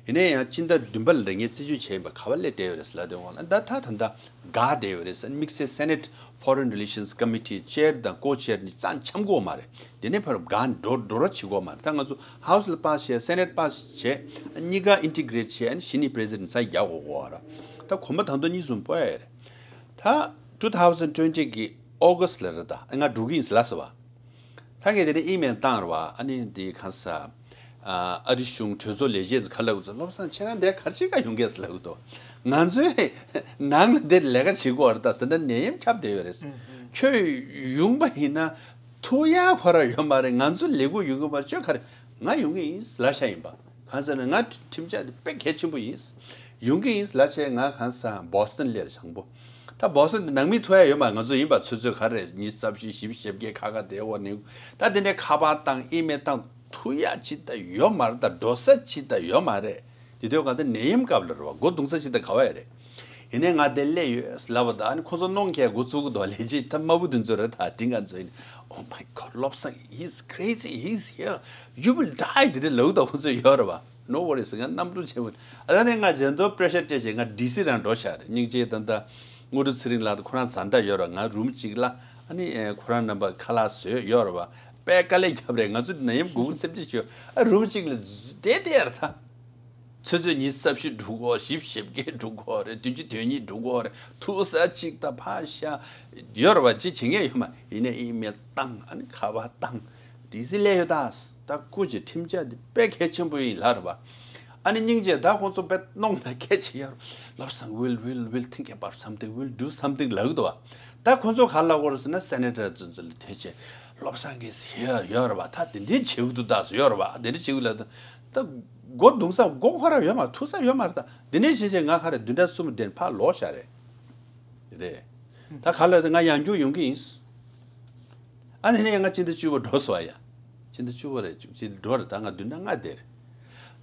ཡིན་ན་ཡང་སྤྱི་ཟླ་བདུན་པ་ལ་རེ་ངས་རྩད་གཅོད་བྱས་ཡིན་པ་ག་པར་སླེབས་བསྡད་ཡོད་རེད་ཟེར་ལབ་དུས་འོང་ལ་ད་ད་ད་ད་འགག་བསྡད་ཡོད་རེད་ཟེར། དམིགས་བསལ་Senate Foreign Relations Committee Chair དང་Co-Chair གཉིས་རྩ་འཆམ་གོ་མ་རེད། དེ་ནས་ཕར་འགག་འགྲོ་འགྲོ་ར་བྱེད་གོ་མ་རེད། ད་ང་ཚོ་House ལ་pass བྱས། Senate pass བྱས། གཉིས་ཀ་integrate བྱས། ཨ་ནི་གཞི་ནས་President ས་རྒྱག་གོ་གོ་བ་ར། ད་གོམ་པ་ད་དུང་གཉིས་གསུམ་སྤོ་ཡ་རེད། ད་two thousand twenty གི་August ལ་རེད། ད་ང་འགྲོ་གི་ཡིན་ཟེར་ལབ་སོང་བ། ད་ངས་དེ་ནས་email བཏང་ར་བ། ཨ་ནི་འདི་གང་ས། ཨ་རི་གཞུང་གྲོས་ཚོགས་ལས་བྱེད་ཚོ་ག་ལབ་ཀྱི་འདུག་བློ་བཟང་ཁྱེད་རང་འདིར་ག་རེ་བྱེད་ག་ཡོང་གི་ཡོད་ཟེར་ལབ་ཀྱི་འདུག་ང་ཚོས་ནང་ལ་འདིར་ལས་ཀ་བྱེད་དགོས་རེད། ད་ཟེར་ན་ནད་ཡམས་ཁྱབ་བསྡད་ཡོད་རེད། ཁྱོད་ཡོང་པ་ཡིན་ན་ཐུག་ཡག་ཁོ་རང་ཡོད་མ་རེད། ང་ཚོ་ལས་ཁུངས་ཡོང་གི་མ་རེད། ཁྱོད་ག་རེ། ང་ཡོང་གི་ཡིན་ལབ་བཞག་ཡིན་པ། གང་ཟེར་ན་ང་ཁྲིམས་འཆར་དེ་དཔེ་གལ་ཆེན་པོ་ཡིན། ཡོང་གི་ཡིན་ལབ་བྱས་ང་གང་ཟེར་Boston སླེབས་བྱང་པོ། ད་Boston དེ་ནང་མི་ཐུག་ཡ་ཡོད་མ། ང་ཚོ་ཡིན་པ་ཚོད་ཚོད་ག་རེ་ཉི་ཤུ་རྩ་བཞི་བཞི་བཅུ་ཞེ་བརྒྱད་ཁ་ཁ་དེ་འོ་ནི། ད་དེ་ནས་ཁ་པར་བཏང་email བཏང་ཐུག་ཡ་ཅི་ད་ཡོད་མ་རེད། ད་འགྲོ་ས་ཅི་ད་ཡོད་མ་རེད། དེ་དུས་གང་ད་ནད་ཡམས་སྐབས་ལ་རེད་བ། སྒོ་བརྡུང་ས་ཅི་ད་ག་བ་ཡ་རེད། ཡིན་ནའི་ང་དེ་སླེབས་ཡོད་ལབ་པ་དང་ཨ་ནི་ཁོ་ཚོ་གནོང་མཁན་འགོ་ཚུགས་གི་འདུག་ལས་བྱེད་ཐ་དམར་པོ་དེ་ཚོ་རེད། ད་དེ་ང་ཚོ་ཡིན། Oh my God བློ་བཟང་he's crazy, he's here, you will die དེ་འདྲ་ལབ་ད་ཁོ་ཚོ་ཡོད་རེད་བ། No worries ང་གནམ་གྲུ་ཆེན་པོ། ཨ་ད་ནི་ང་ཇེ་མཐོ་pressure སྤྲད་བྱས་ང་ཌི་སི་རང་འགྲོ་བཞག་རེད། སྙིང་རྗེ་ད་ད་དངོས་གྲུབ་ཚེ་རིང་ལགས་དང་ཁོ་རང་བཟའ་ཟླ་ཡོད་རེད་བ། ང་རུམ་གཅིག་ལ་ཨ་ནི་ཁོ་རང་རྣམ་པ་ཁ་ལག་བཟོས་ཡོད་རེད་བ། དཔེ་དཀའ་ལས་བརྒྱབ་རེད། ང་ཚོ་ནད་ཡམས་སྒུག་སེམས་ཅི་ཞུ། ཨ་རུམ་གཅིག་ལ་བསྡད་བསྡད་ཡར་ཚ། ཚོད་ཚོད་ཉི་ཤུ་རྩ་བཞི་འགྲོ་གོ། བཞི་བཅུ་ཞེ་བརྒྱད་འགྲོ་གོ་རེད། བདུན་ཅུ་དོན་གཉིས་འགྲོ་གོ་རེད། ཐུག་ས་གཅིག་ད་ཕ་ཤ་ཡོད་རེད་བ། ཅི་བྱེད་མཁན་ཡོད་མ། ཡིན་ནའི་email བཏང་། ཨ་ནི་ཁ་པར་བཏང་། ཌི་སི་སླེབས་ཡོད་ད། ད་སྐུ་མཁྱེན་ཁྲིམས་འཆར་འདི་དཔེ་གལ་ཆེན་པོ་ཡིན་ལབ་རེད་བ། ཨ་ནི་སྙིང་རྗེ་ད་ཁོང་ཚོ་དཔེ་གནོང་ན་སྐད་ཆེ་ཡོད་རེད། བློ་བཟང་we'll we'll we'll think about something, we'll do something ལབ་གི་འདུག་བ། ད་ཁོང་ཚོ་ག་ལབ་དགོས་རེད་ཟེར་ན་སེ་ནེ་ཊར་ཚོ་ཚོ་ལ་དེ་བྱས། བློ་བཟང་གིས་ཟེར་ཡོད་རེད་པ། ད་དེ་འདྲའི་བྱེད་ཀྱི་འདུག་ད་ཟེར་ཡོད་རེད་པ། དེ་འདྲའི་བྱེད་ཀྱི་ལ་ད་ད་སྒོ་རྡུང་ས་སྒོ་ཁོ་རང་ཡོད་མ་རེད། ཐུག་ས་ཡོད་མ་རེད། ད་དེ་འདྲའི་བྱས་བྱས་ང་ཁ་རེ་བདུན་ཕྲག་གསུམ་དེར་ཕར་ལོག་བཞག་རེད། རེད། ད་ག་ལ་ང་ཡང་བསྐྱར་ཡོང་གི་ཡིན། ཨ་ནི་ནས་ང་སྤྱི་ཟླ་བཅུ་པ་འགྲོ་སོང་ཡ། སྤྱི་ཟླ་བཅུ་པ་རེད། བཅུ་གཅིག་འགྲོ་རེད། ད་ང་བདུན་ཕྲག་ལྔ་བསྡད་རེད།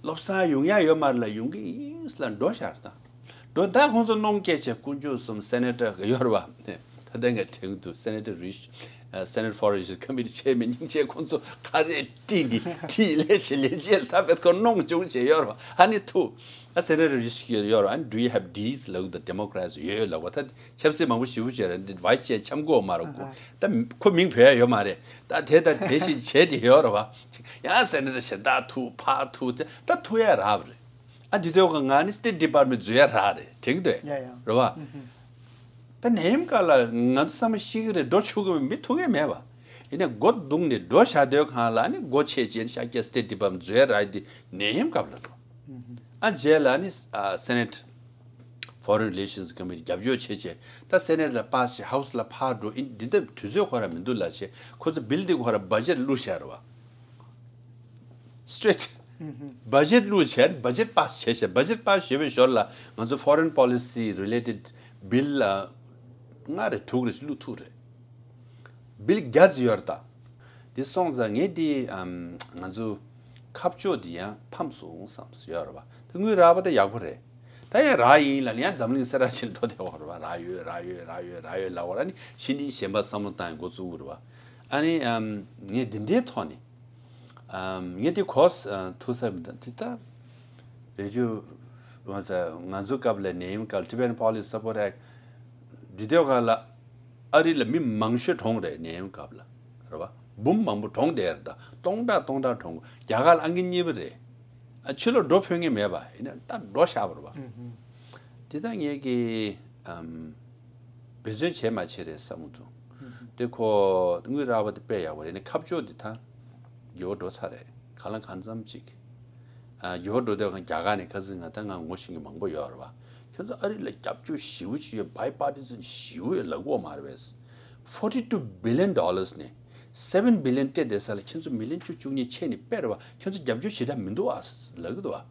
བློ་བཟང་ཡོང་ཡ་ཡོད་མ་རེད་ལབ་ཡོང་གི་ཡིན་ལབ་འགྲོ་ཤར་དང་། འགྲོ་ད་ཁོང་ཚོ་གནོང་སྐྱེལ་བྱས་དཀོན་མཆོག་གསུམ་སེ་ནེ་ཊར་ག་ཡོད་རེད་པ། ད་ལྟ་ངས་དྲན་གྱི་འདུག་སེ་ནེ་ཊར་རིཤ། སེ་ནེ་ཊར་ཕོ་རེན་སིག་ཀོ་མི་ཊི་ཆེར་མེན་སྙིང་རྗེ། ཁོང་ཚོ་ཁ་རས་ཀྲིག་གིས་ཁྲིད་ལས་བྱེད་ལས་བྱེད་ལ་ད་བེད་ཁོ་གནོང་བྱུང་བྱས་ཡོད་རེད་པ། ཨ་ནི་ཐུག་ཨ་སེ་ནེ་ཊར་རིཤ་གི་ཡོད་རེད་པ། ཨ་ནི་do you have these ལབ་དང་ཌེ་མོ་ཀ་རེ་ཊི་ཡོད་ལབ་པ། ད་ཆབ་སྲིད་མང་པོ་ཞེ་པོ་བྱས་རེད། ཝའི་སི་ཅེར་འཆམ་གོ་མ་རེད་གོ་ད་ཁོ་མིང་བོས་ཡ་ཡོད་མ་རེད། ད་དེ་ད་དེ་བཞིན་བྱས་ཏེ་ཡོད་རེད་པ། ཡང་སེ་ནེ་ཊར་གཞན་དག་ཐུག་ཕར་ཐུག་ད་ཐུག་ཡ་རག་པ་རེད། ཨ་འདི་དུས་ཀ་ང་ནི་སི་ཊེ་ཊི་ཌི་པཊ་མེན་ཊི་འཛུལ་ཡ་རག་རེད། དྲན་གྱི་འདུག་ཡ་ཡ། རེད་པ། ད་ནད་ཡམས་སྐབས་ལ་ང་ཚོ་ཚང་མ་ཤེས་ཀྱི་རེད། འགྲོ་ཆོག་གི་མེད། མི་ཐུག་མཁན་མེད་པ། ཡིན་ནའི་སྒོ་བརྡུངས་ནས་འགྲོ་བཞག་དུས་སྒང་ལ་ནི་སྒོ་ཕྱེ་བྱས་ཤར་རྒྱག་སི་ཊེ་ཊི་ཌི་པཊ་མེན་ཊི་འཛུལ་ཡ་རག་ཡ་དེ་ནད་ཡམས་སྐབས་ལ་འགྲོ། ཨ་རྗེས་ལ་ནི་ཨ་སེ་ནེ་ཊི་ཕོ་རེན་རི་ལེ་ཤན་སི་ཀོ་མི་ཊི་རྒྱབ་སྐྱོར་བྱས་བྱས་ད་སེ་ནེ་ཊི་ལ་པཱ་སི་བྱས་ཧའུ་སི་ལ་ཕར་འགྲོ། ཨིན་འདི་འདྲ་དུས་ཚོད་ཁོ་རང་མི་འདུག་ལབ་བྱས་ཁོ་ཚོ་བིལ་འདི་ཁོ་རང་བ་ཇེཊ་བླུགས་བཞག་རེད་པ། སི་ཊེ་ཊི་བ་ཇེཊ་བླུགས་བྱས་བ་ཇེཊ་པཱ་སི་བྱས་བྱས། བ་ཇེཊ་པཱ་སི་བྱས་པའི་ཞོར་ལ་ང་ཚོ་ཕོ་རེན་པོ་ལི་སི་རི་ལེ་ཊེཌ་བིལ་ལ་ལྔ་རེ་དྲུག་རེ་བླུགས་ཐུབ་རེད། བིལ་བརྒྱ་ཙམ་ཡོད་རེད་ད། འདི་སོང་ཙང་ངས་འདི་ཨམ་ང་ཚོ་ཁ་ཕྱོགས་འདི་ཡང་ཕམ་སོང་བསམ་ཡོད་རེད་པ། ད་དངུལ་རག་པ་ད་ཡག་པོ་རེད། ད་ཡང་རག་ཡིན་ལབ་ནས་ཡང་འཛམ་གླིང་སེ་ར་ཆེན་འགྲོ་བསྡད་པ་རེད་པ། རག་ཡོད་རག་ཡོད་རག་ཡོད་རག་ཡོད་ལབ་པ་ར་ནི་ཕྱི་ནས་གཞན་པ་བསམ་བློ་བཏང་ཡང་འགོ་བཙུགས་རེད་པ། ཨ་ནི་ཨམ་ངས་འདི་འདྲའི་ཐོག་ནས་ཨམ་ངས་འདི་གོ་ཐུབ་ས་མི་འདུག་འདི་ད་རེ་ཇུ་ང་ཚོ་ང་ཚོ་སྐབས་ལ་ནད་ཡམས་སྐབས་Tibetan Policy Support Act འདི་དུས་སྒང་ལ་ཨ་རི་ལ་མི་མང་ཤོས་གྲོངས་རེད། ནད་ཡམས་སྐབས་ལ་རེད་པ། འབུམ་མང་པོ་གྲོངས་བསྡད་རེད། ད་སྟོང་ཕྲག་སྟོང་ཕྲག་གྲོངས། རྒྱ་གར་ལ་ཨང་ཀི་གཉིས་པ་རེད། ཨ་ཕྱི་ལོགས་འགྲོ་ཕོད་མཁན་མེད་པ་ཡིན་ན་ད་འགྲོ་བཞག་པ་རེད་པ། འདི་ད་ངས་ཀྱི་ཨམ་འབད་བརྩོན་བྱས་མ་བྱས་རེད་བསམ་གྱི་འདུག་དེ་ཁོ་དངུལ་རག་པ་དེ་དཔེ་ཡག་པོ་རེད། ནི་ཁ་ཕྱོགས་འདི་ད་འགྱུར་བ་འགྲོ་ཚར་རེད། གང་ལ་གང་འཚམ་ཅིག་ཨ་འགྱུར་བ་འགྲོ་དུས་སྒང་རྒྱ་གར་ནས་ཁ་སང་ང་ད་ང་ངོ་ཤེས་མཁན་མང་པོ་ཡོད་རེད་པ། ཁྱོད་ཚོ་ཨ་རི་ལ་རྒྱབ་སྐྱོར་ཞེ་པོ་ཅིག་ཡོད། Bipartisan ཞེ་པོ་ཡོད་ལབ་ཀྱི་ཡོད་མ་རེད་པས། Forty two billion dollars ནས་seven billion སྤྲད་བསྡད་ས་ལ་ཁྱོད་ཚོ་མི་ལི་ཡན་བཅུ་བཅུ་གཉིས་ཆད་ནས་དཔེ་རེད་པ། ཁྱོད་ཚོ་རྒྱབ་སྐྱོར་ཞེ་དྲག་མི་འདུག་ཨ་ལབ་ཀྱི་འདུག་པ།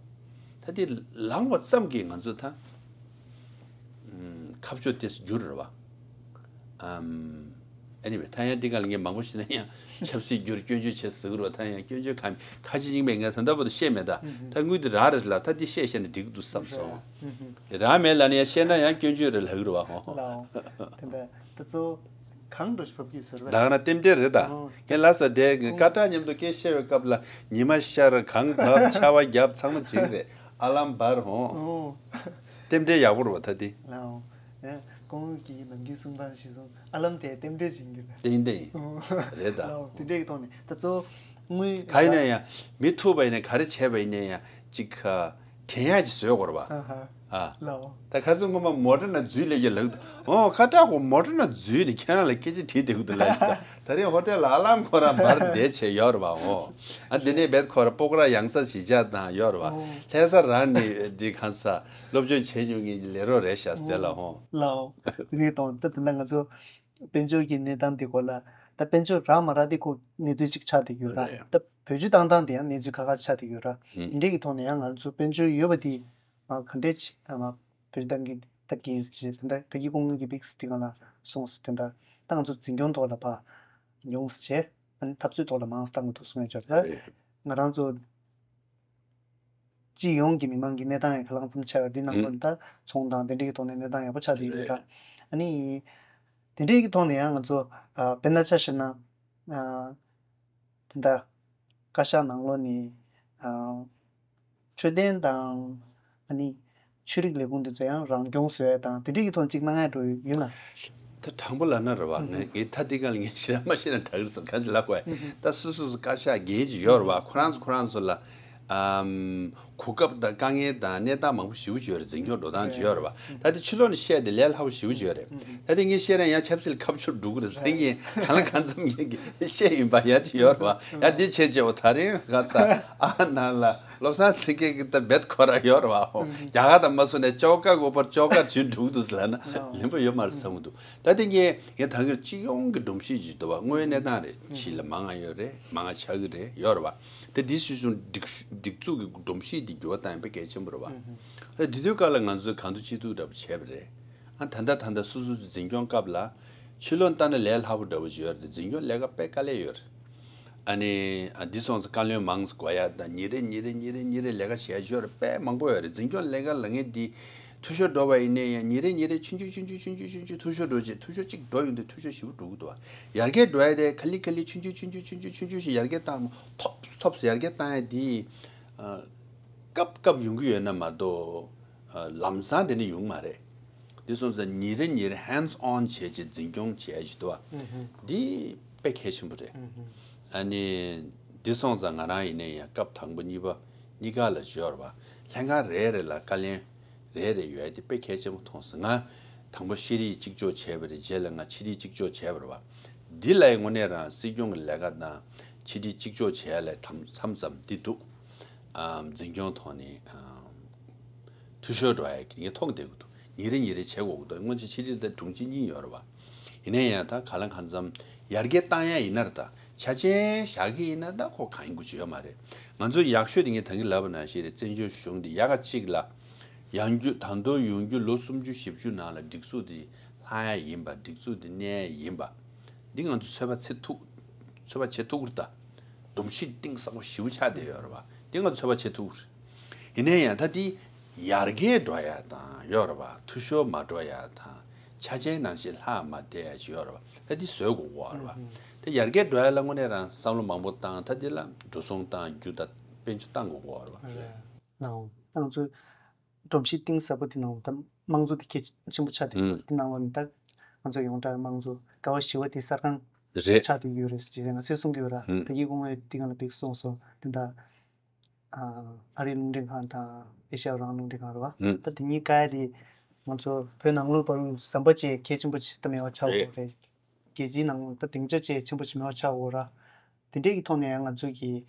ད་དེ་ལངས་པ་ཙམ་གྱིས་ང་ཚོ་ད་ཨམ་ཁ་ཕྱོགས་དེ་འགྱུར་རེད་པ། ཨམ་anyway ད་ཡང་འདི་སྒང་ལ་ངས་མང་པོ་བཤད་ན་ཡང་ཆབ་སྲིད་འགྱུར་སྐྱོན་བརྗོད་བྱེད་ཟེར་གྱི་རེད་པ། ད་ཡང་སྐྱོན་བརྗོད་གང་ཁ་ཅིག་ཡིན་པས་ངས་ད་ལྟ་བར་དུ་བཤད་མེད། ད་ད་དངུལ་འདི་རག་རེད་ལ་ད་འདི་བཤད་བཤད་ན་འགྲིག་གི་འདུག་བསམ་སོང་། རག་མེད་ལབ་ན་ཡང་བཤད་ན་ཡང་སྐྱོན་བརྗོད་རེད་ལབ་ཀྱི་རེད་པ། ཧོ། ལའོ། དེ་འདྲ་ད་གཙོ་བོ་གང་འགྲོ་ཞིག་བབས་ཀྱི་ཟེར་བས། ད་ག་ན་རྟེན་འབྲེལ་རེད་ད། ཨོ། ངས་ལ་ས་དེ་ངས་སྐད་གྲགས་མཉམ་དུ་སྐད་བཤད་པའི་སྐབས་ལ་ཉི་མ་ཤར། གངས་བབས། ཆར་པ་བརྒྱབ། ཚང་མ་བྱེད་ཀྱི་རེད། ཨ་ལམ་འབར། ཧོ། ཨོ། རྟེན་འབྲེལ་ཡག་པོ་རེད་པ་ད་དེ། ལའོ། ཡ་ཁོང་གིས་ནམ་རྒྱུན་གསུངས་པ་ནང་བཞིན་སོང་། ཨ་ལམ་དེ་རྟེན་འབྲེལ་བྱེད་ཀྱི་རེད། ཏན་ཏན་ཨོ། རེད་ད། ལའོ། དེ་འདྲའི་ཐོག་ནས་ད་གཙོ་བོ་དངུལ་ག་ཡིན་ན་ཡང་མི་ཐུག་པ་ཡིན་ན་ག་རེ་བྱས་པ་ཡིན་ན་ཡང་ཅིག་དྲན་ཡག་ཅིག་བཟོས་དགོས་རེད་པ། ཨ་ཧ། ཨ། ལའོ། ད་ཁ་སང་སྔོན་མ་མོ་ཊ་ནང་འཛུལ་ལབ་ཀྱི་ལབ་འདུག་ཨོ་ཁ་བྲལ་གོ་མོ་ཊ་ནང་འཛུལ་ནས་ཁྱེད་རང་ལ་སྐད་ཆ་དྲིས་བསྡད་ཀྱི་འདུག་ལབ་ཞིག་ད་ད་རིང་ཧོ་ཊེལ་ལ་ཨ་ལམ་ཁོ་རང་འབར་བསྡད་བྱས་ཡོད་རེད་པ། ཨོ་ཨ་འདི་ནས་བེད་ཁོ་ར་སྤོག་ར་ཡང་ས་གཞིས་ཆགས་དང་ཡོད་རེད་པ། ཨོ་ལྷ་ས་རང་ནས་འདི་གང་ས་སློབ་སྦྱོང་བྱེད་མྱོང་མཁན་གྱི་ལས་རོགས་རེད་ཤག་དེ་ལ། ཨོ་ཨོ་ལའོ། དེ་རིང་དང་ད་དེ་འདྲ་ང་ཚོ་དཔལ་འབྱོར་གྱི་གནས་སྟངས་དེ་སྐོར་ལ་ད་དཔལ་འབྱོར་རག་མ་རག་དེ་ཁོ་གནས་ཚུལ་ཅིག་ཆགས་བསྡད་ཡོད་ར། རེད། ད་བེད་སྤྱོད་བཏང་སྟངས་དེ་ཡང་གནས་ཚུལ་ཁག་ཁག་ཆགས་བསྡད་ཡོད་ར། ཨུ། འདི་འདྲའི་གི་ཐོག་ནས་ཡང་ང་ཚོ་དཔལ་འབྱོར་ཡོད་པ་དེ་མ་ག་འདྲས་ཅིག་མ་བེད་སྤྱོད་བཏང་གི་ད་གིན་ཟེར་དེ་འདྲ་ད་གི་ཁོང་གི་བིག་སི་དེ་ག་ལ་སོང་ཟེར་དེ་འདྲ་ད་ང་ཚོ་འཛིན་སྐྱོང་ཐོག་ལ་ཕར་ཉུང་ཙམ་བྱས། ཨ་ནི་འཐབ་རྩོད་ཐོག་ལ་མང་ཙམ་བཏང་གི་འདུག་གསུང་ཡ་ཅིག་ཡོད་ར། རེད། ང་རང་ཚོ་སྤྱི་ཡོངས་ཀྱི་མི་མང་གི་གནས་སྟངས་ཡང་ག་ལ་གང་འཚམ་ཆགས་ཡོད། འདི་ནང་ལོགས་ནས་ད་ཚོང་དང་དེ་འདྲའི་གི་ཐོག་ནས་གནས་སྟངས་ཡག་པོ་ཆགས་བསྡད་ཡོད་ར། རེད། ཨ་ནི་དེ་འདྲའི་གི་ཐོག་ནས་ཡང་ང་ཚོ་ཨ་དཔེར་ན་ཆ་བཞག་ན་ཨ་དེ་འདྲ་བཀའ་ཤག་ནང་ལོགས་ནས་ཨ་འཕྲོད་བསྟེན་དང་ཨ་ནི་ཆོས་རིག་ལས་ཁུངས་དེ་ཚོ་ཡང་རང་སྐྱོང་བཟོ་ཡ་དང་དེ་འདྲའི་གི་ཐོག་ཅིག་གནང་ཡ་འགྲོ་ཡོད་ན། ད་དྲང་པོ་ལབ་ན་རེད་བ། ངས་ངས་ད་འདི་ག་ལ་ངས་ཞེ་དྲག་མ་ཤེས་ན་དྲག་གི་སོང་ག་ཞིག་ལབ་དགོས། ད་སོ་སོ་སོ་བཀའ་ཤག་སྒེར་གྱི་ཡོད་རེད་བ། ཁོ་རང་ཚོ་ཁོ་རང་ཚོ་ལ་ཨམ་ གོ་སྐབས་དང་དཀའ་ངལ་དང་གནས་སྟངས་མང་པོ་ཞེ་པོ་ཅིག་ཡོད་རེད། འཛིན་སྐྱོང་འགྲོ་སྟངས་ཅིག་ཡོད་རེད་བ། ད་དེ་ཕྱི་ལོགས་ནས་བཤད་དེ་ལས་སླ་པོ་ཞེ་པོ་ཅིག་ཡོད་རེད། ད་དེ་ངས་བཤད་ན་ཡང་ཆབ་སྲིད་ལ་ཁ་ཕྱོགས་འགྲོ་གི་རེད། ད་ངས་གང་ལ་གང་འཚམ་ངས་བཤད་ཡིན་པ་ཡང་ཅིག་ཡོད་རེད་བ། ཡང་འདི་བྱས་བྱས་འོ་ད་རིང་ག་ས་ཨ་ནང་ལ་བློ་བཟང་སེང་གེ་གི་ད་བེད་ཁོ་ར་ཡོད་རེད་བ། རྒྱ་གར་དང་མ་སུ་ནས་ཅོག་ཀ་གོ་པར་ཅོག་ཀར་བྱིན་འགྲོ་གི་འདུག་ཟེར་ལབ་ན་ལེན་པོ་ཡོད་མ་རེད་བསམ་གི་འདུག་ད་དེ་ངས་ངས་ད་གིར་སྤྱི་ཡོངས་ཀྱི་སྒྲོམ་གཞི་ཅིག་འདུག་བ། དངོས་ཡོད་གནས་སྟངས་རེད། ཕྱི་ལ་མང་ང་ཡོད་རེད། མང་ང་ཆགས་ཀྱི་རེད། ཡོད་རེད་བ། དེ་འདི་སྲིད་གཞུང་སྒྲིག་སྒྲིག་འཛུགས་ཀྱི་སྒྲོམ་གཞི་འདི་འགྱུར་བ་བཏང་ཡ་དཔེ་གལ་ཆེན་པོ་རེད་བ། ཨ་དེ་དུས་སྐབས་ལ་ང་ཚོས་གང་ཐུབ་ཅི་ཐུབ་འདྲ་པོ་བྱས་པ་རེད། ཨ་ད་ལྟ་ད་ལྟ་སོ་སོ་ཚོ་འཛིན་སྐྱོང་སྐབས་ལ་ཕྱི་ལོགས་ལྟ་ན་ལས་སླ་པོ་འདྲ་པོ་ཅིག་ཡོད་རེད་དེ། འཛིན་སྐྱོང་ལས་ཀ་དཔེ་དཀའ་ལས་ཡོད་རེད། ཨ་ནི་ཨ་འདི་སོང་ཙང་བཀའ་བློན་མང་ཙམ་དགོས་ཡ་དང་། ཉིན་རེ་ཉིན་རེ་ཉིན་རེ་ཉིན་རེ་ལས་ཀ་བྱེད་ཡ་ཅིག་ཡོད་རེད། དཔེ་མང་པོ་ཡོད་རེད། འཛིན་སྐྱོང་ལས་ཀ་ལ་ངས་འདི་འཐུས་ཤོར་འགྲོ་བ་ཡིན་ནའི་ཡང་ཉིན་རེ་ཉིན་རེ་ཆུང་ཆུང་ཆུང་ཆུང་འཐུས་ཤོར་འགྲོ་བྱས། འཐུས་ཤོར་གཅིག་འགྲོ་ཡོང་དུས་འཐུས་ཤོར་ཞེ་པོ་འགྲོ་གི་འདུག་བ། ཡར་རྒྱས་འགྲོ་ཡ་དེ་ག་ལེ་ག་ལེ་ཆུང་ཆུང་ཆུང་ཆུང་ཆུང་ཆུང་ཆུང་ཞིག་ཡར་རྒྱས་བཏང་། ཐོབ་ཐོབ་ཡར་རྒྱས་བཏང་ཡ་དེ་ཨ། སྐབས་སྐབས་ཡོང་གི་ཡོད་ན་མ་གཏོགས་ཨ། ལམ་སང་དེ་ནི་ཡོང་མ་རེད། འདི་སོང་ཙང་ཉིན་རེ་ཉིན་རེ་hands on་བྱས་བྱས་འཛིན་སྐྱོང་བྱས་ཡ་ཞིག་འདུག་བ། འདི་དཔེ་གལ་ཆེན་པོ་རེད། ཨ་ནི་འདི་སོང་ཙང་ང་རང་ཡིན་ནའི་ཡང་སྐབས་དང་པོ་གཉིས་པ་གཉིས་ཀ་ལ་འབྱོར་བ། ལྷན་ཁང་རེ་རེ་ལ་བཀའ་བློན་རེ་རེ་ཡོད་ཡ་དེ་དཔེ་གལ་ཆེན་པོ་མཐོང་སོང་། ང་དང་པོ་ཤེས་རིག་གཅིག་ལྕོགས་བྱས་པ་རེད། རྗེས་ལ་ང་ཕྱི་དྲིལ་གཅིག་ལྕོགས་བྱས་པ་རེད་བ། འདི་ལ་ཡི་དངོས་གནས་རང་སྲིད་སྐྱོང་གི་ལས་ཀ་དང་ཕྱི་དྲིལ་གཅིག་ལྕོགས་བྱས་ལ་མཚམས་མཚམས་འདི་འདུག་ཨམ། འཛིན་སྐྱོང་ཐོག་ནས་ཨམ། འཐུས་ཤོར་འགྲོ་ཡ་གི་ངས་མཐོང་བསྡད་ཀྱི་འདུག་ཉིན་རེ་ཉིན་རེ་བྱེད་དགོས་ཀྱི་འདུག་སྔོན་ཆད་ཕྱི་དྲིལ་དང་དྲུང་ཆེ་གཉིས་ཡོད་རེད་བ། ཡིན་ན་ཡང་ད་གང་ལ་གང་འཚམ་ཡར་རྒྱས་བཏང་ཡ་ཡིན་ན་རེད། ད་ཆ་ཆེན་བཞག་གི་ཡིན་ན་ད་ཁོ་གང་ཡིན་དགོས་ཀྱི་ཡོད་མ་རེད། ང་ཚོ་ཡག་ཤོས་དེ་ངས་ད་གིན་ལབ་པ་ནང་བཞིན་རེད། བཙན་བྱོལ་གཞུང་འདི་ཡག་ག་གཅིག་ལ་ཡང་རྒྱུ་ད་དུང་ཡོང་རྒྱུ་ལོ་སུམ་ཅུ་བཞི་བཅུ་ནང་ལ་སྒྲིག་འཛུགས་འདི་ལྷང་ཡ་ཡིན་པ། སྒྲིག་འཛུགས་འདི་གནས་ཡ་ཡིན་པ། འདི་ང་ཚོ་ཚོད་དཔག་བྱེད་ཐུབ། ཚོད་དཔག་བྱེད་ཐུབ་ཀྱི་རེད་ད། སྒྲོམ་གཞི་གཏིང་ཟབ་པོ་ཞེ་པོ་ཆགས་བསྡད་ཡོད་རེད་བ། འདི་ང་ཚོ་ཚོད་དཔག་བྱེད་ཐུབ་ཀྱི་རེད། ཡིན་ན་ཡང་ད་འདི་ཡར་རྒྱས་འགྲོ་ཡ་དང་ཡོད་རེད་བ། འཐུས་ཤོར་མ་འགྲོ་ཡ་དང་ཆ་ཆེན་ནང་བཞིན་ལྷག་མ་བསྡད་ཡ་ཅིག་ཡོད་རེད་བ། ད་འདི་བཟོ་དགོས་ཀྱི་ཡོད་རེད་བ། ད་ཡར་རྒྱས་འགྲོ་ཡ་ལ་དངོས་གནས་རང་བསམ་བློ་མང་པོ་བཏང་། ད་འདི་ལ་འགྲོ་སོང་བཏང་རྒྱུ་དང་དཔལ་འབྱོར་བཏང་དགོས་ཀྱི་ཡོད་རེད་བ། རེད། ལགས་འོང་། ད་ང་ཚོ་སྒྲོམ་གཞི་གཏིང་ཟབ་པོ་དེ་ནང་ད་དམངས་གཙོ་དེ་གལ་ཆེན་པོ་ཆགས་བསྡད་ཡོད་རེད། དེ་ནང་ལོགས་ནས་ད་ང་ཚོ་ཡོངས་གྲགས་དམངས་གཙོ་ཀ་བ་བཞི་པ་དེ་གསར་ཁང་རེད། ཆགས་བསྡད་ཡོད་རེད་ཅེས་ང་ཚོས་གསུངས་ཀྱི་ཡོད་ར། ད་གིན་སྐུ་ངོ་དེ་སྒང་ལ་ཕེབས་གསུངས་སོང་། དེ་ད་ཨ་རིའི་རླུང་འཕྲིན་ཁང་དང་ཨེ་ཤ་ཡ་རང་རླུང་འཕྲིན་ཁང་རེད་བ། ད་དེ་གཉིས་ཀ་ཡ་དེ་ང་ཚོ་བོད་ནང་ལོགས་བར་དུ་ཟམ་པ་ཅིག་གལ་ཆེན་པོ་ཅིག་ད་མེད་པ་ཆགས་ཡོད་རེད། རྒྱལ་སྤྱིའི་ནང་ད་སྡིངས་ཆ་ཅིག་ཆེན་པོ་ཅིག་མེད་པ་ཆགས་ཡོད་ར། དེ་འདྲའི་གི་ཐོག་ནས་ཡང་ང་ཚོས་ཀྱི་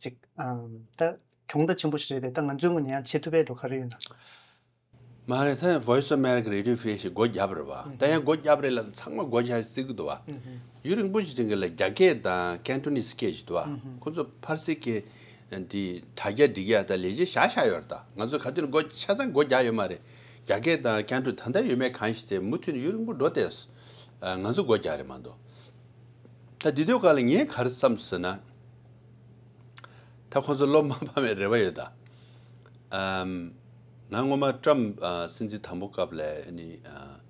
ཅིག་ཨམ་ད་གྱོང་ད་ཆེན་པོ་ཞིག་རེད་དེ། ད་ང་ཚོའི་ངོས་ནས་ཡང་བྱེད་ཐུབ་པའི་འགྲོ་ག་རེ་ཡོད་ན། མ་རེད། ད་Voice of America Radio Free Asia་སྒོ་བརྒྱབ་རེད་བ། ད་ཡང་སྒོ་བརྒྱབ་རེད་ལ་ཚང་མ་སྒོ་བརྒྱབ་ཟེར་གི་འདུག་བ། ཡུན་རིང་པོ་ཞིག་རིང་གི་ལ་རྒྱ་སྐད་དང་Cantonese་སྐད་ཞིག་འདུག་བ། ཁོ་ཚོ་ཕར་སི་སྐད་འདི་དྲ་རྒྱ་འགྲིག་ཡ་ད་ལས་བྱེད་བཞག་བཞག་ཡོད་རེད། ད་ང་ཚོ་ག་དུས་ནས་སྒོ་ཆ་ཚང་སྒོ་བརྒྱབ་ཡོད་མ་རེད། རྒྱ་སྐད་དང་Canto་ད་ལྟ་ཡོད་མེད་གང་ཞིག་དེ་མུ་མཐུད་ནས་ཡུན་རིང་པོ་འགྲོ་བསྡད་སོང་། ང་ཚོ་སྒོ་བརྒྱབ་རེད་མ་གཏོགས། ད་འདི་དུས་སྐབས་ལ་ངས་ག་རེ་བསམ་ཟེར་ན། ད་ཁོང་ཚོ་བློ་མ་ཕམ་པའི་རེ་བ་ཡོད་ད། ཨམ། ང་སྔོན་མ་ཊམ་ཨ་སྲིད་འཛིན་དང་པོ་སྐབས་ལ་ཨ་ནི་ཨ་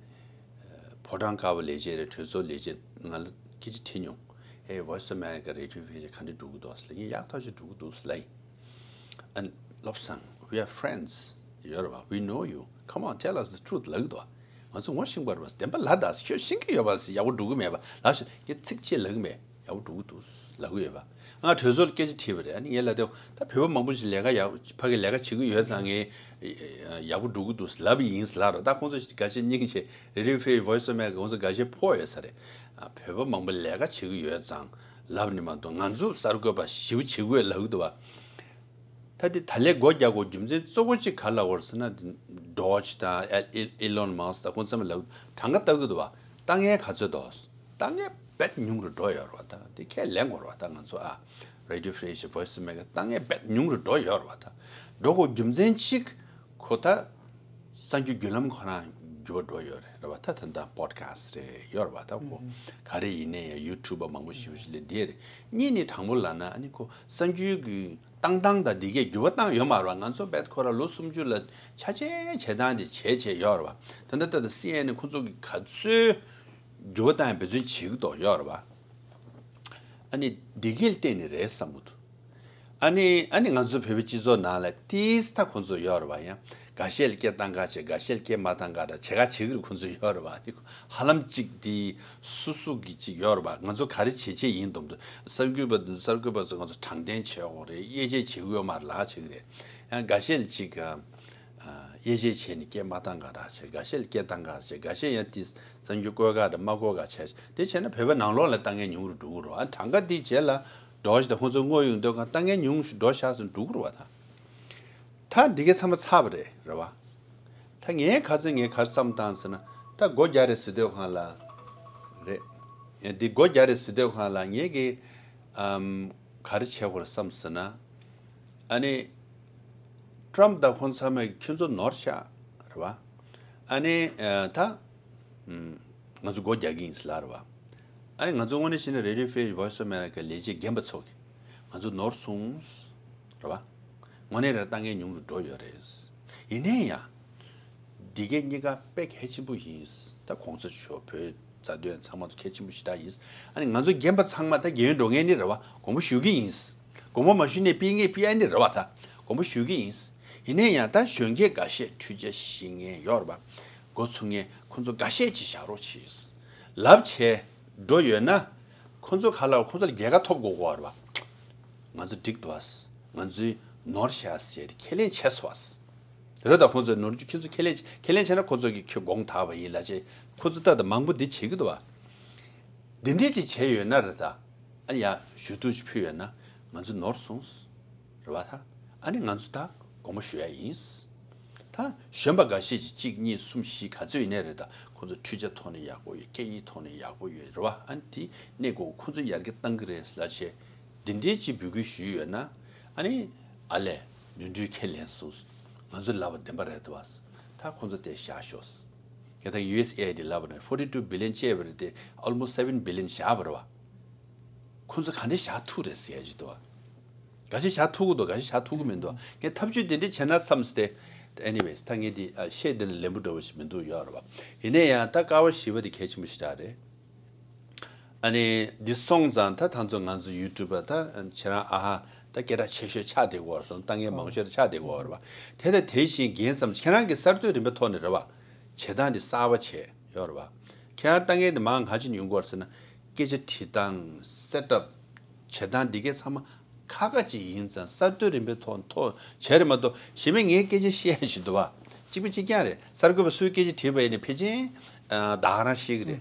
ཕོ་བྲང་དཀར་པོ་ལས་བྱེད་རེད། གྲོས་ཚོགས་ལས་བྱེད་ང་ལ་སྐད་ཆ་དྲིས་མྱོང་། Hey, Voice of America Radio Free Asia་ག་འདྲ་འགྲོ་གི་འདུག་ཟེར་ལ། ངས་ཡག་ཐག་ཆོད་འགྲོ་གི་འདུག་ཟེར་ལབ་ཡིན། ཨ་ནི་བློ་བཟང་། We are friends. ཡོད་རེད་བ། We know you. Come on, tell us the truth. ལབ་གི་འདུག་ང་ཚོ་ངོ་ཤེས་པ་རེད་བ། བདེན་པ་ལབ་དང་། ཁྱོད་ཤེས་ཀྱི་ཡོད་པ། ཡག་པོ་འགྲོ་གི་མེད་པ་ལབ་ཤོག་ངས་ཚིག་གཅིག་ལབ་གི་མེད། ཡག་པོ་འགྲོ་གི་འདུག་ལབ་གི་ཡོད་པ། ང་གྲོས་ཚོགས་ལ་སྐད་ཆ་དྲིས་པ་རེད། ཨ་ནི་ངས་ལབ་དུས་ད་བོད་པ་མང་པོ་ཞིག་ལས་ཀ་ཡག་ཕ་གི་ལས་ཀ་བྱེད་ཀྱི་ཡོད་ཙང་ངས་ཡག་པོ་འགྲོ་གི་འདུག་ལབ་པ་ཡིན་ལབ་རེད། ད་ཁོང་ཚོ་ག་ཤེད་སྙིང་རྗེ་རེ་ཌི་ཡོ་ཕི་རི་ཝོ་ཡིས་ཨོཕ་ཨ་མེ་རི་ཀ་ཁོང་ཚོ་ག་ཤེད་ཕོག་ཡོད་ས་རེད། ཨ། བོད་པ་མང་པོ་ལས་ཀ་བྱེད་ཀྱི་ཡོད་ཙང་ལབ་ནི་མ་གཏོགས་ང་ཚོ་གསར་འགོད་པ་ཞེ་པོ་བྱེད་དགོས་ལབ་གི་འདུག་བ། ད་དེ་ད་ལས་སྒོ་རྒྱག་དགོས་རྒྱུ་མཚན་གཙོ་བོ་གཅིག་ག་རེ་ལབ་ཡོད་རེད་ཟེར་ན། དེ་Doge་དང་ཨེ་ཨེ་ཨེ་ལོན་མཱ་སི་ཀི་དང་ཁོང་ཚང་མ་ལབ་གྲངས་ཀ་ལྟ་གི་འདུག་བ། ལྟ་མཁན་ག་ཚོད་འདུག་ལྟ་མཁན་རྦད་ཉུང་རུ་འགྲོ་ཡོད་རེད་བ། ད་དེ་ཁས་ལེན་དགོས་རེད་བ། ད་ང་ཚོ་ཨ་རེ་ཌི་ཡོ་ཕི་རི་ཨེ་ཤི་ཡ་ཝོ་ཡིས་ཨོཕ་ཨ་མེ་རི་ཀ་ལྟ་མཁན་རྦད་ཉུང་རུ་འགྲོ་ཡོད་རེད་བ། ད་འགྲོ་དགོས་རྒྱུ་མཚན་གཅིག་ཁོ་ད་གསར་འགྱུར་བརྒྱུད་ལམ་ཁོ་རང་འགྱུར་བ་འགྲོ་ཡོད་རེད་བ། ད་ད་ལྟ་པོ་ཌི་ཁ་སི་ཊི་རེད། ཡོད་རེད་བ། ད་ཁོ་ག་རེ་ཡིན་ནའི་ཡང་ཡུ་ཊུབ་པ་མང་པོ་ཞེ་པོ་ཞིག་སླེབས་བསྡད་རེད། གཉིས་ནི་དྲང་པོ་ལབ་ན་ཨ་ནི་ཁོ་གསར་འགྱུར་གྱི་བཏང་སྟངས་དང་འདི་གས་འགྱུར་བ་བཏང་ཡོད་མ་རེད་བ། ང་ཚོ་རྦད་ཁོ་རང་ལོ་སུམ་ཅུ་ལ་ཆ་ཆེན་བྱེད་སྟངས་དེ་བྱས་བྱས་ཡོད་རེད་བ། ད་ལྟ་ད་ལྟ་སི་ཨེན་ཨེན་ཁོ་ཚོ་གི་ག་ཚོད་འགྱུར་བ་བཏང་ཡ་འབད་བརྩོན་བྱེད་ཀྱི་འདུག་ཡོད་རེད་བ། ཨ་ནི་འདི་གས་ལ་བརྟེན་ནས་རེད་བསམ་གྱི་འདུག་ཨ་ནི་ཨ་ནི་ང་ཚོ་བོད་པའི་སྤྱི་ཚོགས་ནང་ལ་ཏིས་ད་ཁོང་ཚོ་ཡོད་རེད་བ། ཡང་ འགའ་ཤས་ལ་སྐད་བཏང་ག་བྱས། འགའ་ཤས་ལ་སྐད་མ་བཏང་ག་འདྲ་བྱེད་ག་བྱེད་ཀྱི་རེད། ཁོང་ཚོ་ཡོད་རེད་བ། ཧ་ལམ་གཅིག་དེ་སུ་སུ་གི་གཅིག་ཡོད་རེད་བ། ང་ཚོ་ག་རེ་བྱེད་བྱེད་ཡིན་འདུག་འདུག་གསར་འགོད་པ་འདུག་གསར་འགོད་པ་ཚོ་ང་ཚོ་དྲང་བདེན་བྱེད་དགོས་རེད། དབྱེ་འབྱེད་བྱེད་ཀྱི་ཡོད་མ་རེད་ལབ་བྱེད་ཀྱི་རེད། ཡང་འགའ་ཤས་ལ་གཅིག་ཨ། དབྱེ་འབྱེད་བྱས་ནས་སྐད་མ་བཏང་ག་འདྲ་བྱས། འགའ་ཤས་ལ་སྐད་བཏང་ག་བྱས། འགའ་ཤས་ཡང་དེ་གསར་འགྱུར་བཀོད་ག་འདྲ་མ་བཀོད་ག་བྱས། དེ་བྱས་ན་བོད་པ་ནང་ལོགས་ལ་ལྟ་མཁན་ཉུང་རུ་འགྲོ་གི་རེད་བ། གྲངས་ཀ་དེ་རྗེས་ལ་འགྲོ་བཞིན། ད་ཁོང་ཚོ་དངོས་ཡོང་དུས་གང་ལྟ་མཁན་ཉུང་ཞིག་འགྲོ་ཤག་ཟེར་འགྲོ་གི་རེད་བ། ད། ད་འདི་གའི་ཚང་མ་ཚར་བ་རེད། རེད་བ། ད་ངས་ཁ་སང་ངས་ག་རེ་བསམ་བཏང་ཟེར་ན། ད་སྒོ་རྒྱག་རེད་ཟེར་དུས་གང་ལ། རེད། ཡ་འདི་སྒོ་རྒྱག་རེད་ཟེར་དུས་གང་ལ་ངས་ཀྱི། ཨམ། ག་རེ་བྱེད་དགོས་རེད་བསམ་ཟེར་ན། ཨ་ནི། ཊམ་དང་ཁོང་ཚང་མས་ཁྱོད་ཚོ་ནོར་ཤག་རེད་བ། ཨ་ནི། ཨ། ད། ཨམ། ང་ཚོ་སྒོ་རྒྱག་གི་ཡིན་ཟེར་ལབ་རེད་བ། ཨ་ནི་ང་ཚོ་དངོས་གནས་བྱས་ན་Radio Free Voice of America ལས་བྱེད་རྒན་པ་ཚོ་གིས་ང་ཚོ་ནོར་སོང་། རེད་བ། དངོས་གནས་རང་ལྟ་མཁན་ཉུང་རུ་འགྲོ་ཡོད་རེད། ཡིན་ནའི་ཡང་། འདི་གའི་གཉིས་ཀ་དཔེ་གལ་ཆེན་པོ་ཡིན། ད་གོང་ས་མཆོག་བོད་རྩ་དོན་ཚང་མ་གལ་ཆེན་པོ་ཞེ་དྲག་ཡིན། ཨ་ནི་ང་ཚོ་རྒན་པ་ཚང་མ་ད་རྒན་ཡོལ་འགྲོ་མཁན་ནི་རེད་བ། དགོངས་པ་ཞུ་གི་ཡིན། དགོངས་པ་མ་ཞུས་ནས་ཕུད་མཁན་ཕུད་ཡ་ནི་རེད་བ། ད་དགོངས་པ་ཞུ་གི་ཡིན། ཡིན་ནའི་ཡང་ད་གཞོན་སྐྱེས་འགའ་ཤས་འཕྲུལ་ཆས་ཤེས་མཁན་ཡོད་རེད་བ། འགོ་ཚུགས་མཁན་ཁོང་ཚོ་འགའ་ཤས་ཅིག་བཞག་རོགས་གྱིས། ལབ་བྱས་འགྲོ་ཡོད་ན། ཁོང་ཚོ་ག་ལ་ཁོང་ཚོ་ལ་རྒྱལ་ཁ་ཐོབ་དགོས་དགོས་རེད་བ། ང་ཚོ་འགྲིག་འདུག་བ། ང་ཚོའི་ནོར་ཤག་ཟེར་ཁས་ལེན་བྱས་སོང་བ། རེད། ད་ཁོང་ཚོས་ནོར་རྒྱུ་ཁྱོད་ཚོ་ཁས་ལེན་ཁས་ལེན་བྱས་ན་ཁོང་ཚོ་གིས་ཁྱོད་དགོངས་དག་པ་ཡིན་ལབ་བྱས། ཁོང་ཚོ་ད་ལྟ་མང་པོ་འདི་བྱེད་ཀྱི་འདུག་བ། འདི་འདྲས་ཅིག་བྱས་ཡོད་ན་རེད། ད་ཨ་ཡ་ཞུ་གཏུག་ཅིག་ཕུལ་ཡོད་ན་ང་ཚོ་ནོར་སོང་། རེད་བ། ད་ཨ་ནི་ང་ཚོ་ད་དགོངས་པ་ཞུ་ཡ་ཡིན། ད་གཞོན་པ་འགའ་ཤས་ཅིག་གཅིག་གཉིས་གསུམ་བཞི་ག་ཚོད་ཡིན་ནའི་རེད། ད་ཁོང་ཚོ་འཕྲུལ་ཆས་ཐོག་ནས་ཡག་པོ་ཡོད། སྐད་ཡིག་ཐོག་ནས་ཡག་པོ་ཡོད། རེད་བ། ཨ་ནི་དེ་གནས་དགོས། ཁོང་ཚོ་ཡར་རྒྱས་གཏང་གི་རེད་ལབ་བྱས། འདི་འདྲས་ཅིག་འབོད་སྐུལ་ཞུས་ཡོད་ན། ཨ་ནི། ཨ་ལས། ནོར་འཁྲུལ་ཁས་ལེན་སོང་། ང་ཚོ་ལབ་པ་བདེན་པ་རེད་དོ། ད་ཁོང་ཚོ་དེ་བཞག་ཤོག་ཡ་ད་ཡུ་ཨེས་ཨེ་ཨའི་ཌི་ལབ་པ་ནས་ཕོར་ཊི་ཊུ་བྷི་ལི་ཡན་བཅད་པ་རེད་དེ། ཨོལ་མོ་སི་ཊི་སེ་བེན་བྷི་ལི་ཡན་བཞག་པ་རེད་བ། ཁོང་ཚོ་ག་འདྲས་བཞག་ཐུབ་རེད་ཟེར་ཡ་ཅིག་འདུག་བ། འགའ་ཤས་བཞག་ཐུབ་ཀྱི་འདུག་འགའ་ཤས་བཞག་ཐུབ་ཀྱི་མི་འདུག་ངས་ཐབས་ཇུས་དེ་འདྲས་བྱས་ན་བསམ་སྟེ། Anyways། ད་ངས་འདི་ཨ་བཤད་འདི་ལ་ལན་པོ་འདྲ་བོ་ཞིག་མི་འདུག་ཡོད་རེད་བ། ཡིན་ནའི་ཡང་ད་ཀ་བ་བཞི་པ་དེ་གལ་ཆེན་པོ་ཞེ་དྲག་རེད། ཨ་ནི་འདི་སོང་ཙང་ད་ད་ཚོ་ང་ཚོ་ཡུ་ཊུབ་པ་ད་ཁྱེད་རང་ཨ་ཧ་ད་སྐད་གྲགས་ཆེ་ཤོས་ཆགས་བསྡད་ཀྱི་ཡོད་རེད། སོང་ལྟ་མཁན་མང་ཤོས་ཆགས་བསྡད་ཀྱི་ཡོད་རེད་བ། དེ་དང་དེ་བཞིན་རྒན་བསམ་ཁྱེད་རང་གི་གསར་གཏོད་རིམ་པའི་ཐོག་ནས་རེད་བ། བྱེད་སྟངས་འདི་གསར་པ་བྱས་ཡོད་རེད་བ། ཁྱེད་རང་ལྟ་མཁན་འདི་མང་ག་ཅིག་ཡོང་གི་ཡོད་རེད་ཟེར་ན། སྐད་ཆ་དྲི་སྟངས། སེ་ཊབ། བྱེད་སྟངས་འདི་གའི་ཚང་མ་ཁག་ཁག་ཅིག་ཡིན་ཙང་གསར་གཏོད་རིམ་པའི་ཐོག་ཐོག་བྱས་རེད་མ་གཏོགས། གཞན་པ་ངས་སྐད་ཆ་བཤད་ཡ་ཞིག་འདུག་བ། གཅིག་པ་གཅིག་རྐྱང་རེད། གསར་འགོད་པ་སུའི་སྐད་ཆ་དྲིས་པ་ཡིན་ནའི་ཕལ་ཆེར་ཨ་ད་ག་རང་ཤེས་ཀྱི་རེད།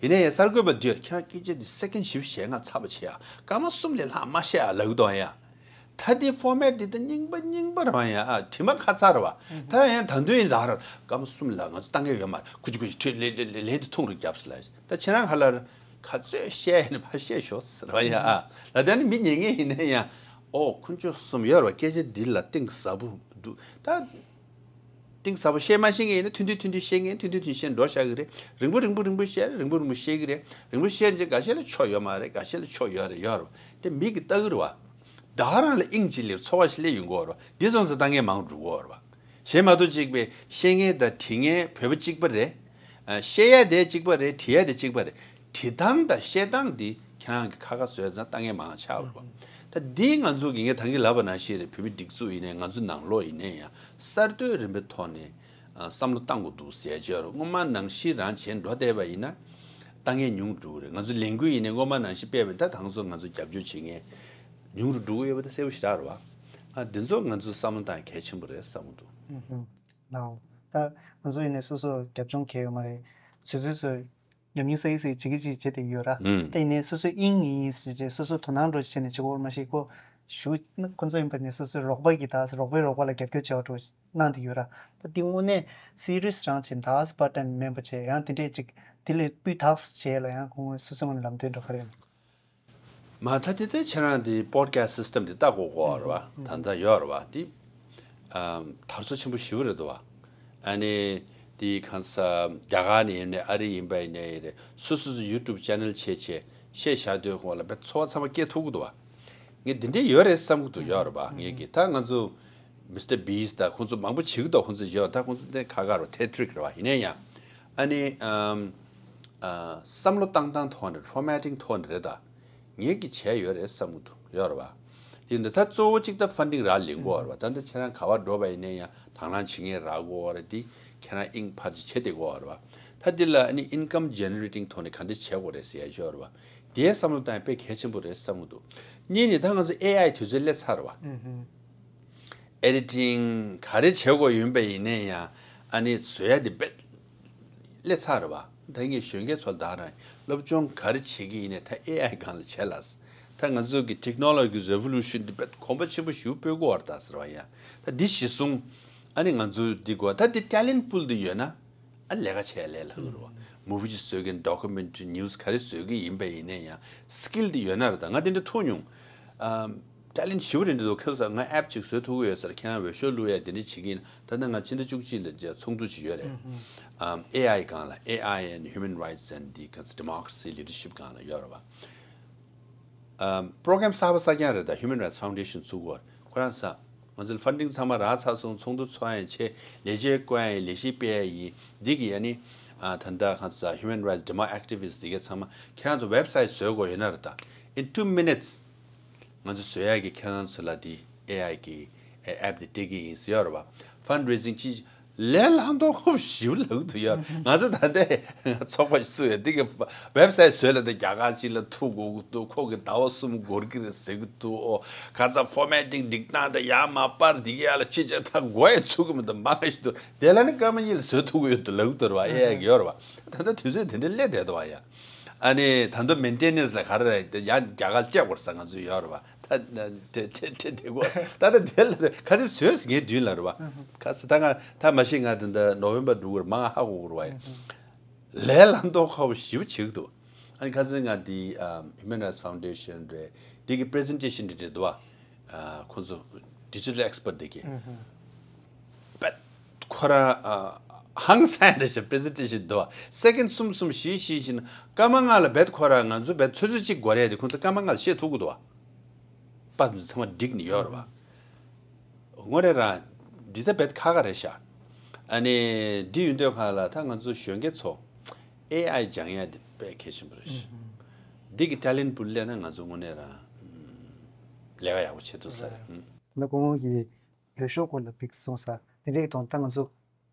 ཡིན་ནའི་གསར་འགོད་པ་འདིར་ཁྱེད་རང་སྐད་ཆ་འདི་སེ་ཀེན་བཞི་བཅུ་ཞེ་ལྔ་ཚར་བ་བྱེད་ཡ། སྐར་མ་གསུམ་ལས་ལྷག་མ་བཤད་ཡ་ལབ་ཀྱི་འདུག་ཡ། ད་འདི་ཕོར་མེཊ་འདི་ད་རྙིང་པ་རྙིང་པ་རང་ཡ། ཨ་དྲི་མ་ཁ་ཚར་བ། ད་ཡང་ད་དུང་ཡིན་ད་ར་སྐར་མ་གསུམ་ལ་ང་ཚོ་ལྟ་མཁན་ཡོད་མ་རེད། ཁུ་ཅི་ཁུ་ཅི་ཁྲིད་ལེ་ལེ་ལེ་ལེ་འདི་ཐུང་རུ་རྒྱབ་ཟེར་ལ། ད་ཁྱེད་རང་ཧ་ལར་ག་ཚོད་བཤད་ཡིན་ཕར་བཤད་ཤོག་ཟེར་བ་ཡ། ཨ་ལ་ད་ནི་མི་ཉན་མཁན་ཡིན་ན་ཡང་། ཨོ་དཀོན་མཆོག་གསུམ་ཡོད་རེད་བ། སྐད་ཆ་འདི་ལ་གཏིང་ཟབ་པོ་འདུག་ད་གཏིང་ཟབ་པོ་བཤད་མ་ཤེས་མཁན་ཡིན་ན་ཐུང་ཐུང་ཐུང་ཐུང་བཤད་མཁན་ཐུང་ཐུང་ཐུང་བཤད་འགྲོ་བཞག་གི་རེད། རིང་པོ་རིང་པོ་རིང་པོ་བཤད་རིང་པོ་རིང་པོ་བཤད་ཀྱི་རེད། རིང་པོ་བཤད་རྗེས་འགའ་ཤས་ལ་ཆོ་ཡོད་མ་རེད། འགའ་ཤས་ལ་ཆོ་ཡོད་རེད། ཡོད་རེད་བ། དེ་མི་གིས་ལྟ་གི་རེད་བ། ད་ག་རང་ལ་དབྱིངས་གཅིག་ལས་ཚོར་བ་ཞིག་སླེབས་ཡོང་གི་ཡོད་རེད་བ། འདི་སོང་ཙང་ལྟ་མཁན་མང་རུ་འགྲོ་གི་ཡོད་རེད་བ། གཞན་མ་གཏོགས་གཅིག་པའི་བཤད་མཁན་དང་དྲི་མཁན་བོད་པ་གཅིག་པ་རེད། ཨ་བཤད་ཡ་དེ་གཅིག་པ་རེད། དྲི་ཡ་དེ་གཅིག་པ་རེད། དྲི་སྟངས་དང་བཤད་སྟངས་འདི་ཁྱེད་རང་གི་ཁ་ཁ་བཟོས་ཙང་ལྟ་མཁན་མང་ཆགས་པ་རེད་བ། ད་འདི་ང་ཚོ་གི་ངས་ད་གིན་ལབ་པ་ནང་བཞིན་རེད། བོད་མི་སྒྲིག་འཛུགས་ཡིན་ནའི་ང་ཚོ་ནང་ལོགས་ཡིན་ནའི་ཡང་གསར་གཏོད་རིམ་པའི་ཐོག་ནས་ཨ་བསམ་བློ་བཏང་དགོས་འདུག་ཟེར་བྱས་རེད། སྔོན་མ་ནང་བཞིན་རང་བྱས་འགྲོ་བསྡད་པ་ཡིན་ན་ལྟ་མཁན་ཉུང་རུ་འགྲོ་གི་རེད། ང་ཚོ་ལས་འགུལ་ཡིན་ནའི་སྔོན་མ་ནང་བཞིན་སྤེལ་བ་ཡིན་ན་ད་ད་ང་ཚོ་ང་ཚོ་རྒྱབ་སྐྱོར་བྱེད་མཁན་ཉུང་རུ་འགྲོ་གི་ཡོད་པ་དེ་གསལ་པོ་ཞེ་དྲག་རེད་བ། ཨ་འདི་ཚོ་ང་ཚོས་བསམ་བློ་བཏང་གལ་ཆེན་པོ་རེད་བསམ་གྱི་འདུག་ཨུ་ཧུ། ལའོ། ད་ང་ཚོ་ཡིན་ནའི་སོ་སོ་རྒྱབ་ལྗོངས་གལ་ཡོད་མ་རེད། ཚོད་ཚོད་ཚོད་ཉམས་མྱོང་བསགས་ཡིན་ཟེར་བྱེད་ཀྱི་ཅིག་བྱེད་བསྡད་ཡོད་ར། ཨུ། ད་ཡིན་ནའི་སོ་སོ་དབྱིངས་ཡིན་ཡིན་ཟེར་བྱས་སོ་སོ་དོ་སྣང་འགྲོ་བྱས་ནས་བྱེད་དགོས་མ་ཤེས་ཁོ། ཞུ་ཁོ་ཚོ་ཡིན་པ་ནས་སོ་སོའི་རོགས་པ་གི་ད་རོགས་པའི་རོགས་པ་ལ་རྒྱབ་སྐྱོར་བྱེད་པ་འགྲོ་གནང་བསྡད་ཡོད་ར། ད་འདི་དངོས་གནས་སི་རི་ཡས་རང་བྱས་ད་སི་པར་ཊན་མེམ་བར་བྱས་ཡང་དེ་འདྲས་ཅིག་དེ་ལས་སྤུས་དག་བྱས་ལ་ཡང་ཁོང་སོ་སོའི་ངོས་ནས་ལམ་སྟོན་འགྲོ་ག་རེ་ཡོད། མ་ད་དེ་ལྟར་ཁྱེད་རང་དེ་པོ་ཌི་ཁ་སི་སི་ཊམ་དེ་ལྟ་དགོས་ཀྱི་ཡོད་རེད་བ། ད་ལྟ་ཡོད་རེད་བ། དེ་ཨམ་དར་སྲོལ་ཆེན་པོ་ཞེ་པོ་རེད་འདུག་བ། ཨ་ནི་དེ་གང་ས་རྒྱ་གར་ནས་ཡིན་ནའི་ཨ་རི་ཡིན་པ་ཡིན་ནའི་རེད། སོ་སོ་སོ་ཡུ་ཊུབ་ཅེ་ནལ་བྱས་བྱས་བཤད་བཞག་དུས་ཁོང་ལ་དཔེ་ཚོར་བ་ཚང་མ་སྐྱེ་ཐུབ་ཀྱི་འདུག་བ། ངས་འདི་འདྲས་ཡོད་རེད་བསམ་གྱི་འདུག་ཡོད་རེད་བ། ངས་ཀྱི་ད་ང་ཚོ་མི་སི་ཊར་བིས་དང་ཁོང་ཚོ་མང་པོ་བྱེད་ཀྱི་འདུག་ཁོང་ཚོ་ཡོད། ད་ཁོང་ཚོ་དེ་ཁ་ཁ་རུ་ཐེ་ཊི་རིག་རེད་བ། ཡིན་ནའི་ཡང་ཨ་ནི་ཨམ་ཨ་བསམ་བློ་བཏང་སྟངས་ཐོག་ནས་ཕོར་མེ་ཊིང་ཐོག་ནས་རེད། ད་ངས་ཀྱི་བྱས་ཡོད་རེད་བསམ་གྱི་འདུག་ཡོད་རེད་བ། དེ་འདི་ད་གཙོ་བོ་གཅིག་ད་ཕན་ཌིང་རག་ལས་དགོས་རེད་བ། ད་འདི་ཁྱེད་རང་ག་བ་འགྲོ་བ་ཡིན་ནའི་ཡང་ད་ དང་བླངས་བྱེད་མཁན་རག་དགོས་པ་རེད། དེ་ཁྱེད་རང་ཨིང་ཕར་ཅིག་བྱེད་བསྡད་དགོས་པ་རེད་བ། ད་འདི་ལ་ཨ་ནི་ཨིན་ཀམ་ཇེ་ནེ་རེ་ཊིང་ཐོག་ནས་ག་འདྲ་བྱེད་དགོས་རེད་ཟེར་ཡ་ཅིག་ཡོད་རེད་བ། དེའི་བསམ་བློ་བཏང་ཡ་དཔེ་གལ་ཆེན་པོ་རེད་བསམ་གྱི་འདུག་གཉིས་ནི་ད་ང་ཚོ་ཨེ་ཨའི་དུས་ཚོད་སླེབས་ཚར་བ། ཨེ་ཌི་ཊིང་ག་རེ་བྱེད་དགོས་ཡིན་པ་ཡིན་ནའི་ཡང་ཨ་ནི་བཟོ་ཡ་དེ་དཔེ་སླེབས་ཚར་བ། ད་ངས་གཞོན་སྐྱེས་ཚོ་ལ་ད་རང་སློབ་སྦྱོང་ག་རེ་བྱེད་ཀྱི་ཡིན་ནའི་ད་ཨེ་ཨའི་སྒང་ལ་བྱས་ལ། ད་ང་ཚོ་གི་ཊེག་ནོ་ལོ་ཇི་རེ་ཝོ་ལུ་ཤན་དེ་དཔེ་གོམ་པ་ཆེན་པོ་ཞིག་སྤོ་དགོས་བ་རེད་ད་ཟེར་བ་ཡིན་ཡང་། ད་འདི་གཞི་བཟུང་ཨ་ནི་ང་ཚོ་འདི་དགོས། ད་འདི་ཊེ་ལེན་ཊི་པུལ་དེ་ཡོད་ན། ཨ་ལས་ཀ་བྱས་ལས་ལྷག་རུ་བ། མུ་ཝི་ཅིག་བཟོ་གིན་ཌོ་ཀུ་མེན་ཊི་རི་ནིའུ་སི་ག་རེ་བཟོ་གི་ཡིན་པ་ཡིན་ནའི་ཡང་སི་ཀིལ་དེ་ཡོད་ན་རེད། ད་ང་དེ་འདྲ་ཐུག་མྱོང་། ཨམ། ཊེ་ལེན་ཊི་ཞེ་པོ་རེད་འདུག་ཁྱོད་ས་ང་ཨེབ་ཅིག་བཟོ་ཐུབ་ཀྱི་ཡོད་ཟེར། ཁྱེད་རང་འོས་ཤོག་བླུག་ཡ་དེ་འདྲ་བྱེད་ཀྱིན། ད་ལྟ་ང་ཕྱི་ཟླ་བཅུ་གཅིག་ལ་མཇལ་ཚོགས་འདུ་ཅིག་ཡོད་རེད། ཨམ། ཨེ་ཨའི་སྒང་ལ་ཨེ་ཨའི་ཨེན་ཧིའུ་མན་རའིཊ་སི་ཨེན་ཌི་ཌི་མོ་ཀ་རེ་སི་ལི་ཌར་ཤིབ་སྒང་ལ་ཡོད་རེད་བ། ཨམ། པོ་རོ་གྷ་རམ་གསར་པ་གསར་རྐྱང་རེད། ད་Human Rights Foundation ཚུགས་སྐོར་ཁོ་རང་ས། ང་ཚོ་ལ་ཕན་ཌིང་ཚང་མ་རག་ཚར་སོང་། ཚོགས་འདུ་ཚོགས་ཡ་ཡིན། ཆེད་ལས་བྱེད་བསྐོ་ཡ་ཡིན། ལས་གཞི་སྤེལ་ཡ་ཡིན། འདི་གི་ཡ་ནི། ཨ། ད་ལྟ་གང་ཟག་Human Rights Demo Activists དེ་གའི་ཚང་མ་ཁྱེད་རང་ཚོ་ཝེབ་སའིཊ་བཟོས་དགོས་ཡོད་ན་རེད། ད་In two minutes ང་ཚོ་བཟོ་ཡ་གི་ཁྱེད་རང་ཚོ་ལ་འདི་ཨེ་ཨའི་གི་ཨེབ་དེ་སྤྲད་ཀྱི་ཡིན་ཟེར་ཡོད་རེད་བ། ཕན་ཌ་རེ་སིང་ཅི། ལས་སླ་མདོག་ཁ་པོ་ཞེ་པོ་ལབ་ཀྱི་འདུག་ཡ། ང་ཚོ་ད་ལྟའི་ཚོགས་པ་ཞིག་སུ་ཡ་འདི་གི་ཝེབ་སའིཊ་བཟོས་ལ་དེ་རྒྱ་གར་ཅིག་ལ་ཐུག་དགོས་ཀྱི་འདུག་ཁོ་གི་ཟླ་བ་གསུམ་འགོར་གྱི་རེད་ཟེར་གྱི་འདུག་ཨོ། ག་ཚ་ཕོར་མེ་ཊིང་སྒྲིག་སྟངས་དེ་ཡར་མར་པར་འདི་གི་ཡ་ལ་ཕྱི་རྒྱལ་ཐག་མགོ་ཡ་ཚུགས་ཀྱི་མི་འདུག་མང་ཞིག་འདུག་དེ་ལ་ནི་སྐར་མ་གཉིས་ལ་བཟོས་ཐུབ་ཀྱི་ཡོད་འདུག་ལབ་ཀྱི་འདུག་རེད་བ། ཨེ་ཨའི་གི་ཡོད་རེད་བ། ད་ལྟ་དུས་ཚོད་དེ་འདྲ་སླེབས་བསྡད་འདུག་བ་ཡ། ཨ་ནི་ད་ལྟ་མེན་ཊེ་ནེན་སི་ལ་ག་རེ་རེད། ཡང་རྒྱ་གར་སྤྲད་དགོས་ས་ང་ཚོ་ཡོད་རེད་བ། ད་ད་དེ་དེ་དེ་དེ་གོ་ད་ད་དེ་ལ་ཁ་ཚིག་བཟོས་ངའི་མདུན་ལ་རེད་བ། ཁ་ཚིག་ད་ང་ད་མ་ཤེས། ང་དེ་འདྲ་ནོ་ཝེམ་བར་འགྲོ་གི་རེད། མ་ང་ཧ་གོ་གི་རེད་བ། ཡ་ལས་ལམ་ཐོག་ཁ་བོ་ཞིབ་བྱེད་ཀྱི་འདུག་ཨ་ནི་ཁ་ཚིག་ང་དེ་ཨ་Human Rights Foundation རེད། དེ་གི་པི་རི་ཛེན་ཊེ་ཤན་རེད་འདུག་བ། ཨ་ཁོ་ཚོ་ཌི་ཇི་ཊལ་ཨེག་སི་པར་ཊི་དེ་གི། བེད་ཁོ་རང་ཨ་ཧང་སང་རེད་ཤག་པི་རི་ཛེན་ཊེ་ཤན་འདུག་བ། སེ་ཀེན་ཌ་གསུམ་གསུམ་བཞི་བཞི་བཞི་ན་སྐར་མ་ལྔ་ལ་བེད་ཁོ་རང་ང་ཚོ་བེད་ཚོད་ཚོད་གཅིག་འགོར་ཡ་དེ་ཁོ་ཚོ་སྐར་མ་ལྔ་ལ་ཤེས་ཐུབ་ཀྱི་འདུག་བ། པ་དེ་ཚང་མ་འགྲིག་ནི་ཡོད་རེད་བ། དངོས་གནས་རང་འདི་ད་བེད་ཁག་ཁག་རེད་ཤག་ཨ་ནི་འདི་ཡོད་དུས་གང་ལ་ད་ང་ཚོ་གཞོན་སྐྱེས་ཚོ་ཨེ་ཨའི་སྦྱང་ཡ་དེ་དཔེ་གལ་ཆེན་པོ་རེད་ཤག་འདི་གི་ཊེ་ལེན་ཊི་པུལ་སླེབས་ན་ང་ཚོ་དངོས་གནས་རང་ལས་ཀ་ཡག་པོ་བྱེད་ཐུབ་ས་རེད། ད་ཁོང་གི་འོས་ཤོག་སྐོར་ལ་ཕིག་སོང་ས་དེ་འདྲའི་དོན་ད་ང་ཚོ་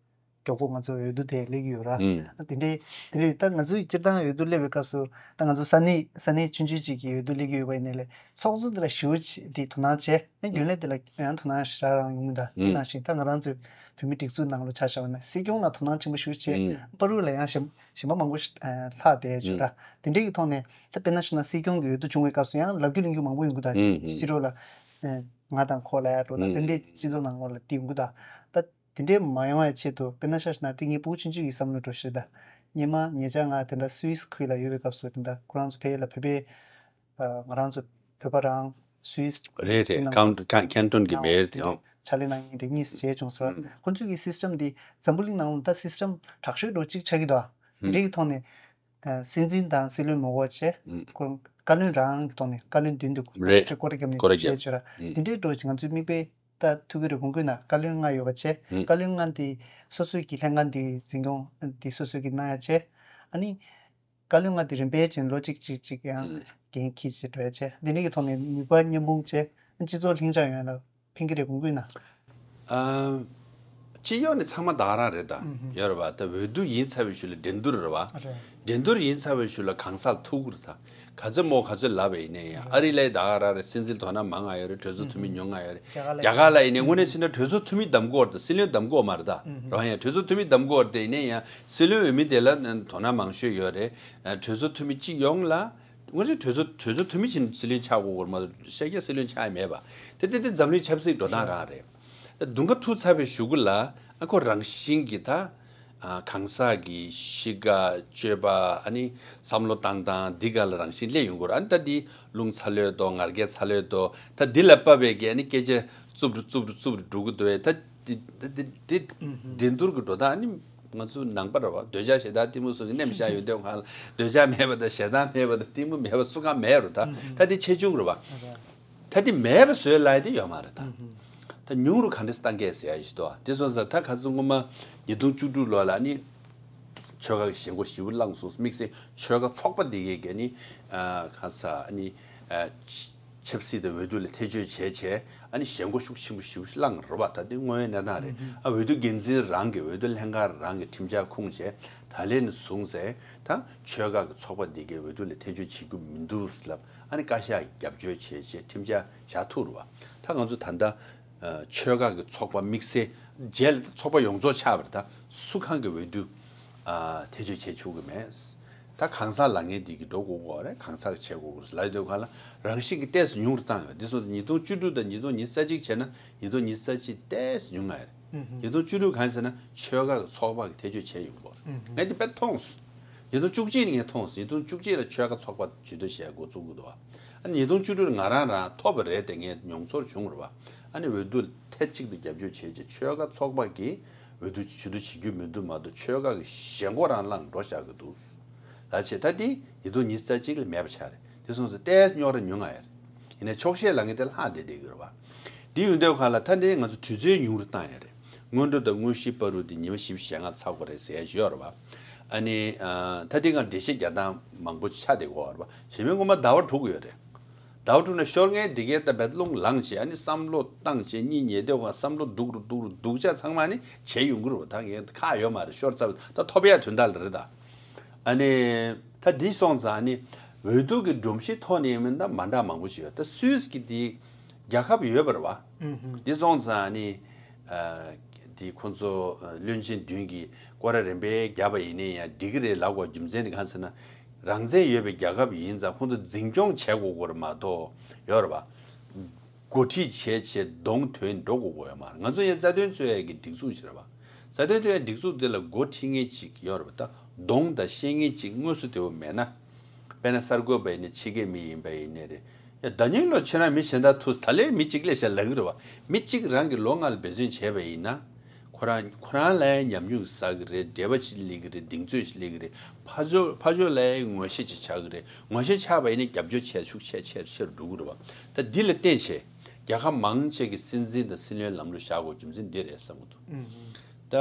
མགྱོགས་པོ་ང་ཚོ་འོས་བསྡུ་དེ་སླེབས་ཀྱི་ཡོད་ར། ཨུམ། དེ་འདྲའི་དེ་འདྲའི་ད་ང་ཚོའི་སྤྱིར་བཏང་འོས་བསྡུ་སླེབས་པའི་སྐབས་སུ་ད་ང་ཚོ་ས་གནས་ས་གནས་ཆུང་ཆུང་ཅིག་གི་འོས་བསྡུ་སླེབས་ཀྱི་ཡོད་པ་ཡིན་ནའི་ལས་ཚོགས་གཙོ་དེ་ལ་ཞེ་པོ་ཅིག་དེ་དོ་སྣང་བྱས། ཨུམ། རྒྱུན་ལས་དེ་ལ་ཡང་དོ་སྣང་ཞེ་དྲག་རང་ཡོང་གི་འདུག་དེ་ནང་བཞིན་ད་ང་རང་ཚོའི་བོད་མི་སྒྲིག་འཛུགས་ནང་ལོགས་ཆ་བཞག་པ་ན་སྲིད་སྐྱོང་ལ་དོ་སྣང་ཆེན་པོ་ཞེ་པོ་བྱས། ཨུམ། བར་དུ་ལ་ཡང་གཞན་གཞན་པ་མང་པོ་ཞིག་ལྷག་བསྡད་ཡོད་ར། དེ་འདྲའི་གི་ཐོག་ནས་ད་དཔེར་ན་བྱས་ན་སྲིད་སྐྱོང་གི་འོས་བསྡུ་བྱུང་བའི་སྐབས་སུ་ཡང་ལབ་རྒྱུ་གླེང་རྒྱུ་མང་པོ་ཡོང་གི་འདུག་ཨུམ། ཕྱི་ལོགས་ལ་ང་དང་ཁོ་ལབ་ཡ་འགྲོ་ད། ཨུམ། དེ་འདྲའི་སྤྱི་ཚོགས་ནང་ལོགས་ལ་དེ་ཡོང་གི་འདུག་ད། དེ་འདྲའི་མ་ཡོང་བའི་ཆེད་དུ་དཔེར་ན་ཆ་བཞག་ན་དེ་ངའི་སྤུ་གུ་ཆུང་ཆུང་གི་བསམ་བློ་འགྲོ་ཤེས་ད། སྔོན་མ་ཉེ་ཆར་ང་དེ་འདྲ་སུད་སི་ཁུལ་ལ་ཡོད་པའི་སྐབས་སུ་དེ་འདྲ་ཁོ་རང་ཚོ་ཕ་གི་ལ་བོད་པའི་ང་རང་ཚོ་བོད་པ་རང་སུད་སི་རེད་རེད། དེ་ནང་ཁན་ཁན་ཁན་ཊོན་གྱི་མེ་ཡར་དེ་ཡང་ཕྱག་ལས་གནང་མཁན་དེ་གཉིས་བྱས་བྱུང་ཟེར་བ། ཁོ་ཚོས་ཀྱི་སིས་ཊམ་དེ་འཛམ་བུ་གླིང་ནང་ལ་ད་སིས་ཊམ་དྲག་ཤོས་འགྲོ་གཅིག་ཆགས་ཀྱི་འདུག་དེ་འདྲའི་གི་ཐོག་ནས་སྲིད་འཛིན་དང་སྲིད་བློན་མ་དགོས་བྱས་ཁོ་བཀའ་བློན་རང་གི་ཐོག་ནས་བཀའ་བློན་མདུན་དུ་རེད། སྐོར་ར་བརྒྱབ་ནས་སྐོར་ར་བྱས་བྱས་བྱས་ར། དེ་འདྲའི་འགྲོ་ཅིག་ང་ཚོའི་མིག་དཔེ། ད་ཐུག་གི་རེད། གོང་བཀོད་ན་བཀའ་བློན་ལྔ་ཡོད་པ་བྱས། ཨུ། བཀའ་བློན་ལྔ་འདི་སོ་སོའི་གི་ལྷན་ཁང་འདི་འཛིན་སྐྱོང་འདི་སོ་སོའི་གི་གནང་ཡ་བྱས། ཨ་ནི་བཀའ་བློན་ལྔ་འདི་རིམ་པས་བྱས་ལོ་གཅིག་གཅིག་གཅིག་ཡང་ཨུ། འགན་འཁྱེར་བྱས་འགྲོ་ཡ་བྱས། འདི་འདྲ་གི་ཐོག་ནས་ནུས་པ་མཉམ་སྤུངས་བྱས་སྤྱི་ཚོགས་ལྷིང་འཇགས་ཡོང་ཡ་ལ་ཕན་གི་རེད། གོང་བཀོད་ན། ཨ། སྤྱི་ཡོངས་ནས་ཚང་མ་བདག་རང་རེད་ད། ཨུ་ཧུ། ཡོད་རེད་བ། ད་འོས་བསྡུ་ཡིན་ཚར་བའི་ཤུལ་ལ་འགྲན་བསྡུར་རེད་བ། རེད། འགྲན་བསྡུར་ཡིན་ཚར་བའི་ཤུལ་ལ་གང་ཟག་ཐུག་གི་རེད་ད། ག་ཚོད་མོ་ག་ཚོད་ལབ་པ་ཡིན་ནའི་ཡང་། ཨ་རི་ལ་ཡི་ད་ག་རང་རེད། སྲིད་འཛིན་དོ་སྣང་མང་ང་ཡོད་རེད། གྲོས་ཚོགས་འཐུས་མི་ཉུང་ང་ཡོད་རེད། རྒྱ་གར་ལ་ཡིན་ནའི་དངོས་གནས་བྱས་ན་གྲོས་ཚོགས་འཐུས་མི་བདམས་དགོས་རེད་ད། སྲིད་བློན་བདམས་དགོས་མ་རེད་ད། རང་ཡང་གྲོས་ཚོགས་འཐུས་མི་བདམས་དགོས་རེད་དེ་ཡིན་ནའི་ཡང་སྲིད་བློན་འོས་མི་དེ་ལ་དོ་སྣང་མང་ཤོས་ཡོད་རེད། གྲོས་ཚོགས་འཐུས་མི་གཅིག་ཡོང་ལ། དངོས་གཞི་གྲོས་ཚོགས་གྲོས་ཚོགས་འཐུས་མི་ཕྱིན་སྲིད་བློན་ཆགས་དགོས་སྐོར་མ་གཏོགས་ཤར་རྒྱག་སྲིད་བློན་ཆགས་ཡ་མེད་པ། དེ་དེ་དེ་འཛམ་གླིང་ཆབ་སྲིད་འགྲོ་སྟངས་རང་རེད། ད་དུང་ཁ་ཐུག་ཚར་བའི་གཞུག་གུ་ལ་ཨ་ཁོ་རང་བཞིན་གྱི་ད་ཨ་གང་ཟག་གི་གཤིས་ཀ་སྤྱོད་པ་ཨ་ནི་བསམ་བློ་བཏང་སྟངས་འདི་ག་ལ་རང་བཞིན་སླེབས་ཡོང་གི་རེད། ཨ་ནི་ད་འདི་རླུང་ཚ་ལོས་དོ་ངར་སྐད་ཚ་ལོས་དོ་ད་འདི་ལ་དཔག་པའི་གི་ཨ་ནི་སྐད་ཆ་རྩུབ་རུ་རྩུབ་རུ་རྩུབ་རུ་འགྲོ་གི་འདུག་བས། ད་འདི་འདི་འདི་འདི་འགྲན་བསྡུར་གི་འགྲོ་སྟངས་ཨ་ནི་ང་ཚོ་ནང་པ་རེད་བ། འདོད་ཆགས་ཞེ་སྡང་གཏི་མུག་སོགས་ཀྱི་གནས་མི་བཞག་ཡོད་དུས་གང་ལ་འདོད་ཆགས་མེད་པ་དང་ཞེ་སྡང་མེད་པ་དང་གཏི་མུག་མེད་པ་སུ་གང་མེད་རུ་ད། ད་འདི་ཆེ་ཆུང་རུ་བ། ད་འདི་མེད་པ་བཟོས་ལ་ཡ་འདི་ཡོད་མ་རེད་ད། ད་ཉུང་རུ་ག་འདྲས་བཏང་གས་ཟེར་ཡ་ཞིག་འདུག་དེ་སོང་ཙང་ད་ཁ་སང་སྔོན་མ་ཉིས་སྟོང་བཅུ་དྲུག་ལོ་ལ་ནི་ཆོལ་ཁ་གི་ཞེན་ཁོག་ཞེ་པོ་ལངས་སོང་། དམིགས་བསལ་ཆོལ་ཁ་ཚོགས་པ་འདི་གས་ཀྱི་ནི་ཁ་ས་ནི། ཆབ་སྲིད་དང་འོས་བསྡུ་ལ་ཐེ་བྱུས་བྱས་བྱས་ཨ་ནི་ཞེན་ཁོག་ཤུགས་ཆེན་པོ་ཞིག་བསླངས་རེད་བ། ད་དེ་དངོས་ཡོད་གནས་སྟངས་རེད། ཨ་འོས་བསྡུ་འགན་འཛིན་རང་གི་འོས་བསྡུ་ལྷན་ཁང་རང་གི་ཁྲིམས་འཆར་ཁུངས་བྱས་ད་ལན་ནས་བཟུང་ཟེར་ད་ཆོལ་ཁ་གི་ཚོགས་པ་འདི་གའི་འོས་བསྡུ་ལ་ཐེ་བྱུས་བྱེད་རྒྱུ་མི་འདུག་ལབ་ཨ་ནི་བཀའ་ཤག་རྒྱབ་སྐྱོར་བྱས་བྱས་ཁྲིམས་འཆར་བཞག་ཐུབ་རེད་བ། ད་ང་ཚོ་ད་ལྟ་ཆོལ་ཁ་གི་ཚོགས་པ་དམིགས་བསལ་རྗེས་ལ་ཚོགས་པ་ཡོངས་རྫོགས་ཆགས་པ་རེད། ད་སུ་གང་གི་འོས་བསྡུ་ཐེ་བྱུས་བྱེད་ཆོག་གི་མེད། ད་གང་ཟག་ལ་ངས་འདི་གི་འགྲོ་དགོས་གོ་རེད། གང་ཟག་གི་བྱེད་དགོས་གོ་ལབ་དུས་གང་ལ་རང་བཞིན་གྱི་ཏོག་ཙམ་ཉུང་རུ་བཏང་ཡོད། འདི་སོང་ཙང་ཉིས་སྟོང་བཅུ་དྲུག་དང་ཉིས་སྟོང་ཉི་ཤུ་རྩ་གཅིག་བྱས་ན་ཉིས་སྟོང་ཉི་ཤུ་རྩ་གཅིག་ཏོག་ཙམ་ཉུང་ང་རེད། ཉིས་སྟོང་བཅུ་དྲུག་གང་ཟེར་ན་ཆོལ་ཁ་གི་ཚོགས་པ་གི་ཐེ་བྱུས་བྱས་ཡོང་གོ་རེད། ངས་འདི་དཔེ་མཐོང་སོང་། ཉིས་སྟོང་བཅུ་གཅིག་ནས་ངས་མཐོང་སོང་། ཉིས་སྟོང་བཅུ་གཅིག་ལ་ཆོལ་ཁ་ཚོགས་པ་ཇུས་གཏོགས་བྱས་འགོ་བཙུགས་དགོས་འདུག་བ། ཨ་ནི་ཉིས་སྟོང་བཅུ་དྲུག་ལ་ང་རང་རང་ཐོབ་པ་རེད་དེ་ངས་མྱོང་ཚོར་བྱུང་རེད་བ། ཨ་ནི་འོས་བསྡུ་ཐེངས་གཅིག་ཏུ་རྒྱབ་སྐྱོར་བྱས་རྗེས་ཆོལ་ཁ་ཚོགས་པ་གིས་འོས་བསྡུ་ཇུས་གཏོགས་བྱེད་རྒྱུ་མི་འདུག་མ་གཏོགས་ཆོལ་ཁ་གི་ཞེན་ཁོག་རང་བསླངས་འགྲོ་བཞག་གི་འདུག་ད་བྱས་ད་འདི་ཉིས་སྟོང་ཉི་ཤུ་རྩ་གཅིག་ལ་མེད་པ་ཆགས་རེད། དེ་སོང་ཙང་ཏོག་ཙམ་རྙོག་དྲ་ཉུང་ང་ཡ་རེད། ཡིན་ནའི་ཆོག་ཤེས་ལ་ངས་དེ་ལྷག་བསྡད་བསྡད་ཀྱི་རེད་བ། འདི་ཡོང་དུས་གང་ལ་ད་འདི་ང་ཚོ་དུས་ཚོད་ཉུང་རུ་བཏང་ཡ་རེད། སྔོན་འགྲོ་དང་དངོས་གཞི་བར་དུ་འདི་ཉི་མ་བཞི་བཅུ་ཞེ་ལྔ་ཚར་དགོས་རེད་ཟེར་ཡ་ཞིག་ཡོད་རེད་བ། ཨ་ནི་ཨ་ད་འདི་གང་འགྲེལ་བཤད་རྒྱག་སྟངས་མང་པོ་ཆགས་བསྡད་ཀྱི་ཡོད་རེད་བ། གཞན་མིན་ངོ་མ་ཟླ་བ་དྲུག་ཡོད་རེད། ཟླ་བ་དྲུག་ནས་ཤོར་མཁན་འདི་གའི་ད་བད་རླུང་ལངས་བྱས་ཨ་ནི་བསམ་བློ་བཏང་བྱས་གཉིད་ཉལ་དུས་གང་བསམ་བློ་སྡུག་རུ་སྡུག་རུ་སྡུག་ཅག་ཚང་མ་ནི་བྱས་ཡོང་གི་རེད་བ། ད་ངས་ཁག་ཡོད་མ་རེད། ཤོར་ཚར་བ་ད་ཐོབ་ཡ་དོན་དག་ལ་རེད་ད། ཨ་ནི་ད་འདི་སོང་ཙང་ཨ་ནི་འོས་བསྡུ་གི་སྒྲོམ་གཞི་ཐོག་ནས་ཡིན་མིན་ད་མ་འདྲ་མང་པོ་ཞིག་ཡོད། ད་སུད་སི་གི་འདི་རྒྱལ་ཁབ་ཡོད་པ་རེད་བ། འདི་སོང་ཙང་ཨ་ནི་ཨ་འདི་ཁོང་ཚོ་བློན་ཆེན་བདུན་གྱིས་སྐོར་ར་རིམ་པས་བརྒྱབ་པ་ཡིན་ནའི་ཡང་འགྲིག་གི་རེད་ལབ་དགོས་རྒྱུ་མཚན་འདི་གང་ཟེར་ན་རང་བཙན་ཡོད་པའི་རྒྱལ་ཁབ་ཡིན་ཙང་ཁོང་ཚོ་འཛིན་སྐྱོང་བྱེད་དགོས་དགོས་རེད་མ་གཏོགས་ཡོད་རེད་བ། འགོ་ཁྲིད་བྱས་བྱས་གདོང་དོན་འགྲོ་དགོས་དགོས་ཡོད་མ་རེད། ང་ཚོ་ཡང་རྩ་དོན་རྩོད་ཡས་ཀྱི་སྒྲིག་འཛུགས་ཅིག་རེད་བ། རྩ་དོན་རྩོད་ཡས་སྒྲིག་འཛུགས་འདི་ལ་འགོ་ཁྲིད་མཁན་ཅིག་ཡོད་རེད་བ། ད་གདོང་དང་བཤད་མཁན་ཅིག་དངོས་སུ་དེ་བོ་མེད་ན། དཔེར་ན་གསར་འགོད་པ་ཡིན་ནའི་ཕྱི་རྒྱལ་མི་ཡིན་པ་ཡིན་ནའི་རེད། ཡ་ད་ཉིན་ལོ་ཁྱེད་རང་མི་གཞན་དག་ཐུག་ད་ལས་མི་གཅིག་ལས་བྱ་ལབ་ཀྱི་རེད་བ། མི་གཅིག་རང་གི་ལོ་ལྔ་ལ་འབད་བརྩོན་བྱས་པ་ཡིན་ན། ཁོ་རང་ཁོ་རང་ལ་ཡང་ཉམས་མྱོང་བསགས་ཀྱི་རེད། འབྲེལ་བ་ཞིག་སླེབས་ཀྱི་རེད། གདེང་ཚོད་ཞིག་སླེབས་ཀྱི་རེད། ཕར་ཕྱོགས་ཕར་ཕྱོགས་ལ་ཡང་ངོ་ཤེས་ཅིག་ཆགས་ཀྱི་རེད། ངོ་ཤེས་ཆགས་པ་ཡིན་ན་རྒྱབ་སྐྱོར་བྱས་ཤུགས་ཆེ་ཆེ་ཆེ་རུ་འགྲོ་གི་རེད་བ། ད་འདི་ལ་བརྟེན་བྱས་རྒྱལ་ཁབ་མང་ཆེ་གི་སྲིད་འཛིན་དང་སྲིད་བློན་ལམ་ལུགས་བཞག་དགོས་རྒྱུ་མཚན་འདི་རེད་བསམ་གྱི་འདུག་ད་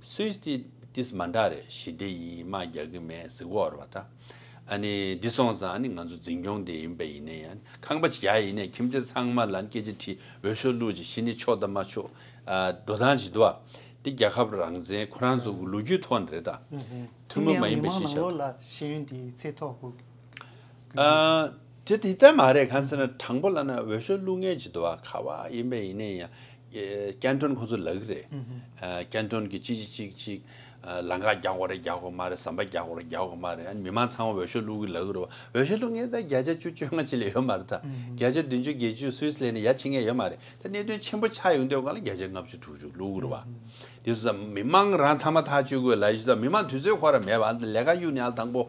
སུད་སི་ཏིས་མ་འདྲ་རེད། ཞི་བདེ་ཡིན། དམག་རྒྱག་གི་མེད་ཟེར་གྱི་ཡོད་རེད་བ། ད་ཨ་ནི་འདི་སོང་ཙང་ཨ་ནི་ང་ཚོ་འཛིན་སྐྱོང་དེ་ཡིན་པ་ཡིན་ན་ཡང་ཁང་པ་ཅིག་རྒྱག་ཡིན་ནའི་ཁྱིམ་མཚེས་ཚང་མ་ལ་སྐད་ཆ་དྲིས་འོས་ཤོག་བླུགས་ཅིག་གཞི་ནས་ཆོག་དང་མ་ཆོག་འགྲོ་སྟངས་ཅིག་འདུག་བ། འདི་རྒྱལ་ཁབ་རང་བཙན་ཁོ་རང་ཚོ་གི་ལོ་རྒྱུས་ཐོག་ནས་རེད། ད་ཐུན་མོང་མ་ཡིན་པ་ཞིག་བྱ། ལ་ཤེས་ཡོན་དེ་ཚད་མཐོ་པོ། ཨ་དེ་དེ་ལྟ་མ་རེད། གང་ཟེར་ན་དྲང་པོ་ལབ་ན་འོས་ཤོག་བླུག་མཁན་ཅིག་འདུག་བ། ག་བ་ཡིན་པ་ཡིན་ནའི་ཡང་ཀན་ཊོན་ཁོ་ཚོ་ལབ་ཀྱི་རེད། ཀན་ཊོན་གྱི་གཅིག་གཅིག་གཅིག་གཅིག་ལམ་ཁ་རྒྱག་དགོས་རེད། རྒྱག་དགོས་མ་རེད། ཟམ་པ་རྒྱག་དགོས་རེད། རྒྱག་དགོས་མ་རེད། ཨ་ནི་མི་མང་ཚང་མ་འོས་ཤོག་བླུག་གི་ལབ་ཀྱི་རེད་བ། འོས་ཤོག་བླུག་མཁན་ད་བརྒྱ་ཆ་བཅུ་བཅོ་ལྔ་ཅིག་ལས་ཡོད་མ་རེད། ད་བརྒྱ་ཆ་བདུན་ཅུ་བརྒྱད་ཅུ་སུད་སི་ལས་ནས་ཡར་ཕྱིན་མཁན་ཡོད་མ་རེད། ད་གནད་དོན་ཆེན་པོ་ཆགས་ཡོང་དུས་སྒང་ལ་བརྒྱ་ཆ་ལྔ་བཅུ་དྲུག་ཅུ་བླུག་གི་རེད་བ། དེ་སོང་ཙང་མི་མང་རང་ཚང་མ་ཐག་གཅོད་དགོས་ལབ་ཡོད་ཤག་ད་མི་མང་དུས་ཚོད་ཁོ་རང་མེད་པ། ཨ་ནི་ལས་ཀ་གཡུག་ནས་ཨ་དང་པོ་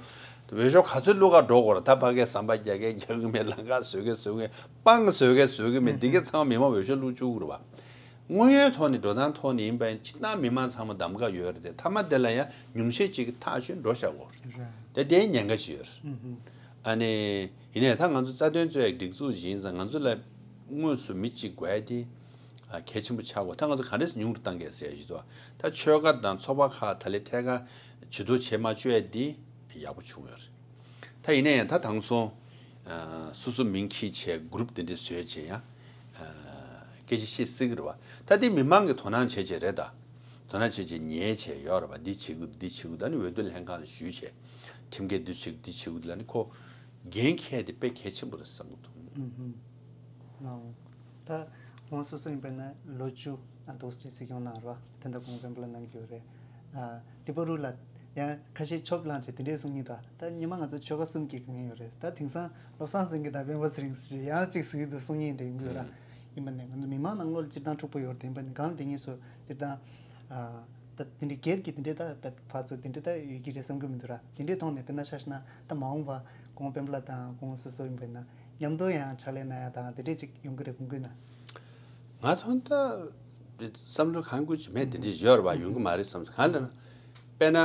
འོས་ཤོག་ག་ཚོད་བླུག་ག་འགྲོ་དགོས་རེད། ད་ཕ་གིར་ཟམ་པ་རྒྱག་མཁན་རྒྱག་གི་མེད། ལམ་ཁ་བཟོ་མཁན་བཟོ་གི་མེད། སྤང་བཟོ་མཁན་བཟོ་གི་མེད། འདི་གའི་ཚང་མ་མི་མང་འོས་ཤོག་བླུག་བཅུག་གི་རེད་བ། དངོས་ཡོད་ཐོག་ནས་འགྲོ་སྟངས་ཐོག་ནས་ཡིན་པ་ཡིན་ན་སྤྱིར་བཏང་མི་མང་ཚང་མ་གདམ་ག་ཡོད་རེད་དེ། མཐའ་མ་དེ་ལ་ཡང་ཉུང་ཤས་ཅིག་གིས་ཐག་ཆོད་འགྲོ་བཞག་གོ་རེད། དེ་དེའི་ཉེན་ཁ་ཅིག་ཡོད་རེད། ཨ་ནི་ཡིན་ནའི་ད་ང་ཚོ་རྩ་དོན་རྩོད་ཡག་སྒྲིག་འཛུགས་ཡིན་ཙང་ང་ཚོ་ལ་དངོས་སུ་མི་གཅིག་དགོས་ཡ་དེ་གལ་ཆེན་པོ་ཆགས་གོ། ད་ང་ཚོ་ག་འདྲས་ཉུང་རུ་བཏང་གས་ཟེར་ཡ་ཞིག་འདུག་ད་ཆོལ་ཁ་དང་ཚོགས་པ་ཁག་ད་ལས་ཐད་ཀར་ཇུས་གཏོགས་བྱེད་མ་བཅུག་ཡ་དེ་ཡག་པོ་བྱུང་ཡོད་རེད། ད་ཡིན་ན་ཡང་ད་དེང་སང་སོ་སོ་མིང་འཁྱེར་བྱས་གུ་རུབ་དེ་འདྲས་བཟོས་བྱས་ཡང་སྐད་ཆ་བཤད་སྲིད་ཀྱི་རེད་བ། ད་དེ་མི་མང་གིས་དོ་སྣང་བྱས་བྱས་རེད། ད་དོ་སྣང་བྱས་བྱས་ཉན་བྱས་ཡོད་རེད་བ། འདི་བྱེད་དགོས་འདི་བྱེད་དགོས། ད་ནི་འོས་བསྡུ་ལྷན་ཁང་ལ་ཞུས་བྱས་ཁྲིམས་འགལ་འདི་བྱེད་དགོས་འདི་བྱེད་དགོས་ལབ་ནི་ཁོ་འགན་འཁྱེར་དེ་དཔེ་གལ་ཆེན་པོ་རེད་བསམ་གྱི་འདུག་ཨུ་ཧུམ། ལགས། ད་ཁོང་སོ་སོ་ཡིན་པ་ན་ལོ་བཅུ་ཨ་འདུག་ཅེས་གཟིགས་སྐྱོང་གནང་རོགས། ད་ལྟ་ཁོང་དཔོན་པོ་ལ་གནང་གི་ཡོད་རེད། ཨ་དེ་བར་དུ་ལ་ཡང་ཁ་ཤས་ཆོབ་ལངས་བྱས་དེ་འདྲས་གསུང་མཁན་འདུག་ད་སྔོན་མ་ང་ཚོ་ཆོལ་ཁ་གསུམ་གྱི་དགོས་མཁན་ཡོད་རེད། ད་དེང་སང་བློ་བཟང་སེང་གེ་དང་སྤེན་པ་ཚེ་རིང་ཟེར་ཡང་གཅིག་ཟེར་གྱི་འདུག་གསུང་མཁན་དེ་ཡོང་གི་ཡོད་ར། ཡིན་པ་ནས་ང་ཚོ་མི་མང་ནང་ལོགས་ལ་སྤྱིར་བཏང་འཁྲུག་པ་ཡོད་རེད། ཡིན་པ་ནས་གང་ལ་དེ་གཉིས་སུ་སྤྱིར་བཏང་ཨ་ད་དེ་འདྲའི་སྒེར་གྱི་དེ་འདྲའི་ད་ཕར་ཚུར་དེ་འདྲའི་ད་ཡོད་ཀྱི་རེད་བསམ་གྱི་མི་འདུག་ར། དེ་འདྲའི་ཐོག་ནས་དཔེར་ན་ཆ་བཞག་ན་ད་མ་འོངས་པ་ཁོང་སྤེན་པ་ལགས་དང་ཁོང་སོ་སོ་ཡིན་པ་ཡིན་ན་མཉམ་དུ་ཡང་ཕྱག་ལས་གནང་ཡ་དང་དེ་འདྲས་ཅིག་ཡོང་གི་རེད་དགོངས་ཀྱི་ན། ང་ཚོ་ད་བསམ་བློ་གང་དགོས་ཀྱི་མེད། དེ་འདྲས་ཡོད་རེད་བ། ཡོང་གི་མ་རེད་བསམ་སོང་། གང་ལ་ན་དཔེར་ན་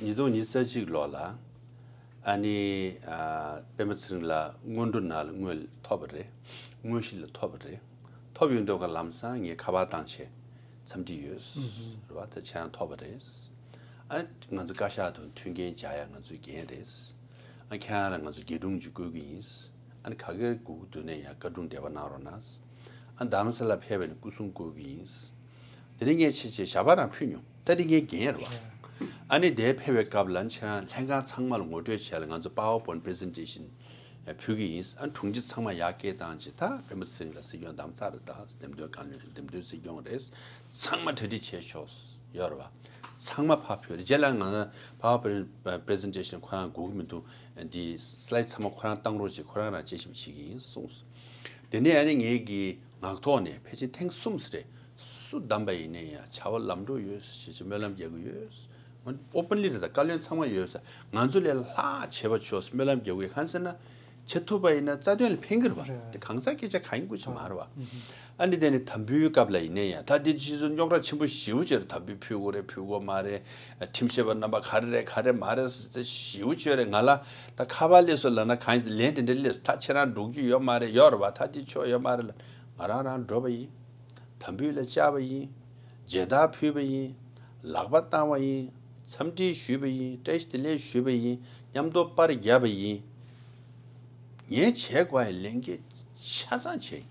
ཉིས་སྟོང་ཉི་ཤུ་རྩ་གཅིག་ལོ་ལ་ཨ་ནི་ཨ་སྤེན་པ་ཚེ་རིང་ལགས་སྔོན་འགྲོ་ནང་ལ་དངོས་ཐོབ་པ་རེད། དངོས་གཞི་ལ་ཐོབ་པ་རེད། ཐོབ་ཡོང་དུས་ཀ་ལམ་སང་ངས་ཁ་པར་བཏང་བྱས་འཚམས་འདྲི་ཡོད་རེད་བ། ད་ཁྱེད་རང་ཐོབ་པ་རེད། ཨ་ང་ཚོ་བཀའ་ཤག་དང་མཐུན་རྐྱེན་སྦྱར་ཡ་ང་ཚོའི་འགན་རེད། ཨ་ཁྱེད་རང་ལ་ང་ཚོ་རྒྱས་སྒྲུང་ཅིག་བསྐུར་གི་ཡིན། ཨ་ནི་ག་གེར་སྒུག་འདུག་ནས་ཡང་བཀའ་དྲུང་བགྲེས་པ་གནང་རོགས་གནང་། ཨ་རྡ་རམ་ས་ལ་ཕེབས་པ་ཡིན་ན་སྐུ་གསུང་བསྐུར་གྱི་ཡིན། དེ་ནས་ངས་ཆེ་ཆེ་ཞལ་པར་རང་ཕུལ་མྱོང་། ད་དེ་ངའི་འགན་རེད་བ། ཨ་ནི་དེ་ཕེབས་པའི་སྐབས་ལ་ཁྱེད་རང་ལྷན་ཁང་ཚང་མ་ལ་ངོ་སྤྲོད་བྱས་ལ་ང་ཚོ་PowerPoint presentation ཕུལ་གྱི་ཡིན། ཨ་དྲུང་ཆེ་ཚང་མ་ཡར་སྐད་བཏང་བྱས། ད་སྤེན་པ་ཚེ་རིང་ལགས་སྲིད་སྐྱོང་བདམས་ཚར་རེད། ད་འདེམས་ཐོན་བཀའ་བློན། འདེམས་ཐོན་སྲིད་སྐྱོང་རེད། ཚང་མ་གྲ་སྒྲིག་བྱས་ཤོག་ཡོད་རེད་བ། ཚང་མ་ཕར་ཕུལ་རེད། རྗེས་ལ་ང་PowerPoint presentation ཁོ་རང་དགོས་ཀྱི་མི་འདུག་འདི་slide ཚང་མ་ཁོ་རང་བཏང་རོགས་བྱེད། ཁོ་རང་རང་དཔྱད་ཞིབ་བྱེད་ཀྱི་ཡིན་གསུངས་སོང་། དེ་ནས་ཨ་ནི་ངེད་ཀྱི་ངག་ཐོག་ནས་ཕལ་ཆེར་ཐེངས་གསུམ་ཙམ་རེད། སུ་བདམས་པ་ཡིན་ནའི་ཡང་བྱ་བ་ལམ་འགྲོ་ཡོད་ཞེས་སྨོན་ལམ་རྒྱག་གི་ཡོད། openly རེད། ད་བཀའ་བློན་ཚང་མ་ཡོད་ས། ང་ཚོ་ལས་ལྷག་བྱེད་པ་ཆོག་སྨོན་ལམ་རྒྱག་གི་ཡོད། གང་ཟེར་ན། བྱེད་ཐུབ་པ་ཡིན་ན་རྩ་དོན་ལ་ཕན་གྱི་རེད་བ། རེད། དེ་གང་ཟག་སྐད་ཆ་གང་ཡིན་དགོས་ཀྱི་མ་རེད་བ། ཨ་ནི་དེ་ནི་དམ་འབུལ་སྐབས་ལ་ཡིན་ནའི་ཡང་ད་དེ་ཕྱིས་སུ་རྙོག་དྲ་ཆེན་པོ་ཞེ་པོ་ཅིག་རེད། དམ་འབུལ་ཕུལ་དགོས་རེད། ཕུལ་དགོས་མ་རེད། ཁྲིམས་ཞིབ་པ་རྣམ་པ་ག་རེ་རེད་ག་རེ་མ་རེད་ཟེར་ཞེ་པོ་ཅིག་རེད། ང་ལ་ད་ཁ་པར་སླེབས་སོང་ལབ་ན་གང་ཡིན་ཟེར། ལན་དེ་འདྲ་སླེབས་སོང་། ད་ཁྱེད་རང་འགྲོ་རྒྱུ་ཡོད་མ་རེད། ཡོད་རེད་བ། ད་དེ་ཆོག་ཡོད་མ་རེད་ལབ། ང་རང་རང་འགྲོ་བ་ཡིན། དམ་འབུལ་ལ་བཅར་བ་ཡིན། མཇལ་དར་ཕུལ་བ་ཡིན། ལག་པ་བཏང་བ་ཡིན། འཚམས་འདྲི་ཞུས་པ་ཡིན། བཀྲ་ཤིས་བདེ་ལེགས་ཞུས་པ་ཡིན། མཉམ་དུ་པར་བརྒྱབ་པ་ཡིན། ངས་བྱེད་དགོས་ཡ་ལས་འགན་ཆ་ཚང་བྱས་ཡིན།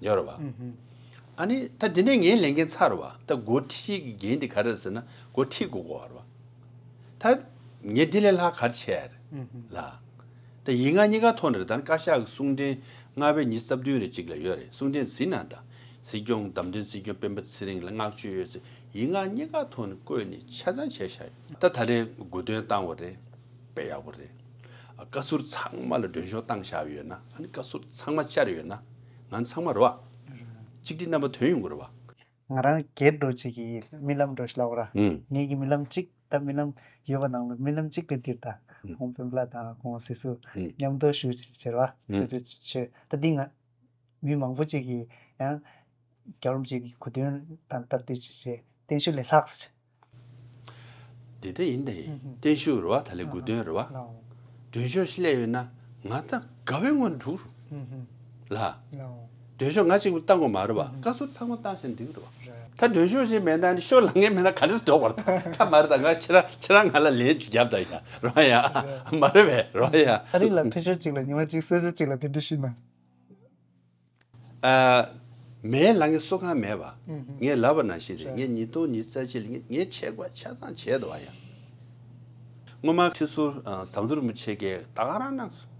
ཡོད་རེད་བ། ཨུ་ཧུམ། ཨ་ནི་ད་འདི་ནས་ངའི་ལས་འགན་ཚར་བ། ད་འགོ་ཁྲིད་ཀྱི་འགན་འདི་ག་རེ་རེད་ཟེར་ན། འགོ་ཁྲིད་དགོས་དགོས་པ་རེད་བ། ད་ངས་འདི་ལས་ལྷག་ག་རེ་བྱས་ཡ་རེད། ཨུ་ཧུམ། ལ། ད་ཡིག་ངག་གཉིས་ཀ་ཐོག་ནས་རེད། ད་བཀའ་ཤག་གི་གསུང་འཕྲིན་སྔ་བའི་ཉི་ཤུ་རྩ་བདུན་རེ་གཅིག་ལ་ཡོད་རེད། གསུང་འཕྲིན་གཟིགས་གནང་དང་། སྲིད་སྐྱོང་བདམས་ཐོན་སྲིད་སྐྱོང་སྤེན་པ་ཚེ་རིང་ལ་བསྔགས་བརྗོད་ཡོད་ཚེ་ཡིག་ངག་གཉིས་ཀ་ཐོག་ནས་བཀོད་ནས་ཆ་ཚང་བྱས་བཞག་ཡོད། ད་ད་རེས་དགུ་འདོན་བཏང་བ་རེད། དཔེ་ཡག་པོ་རེད། བཀའ་ཟུར་ཚང་མ་ལ་མགྲོན་ཤོག་བཏང་བཞག་ཡོད་ན། ཨ་ནི་བཀའ་ཟུར་ཚང་མ་བཅར་ཡོད་ན། ང་ཚང་མ་རེད་བ། གཅིག་སྒྲིལ་རྣམ་པ་ཐོན་ཡོང་གི་རེད་བ། ང་རང་སྒེར་འགྲོ་གཅིག་གི་རྨི་ལམ་འགྲོ་ཞིག་ལབ་ར། ངེད་ཀྱི་རྨི་ལམ་གཅིག་ད་རྨི་ལམ་ཡོད་པ་ནང་ལ་རྨི་ལམ་གཅིག་དེ་འདིར་ད། ཁོང་སྤེན་པ་ལགས་དང་ཁོང་སྲིད་ཟུར་མཉམ་དུ་བཞུགས་བྱས་བྱས་ར་ཟེར་བྱས་བྱས། ད་འདི་ང་མི་མང་པོ་ཅིག་གིས་ཡང་རྒྱལ་བ་རིན་པོ་ཆེ་གི་གོ་སྟོན་དང་སྟབས་བསྟུན་བྱས་བྱས་བརྟན་བཞུགས་ལས་ལྷག་ཟེར། དེ་ད་ཡིན་ད་ཡིན། བརྟན་བཞུགས་རེད་བ། ད་ལས་དགུ་སྟོན་རེད་བ། མགྲོན་ཤོག་ཞིག་སླེབས་ཡོད་ན་ང་ད་དགའ་བའི་ངང་འགྲོ། ལ། མགྲོན་ཤོག་ང་གཅིག་པུ་བཏང་དགོས་མ་རེད་བ། བཀའ་ཟུར་ཚང་མ་བཏང་ཤག་འགྲིག་གི་རེད་བ། ད་མགྲོན་ཤོག་ཞིག་མེད་ན་ནི་ཤོག་ལངས་མཁན་མེད་ན་ག་འདྲས་འགྲོ་བར་ད་མ་རེད། ད་ང་ཁྱེད་རང་ཁྱེད་རང་ང་ལ་ལན་ཅིག་རྒྱབ་ད་ཡ་རོགས་ཡ། མ་རེད་པས་རོགས་ཡ། ཨ་རི་ལ་ཕེབས་ཤོག་གཅིག་ལ་ཉི་མ་གཅིག་གསོལ་ཇ་གཅིག་ལ་དེ་འདྲ་ཞུས་ན། ཨ། མེད་ལ་ངས་གསོལ་ཁང་མེད་པ། ངས་ལབ་པ་ནང་བཞིན་རེད། ངས་ཉིས་སྟོང་ཉི་ཤུ་རྩ་གཅིག་ལ་ངས་ངས་བྱེད་དགོས་ཆ་ཚང་བྱས་འདུག་བ་ཡ། སྔོན་མ་ཁྲི་ཟུར་ཨ་ཟམ་གདོང་རིན་པོ་ཆེ་གིས་ད་ག་རང་གནང་སོང་།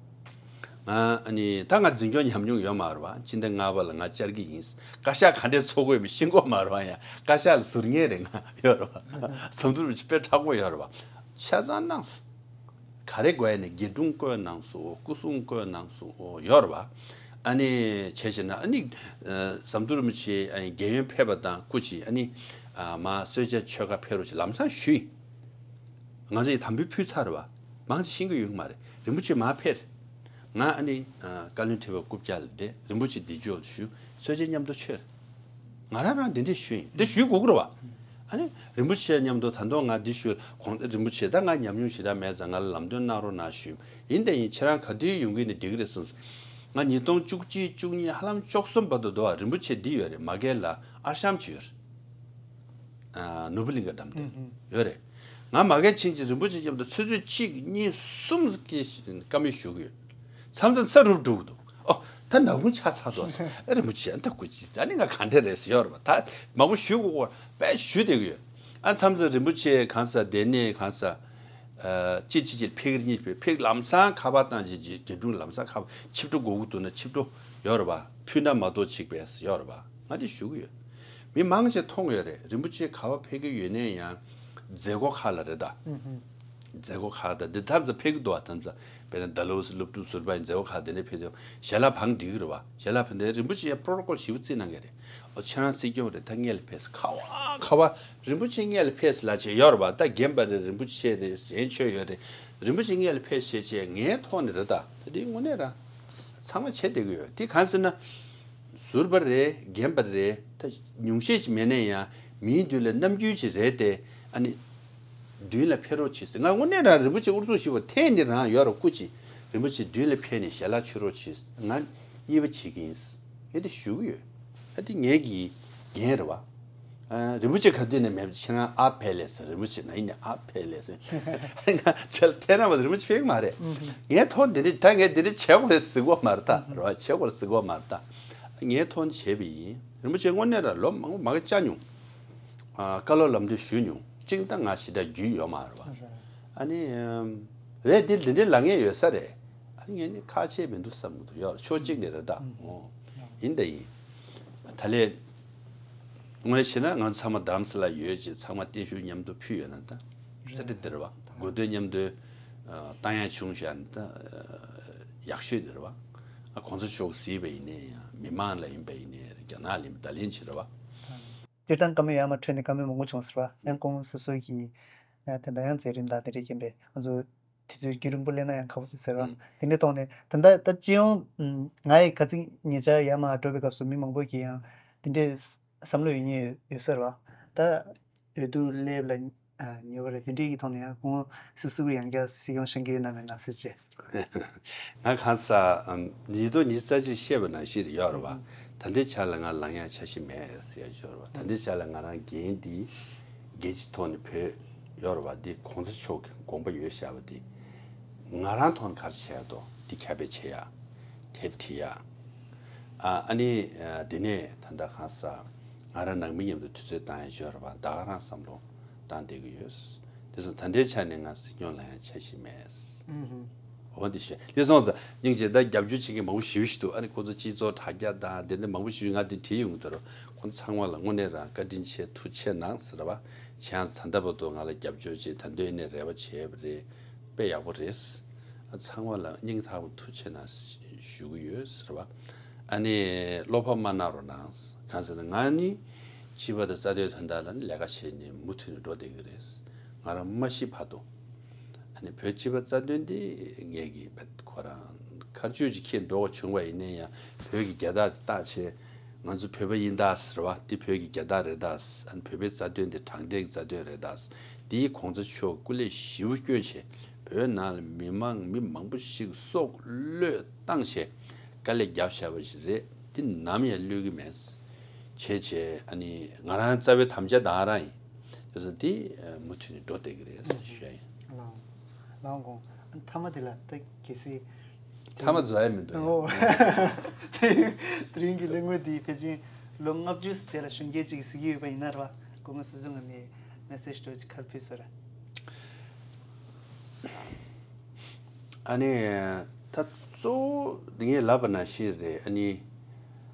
ང་ཨ་ནི་ད་ང་འཛིན་སྐྱོང་ཉམས་མྱོང་ཡོད་མ་རེད་བ། སྤྱི་ཟླ་ལྔ་པ་ལ་ང་བཅར་གྱི་ཡིན། བཀའ་ཤག་ག་འདྲས་ཚོགས་དགོས་མིན་ཤེས་ཀྱི་ཡོད་མ་རེད་བ་ཡ། བཀའ་ཤག་ལ་ཟུར་ཉན་རེད། ང་ཡོད་རེད་བ། ཟམ་གདོང་རིན་པོ་ཆེ་དཔེ་མཁྲེགས་པོ་ཡོད་རེད་བ། ཆ་ཚང་གནང་སོང་། ག་རེ་དགོས་ཡ་ནས་དགེ་སྒྲུང་བཀོད་གནང་སོང་། སྐུ་སྲུང་བཀོད་གནང་སོང་། ཡོད་རེད་བ། ཨ་ནི་བྱས་བྱས་ན་ཨ་ནི་ཨ་ཟམ་གདོང་རིན་པོ་ཆེ་ཨ་ནི་རྒན་ཡོལ་ཕེབས་པ་དང་སྐུ་མཁྱེན་ཨ་ནི་ཨ་མར་གསོལ་ཇ་མཆོད་ཁང་ཕེབས་རོགས་ཞེས་ལམ་སང་ཞུས་ཡིན། ང་ཚོ་ཡི་དམ་འབུལ་ཕུལ་ཚར་བ། མང་ཆེ་ཤེས་ཀྱི་ཡོད་ཀྱི་མ་རེད། རིན་པོ་ཆེ་མར་ཕེབས། ང་ཨ་ནི་ཨ་བཀའ་བློན་ཁྲི་པ་རྐུབ་བཀྱག་ལ་བསྡད། རིན་པོ་ཆེ་འདི་ཕྱོགས་ལ་བཞུགས། གསོལ་ཇ་མཉམ་དུ་མཆོད། ང་རང་རང་འདི་འདྲས་ཞུས་ཡིན། འདི་ཞུས་དགོས་ཀྱི་རེད་བ། ཨ་ནི་རིན་པོ་ཆེ་མཉམ་དུ་ད་དུང་ང་འདི་ཞུ་གོང་རིན་པོ་ཆེ་ད་ང་ཉམས་མྱོང་ཞེ་དྲག་མེད་ཙང་ང་ལ་ལམ་སྟོན་གནང་རོགས་གནང་ཞུས། ཡིན་དང་ཡིན་ཁྱེད་རང་ག་དུས་ཡོང་གི་ནི་འགྲིག་གི་རེད་གསུངས་སོང་། ང་ཉིས་སྟོང་བཅུ་གཅིག་བཅུ་གཉིས་ཧ་ལམ་བཅུ་གསུམ་བར་དུ་འདུག་བ། རིན་པོ་ཆེ་འདི་ཡོད་རེད། མ་གེ་ལ་ཨར་ཤམ་ཅིག་ཡོད་རེད། ནོར་བུ་གླིང་ག་འགྲམ་དེ་ཡོད་རེད། ང་མ་གེ་ཕྱིན་ཅི་རིན་པོ་ཆེ་མཉམ་དུ་ཆུ་ཚོད་གཅིག་གཉིས་གསུམ་གྱི་བཀའ་མོལ་ཞུ་གི་ཡོད། མཚམས་མཚམས་ས་རུབ་འགྲོ་གི་འདུག་ཨོ་ད་ནག་ཁུང་ཆགས་ཚར་འདུག་ཟེར། ཨ་རིན་པོ་ཆེ་ཨ་ད་སྐུ་མཁྱེན་ད་ནི་ང་ག་འདྲ་རེད་ཟེར་ཡོད་རེད་པ། ད་མང་པོ་ཞུ་དགོས་པ་དཔེ་ཞུ་བསྡད་གི་ཡོད། ཨ་མཚམས་མཚམས་རིན་པོ་ཆེ་གང་ས་དེ་ནས་གང་ས། ཅི་ཅི་ཅི་ཕེག་གཉིས་ཕེག་ཕེག་ལམ་སང་ཁ་པར་བཏང་ཅི་ཅི་དགེ་སྒྲུང་ལམ་སང་ཁ་པར་ཆིབས་འགྲོ་དགོས་ཀྱི་འདུག་ན་ཆིབས་འགྲོ་ཡོད་རེད་པ། ཕུལ་ན་མ་གཏོགས་ཅིག་པས་ཡོད་རེད་པ། ང་དེ་ཞུ་གི་ཡོད། མི་མང་ཆེ་མཐོང་ཡོད་རེད། རིན་པོ་ཆེ་ག་པར་ཕེབས་ཀྱི་ཡོད་ནའི་ཡང་མཛད་སྒོ་ཁག་ལ་རེད་ད། མཛད་སྒོ་ཁག་ད་འདི་ཐམས་ཅད་ཕེབས་ཀྱི་འདུག་བ། ཐམས་ཅད་དཔེར་ན་ཌལ་ཧོ་སི་སློབ་ཕྲུག་ཟུར་པ་ཡི་མཛད་སྒོ་ཁག་དེ་ནས་ཕེབས་དུས་ཞལ་ལག་འབག་འགྲིག་གི་རེད་བ། ཞལ་ལག་ཕེབས་དུས་རིན་པོ་ཆེ་ཡང་པྲོ་ཊོ་ཀོལ་ཞིབ་རྩིས་གནང་གི་རེད། ཨོ་ཁྱེད་རང་སྲིད་སྐྱོང་རེད། ད་སྔོན་ལ་ཕེབས་ཁ་བ་ཁ་བ་རིན་པོ་ཆེ་སྔོན་ལ་ཕེབས་ལ་བྱས་ཡོད་རེད་བ། ད་རྒན་པ་རེད། རིན་པོ་ཆེ་རེད། ཟན་ཆོད་ཡོད་རེད། རིན་པོ་ཆེ་སྔོན་ལ་ཕེབས་བྱས་བྱས་ངའི་ཐོག་ནས་རེད་ད། ད་དེ་དངོས་གནས་རང་ཚང་མ་བྱེད་བསྡད་ཀྱི་ཡོད། དེ་གང་ཟེར་ན། ཟུར་པ་རེད། རྒན་པ་རེད། ད་ཉུང་ཤས་ཅིག་མེད་ན་ཡང་མིའི་མདུན་ལ་རྣམ་འགྱུར་ཅིག་རེད་དེ། ཨ་ནི། མདུན་ལ་ཕེབས་རོགས་གྱིས། ང་དངོས་གནས་རང་རིན་པོ་ཆེ་ཨུ་ཚུགས་ཞུ་བ་འཐེན་ནི་རང་ཡོད་ར་སྐུ་མཁྱེན། རིན་པོ་ཆེ་མདུན་ལ་ཕེབས་ནས་ཞལ་ལག་མཆོད་རོགས་གྱིས། ང་གཉིས་པ་བྱེད་ཀྱི་ཡིན། ངས་དེ་ཞུ་གི་ཡོད། ཨ་དེ་ངེད་ཀྱི་འགན་རེད་བ། ཨ། རིན་པོ་ཆེ་ག་དུས་ནས་མེད་པ། ཁྱེད་རང་ཨ་ཕེ་ལེ་ཟེར། རིན་པོ་ཆེ་ན་ཡིན་ནས་ཨ་ཕེ་ལེ་ཟེར། ང་ཁྱེད་ལ་ཐད་ན་མ་རིན་པོ་ཆེ་ཕེབས་ཀྱི་མ་རེད། ངས་ཐོག་འདི་འདྲ་ད་ངས་འདི་འདྲ་བྱེད་དགོས་རེད་ཟེར་གོ་མ་རེད་ད། རེད་བ། བྱེད་དགོས་རེད་ཟེར་གོ་མ་རེད་ད། ངས་ཐོག་འདི་བྱས་པ་ཡིན། རིན་པོ་ཆེ་དངོས་གནས་ར་ལོ་མང་པོ་མ་གི་བཅར་མྱོང་། ཨ། བཀའ་སློབ་ལམ་སྟོན་ཞུས་མྱོང་། གཅིག་ད་ང་ཞེ་དྲག་རྒྱུས་ཡོད་མ་རེད་བ། རེད། ཨ་ནི། ཨམ། རེད། འདི་འདི་འདྲའི་ལབ་མཁན་ཡོད་ས་རེད། ཨ་ནི་ངས་ནི་ཁག་ཆེ་མི་འདུག་བསམ་གི་འདུག་ཡོད་ཕྱོགས་གཅིག་ནས་རེད་ད། ཨོ། ཡིན་ད་ཡིན། ད་ལས། དངོས་གནས་བྱས་ན་ང་ཚང་མ་རྡ་རམ་ས་ལ་ཡོད་ཅེས་ཚང་མ་བརྟན་བཞུགས་མཉམ་དུ་ཕུལ་ཡོད་ན་ད། རྩ་འདི་འདིར་བ། དགོས་འདོད་མཉམ་དུ་བཏང་ཡ་བྱུང་བཞག་ན་ད་ཡག་ཤོས་འདིར་བ། ཨ། གོང་ས་མཆོག་གཟིགས་པ་ཡིན་ནའི་ཡང་མི་མང་ལ་ཡིན་པ་ཡིན་ནའི་རྒྱ་ནག་ལ་ཡིན་པ་བརྡ་ལན་བྱེད་རེད་བ། སྤྱིར་བཏང་བཀའ་མོལ་ཡར་མར་འཕྲོས་ནས་བཀའ་མོལ་མང་པོ་བྱུང་ཟེར་བ། ཡང་ཁོང་སོ་སོ་གི་ད་ལྟ་ཡང་མཛད་རིམ་དང་དེ་འདྲའི་རྐྱེན་པས་ང་ཚོ་དུས་ཚོད་རྒྱུན་རིང་པོ་སླེབས་ན་ཡང་ཁག་པོ་ཅིག་ཟེར་བ། ཨང་། དེ་འདྲའི་ཐོག་ནས་ད་ལྟ་ད་སྤྱི་ཡོངས་ང་ཡི་ཁ་ཚིག་ཉེ་ཆར་ཡར་མར་འགྲོ་བའི་སྐབས་སུ་མི་མང་པོ་གིས་ཡང་དེ་འདྲའི་བསམ་བློ་ཡོད་མཁན་ཡོད་ས་རེད་བ། ད་འོས་བསྡུ་སླེབས་ལ་ཉེ་བ་རེད། དེ་འདྲའི་གི་ཐོག་ནས་ཡང་ཁོང་སི་སི་གུ་ཡང་བསྐྱར་སྲིད་སྐྱོང་བཞེངས་ཀྱི་ཡོད་ན་མེད་ན་ཟེར་བྱས། ང་གང་ཟག་ཉིས་སྟོང་ཉི་ཤུ་རྩ་གཅིག་བཤད་པ་ནང་བཞིན་རེད་ཡོད་རེད་བ། ད་ལྟའི་ཆ་ལ་ང་ལངས་ཡག་འཆར་གཞི་མེད་ཟེར་ཡག་ཡོད་རེད་བ། ད་ལྟའི་ཆ་ལ་ང་རང་འགན་འདི་རྒྱལ་སྤྱིའི་ཐོག་ནས་བོད་ཡོད་རེད་བ། འདི་གོང་ས་མཆོག་གི་དགོངས་པ་ཡོད་བཞག་པ་འདི་ང་རང་ཐོག་ནས་ག་རེ་བྱས་ཡག་འདུག་འདི་ཁྱབ་སྤེལ་བྱེད་ཡག་དེབ་བྲིས་ཡག་ཨ་ཨ་ནི་འདི་ནས་ད་ལྟ་གང་ཟག་ང་རང་ནང་མི་མཉམ་དུ་དུས་ཚོད་བཏང་ཡག་ཡོད་རེད་བ། ད་ག་རང་བསམ་བློ་བཏང་བསྡད་ཀྱི་ཡོད། དེ་སོང་ད་ལྟའི་ཆ་ནས་ང་སྲིད་སྐྱོང་ལངས་ཡག་འཆར་གཞི་མེད། ཨུ་ཧུ། འོ་འདི་བཤད། དེ་སོང་ཙང་སྙིང་རྗེ། ད་རྒྱབ་སྐྱོར་བྱེད་མཁན་མང་པོ་ཞེ་པོ་ཞིག་འདུག་ཨ་ནི་ཁོ་ཚོ་སྤྱི་ཚོགས་དྲ་རྒྱ་དང་དེ་འདྲ་མང་པོ་ཞེ་པོ་ང་དེ་བྲིས་ཡོང་གི་འདུག་ཁོ་ཚོ་ཚང་མ་ལ་དངོས་གནས་རང་བཀའ་དྲིན་ཆེ། ཐུགས་རྗེ་གནང་ཟེར་བ། བྱས་ཙང་ད་ལྟ་བར་དུ་ང་ལ་རྒྱབ་སྐྱོར་བྱེད། ད་དུང་ནས་རེ་བ་བྱས་པ་རེད། དཔེ་ཡག་པོ་རེད། ཨ། ཚང་མ་ལ་སྙིང་ཐག་པ་ཐུགས་རྗེ་གནང་ཞུ་གི་ཡོད་ཟེར་བ། ཨ་ནི་བློ་ཕམ་མ་གནང་རོགས་གནང་། གང་ཟེར་ན་ང་ནི་སྤྱི་པ་དང་རྩ་དོན་དོན་དག་ལ་ནི་ལས་ཀ་བྱས་ནས་མུ་མཐུད་ནས་འགྲོ་བསྡད་ཀྱི་རེད། ང་རང་མ་ཤི་བར་དུ། ཨ་ནི་བོད་སྤྱི་པ་རྩ་དོན་འདི་ངེད་ཀྱི་བེད་ཁོ་རང་ཁ་རྩོད་ཅིག་ཁྱེར་འགྲོ་བ་བྱུང་བ་ཡིན་ན་ཡང་བོད་ཀྱི་རྒྱལ་དར་འདི་བཏགས་བྱས། ང་ཚོ་བོད་པ་ཡིན་ད་ཟེར་བ། འདི་བོད་ཀྱི་རྒྱལ་དར་རེད་ད། ཨ་ནི་བོད་པའི་རྩ་དོན་འདི་དྲང་བདེན་གྱི་རྩ་དོན་རེད་ད། འདིའི་གོང་ས་མཆོག་སྐུ་ལས་ཞེ་པོ་བསྐྱོན་བྱས། བོད་ནང་ལ་མི་མང་མི་མང་པོ་ཞིག་སྲོག་བློས་བཏང་བྱས་དཀའ་ལས་བརྒྱབ་བཞག་པ་ཞིག་རེད། འདི་ནམ་ཡང་བློས་ཀྱི་མེད། བྱས་བྱས་ཨ་ནི་ང་རང་རྩ་བའི་དམ་བཅའ་ད་ག་རང་ཡིན། དེ་ཚོ་འདི་མུ་མཐུད་ནས་འགྲོ་བསྡད་ཀྱི་རེད་ཟེར་ཞུ་ཡ་ཡིན། ལའོ། ལའོ་དགོངས། མཐའ་མ་དེ་ལ་ད་གལ་སྲིད་ཐ་མ་རྫོགས་ཡ་མི་འདུག་ཨོ། དེ་རིང་གི་གླེང་མོལ་འདི་ཕལ་ཆེར་ལོ་ལྔ་བཅུ་རྗེས་ལ་གཞོན་སྐྱེས་ཅིག་གིས་གཟིགས་ཀྱི་ཡོད་པ་ཡིན་ན་རེད་བ། སྐུ་ངོ་སྲིད་སྐྱོང་ངོས་ནས་མེ་སེ་ཇི་འདྲ་ཅིག་ག་རེ་ཕུལ་ས་རེད། ཨ་ནི་ད་གཙོ་བོ་འདི་ངས་ལབ་པ་ནང་བཞིན་རེད། ཨ་ནི་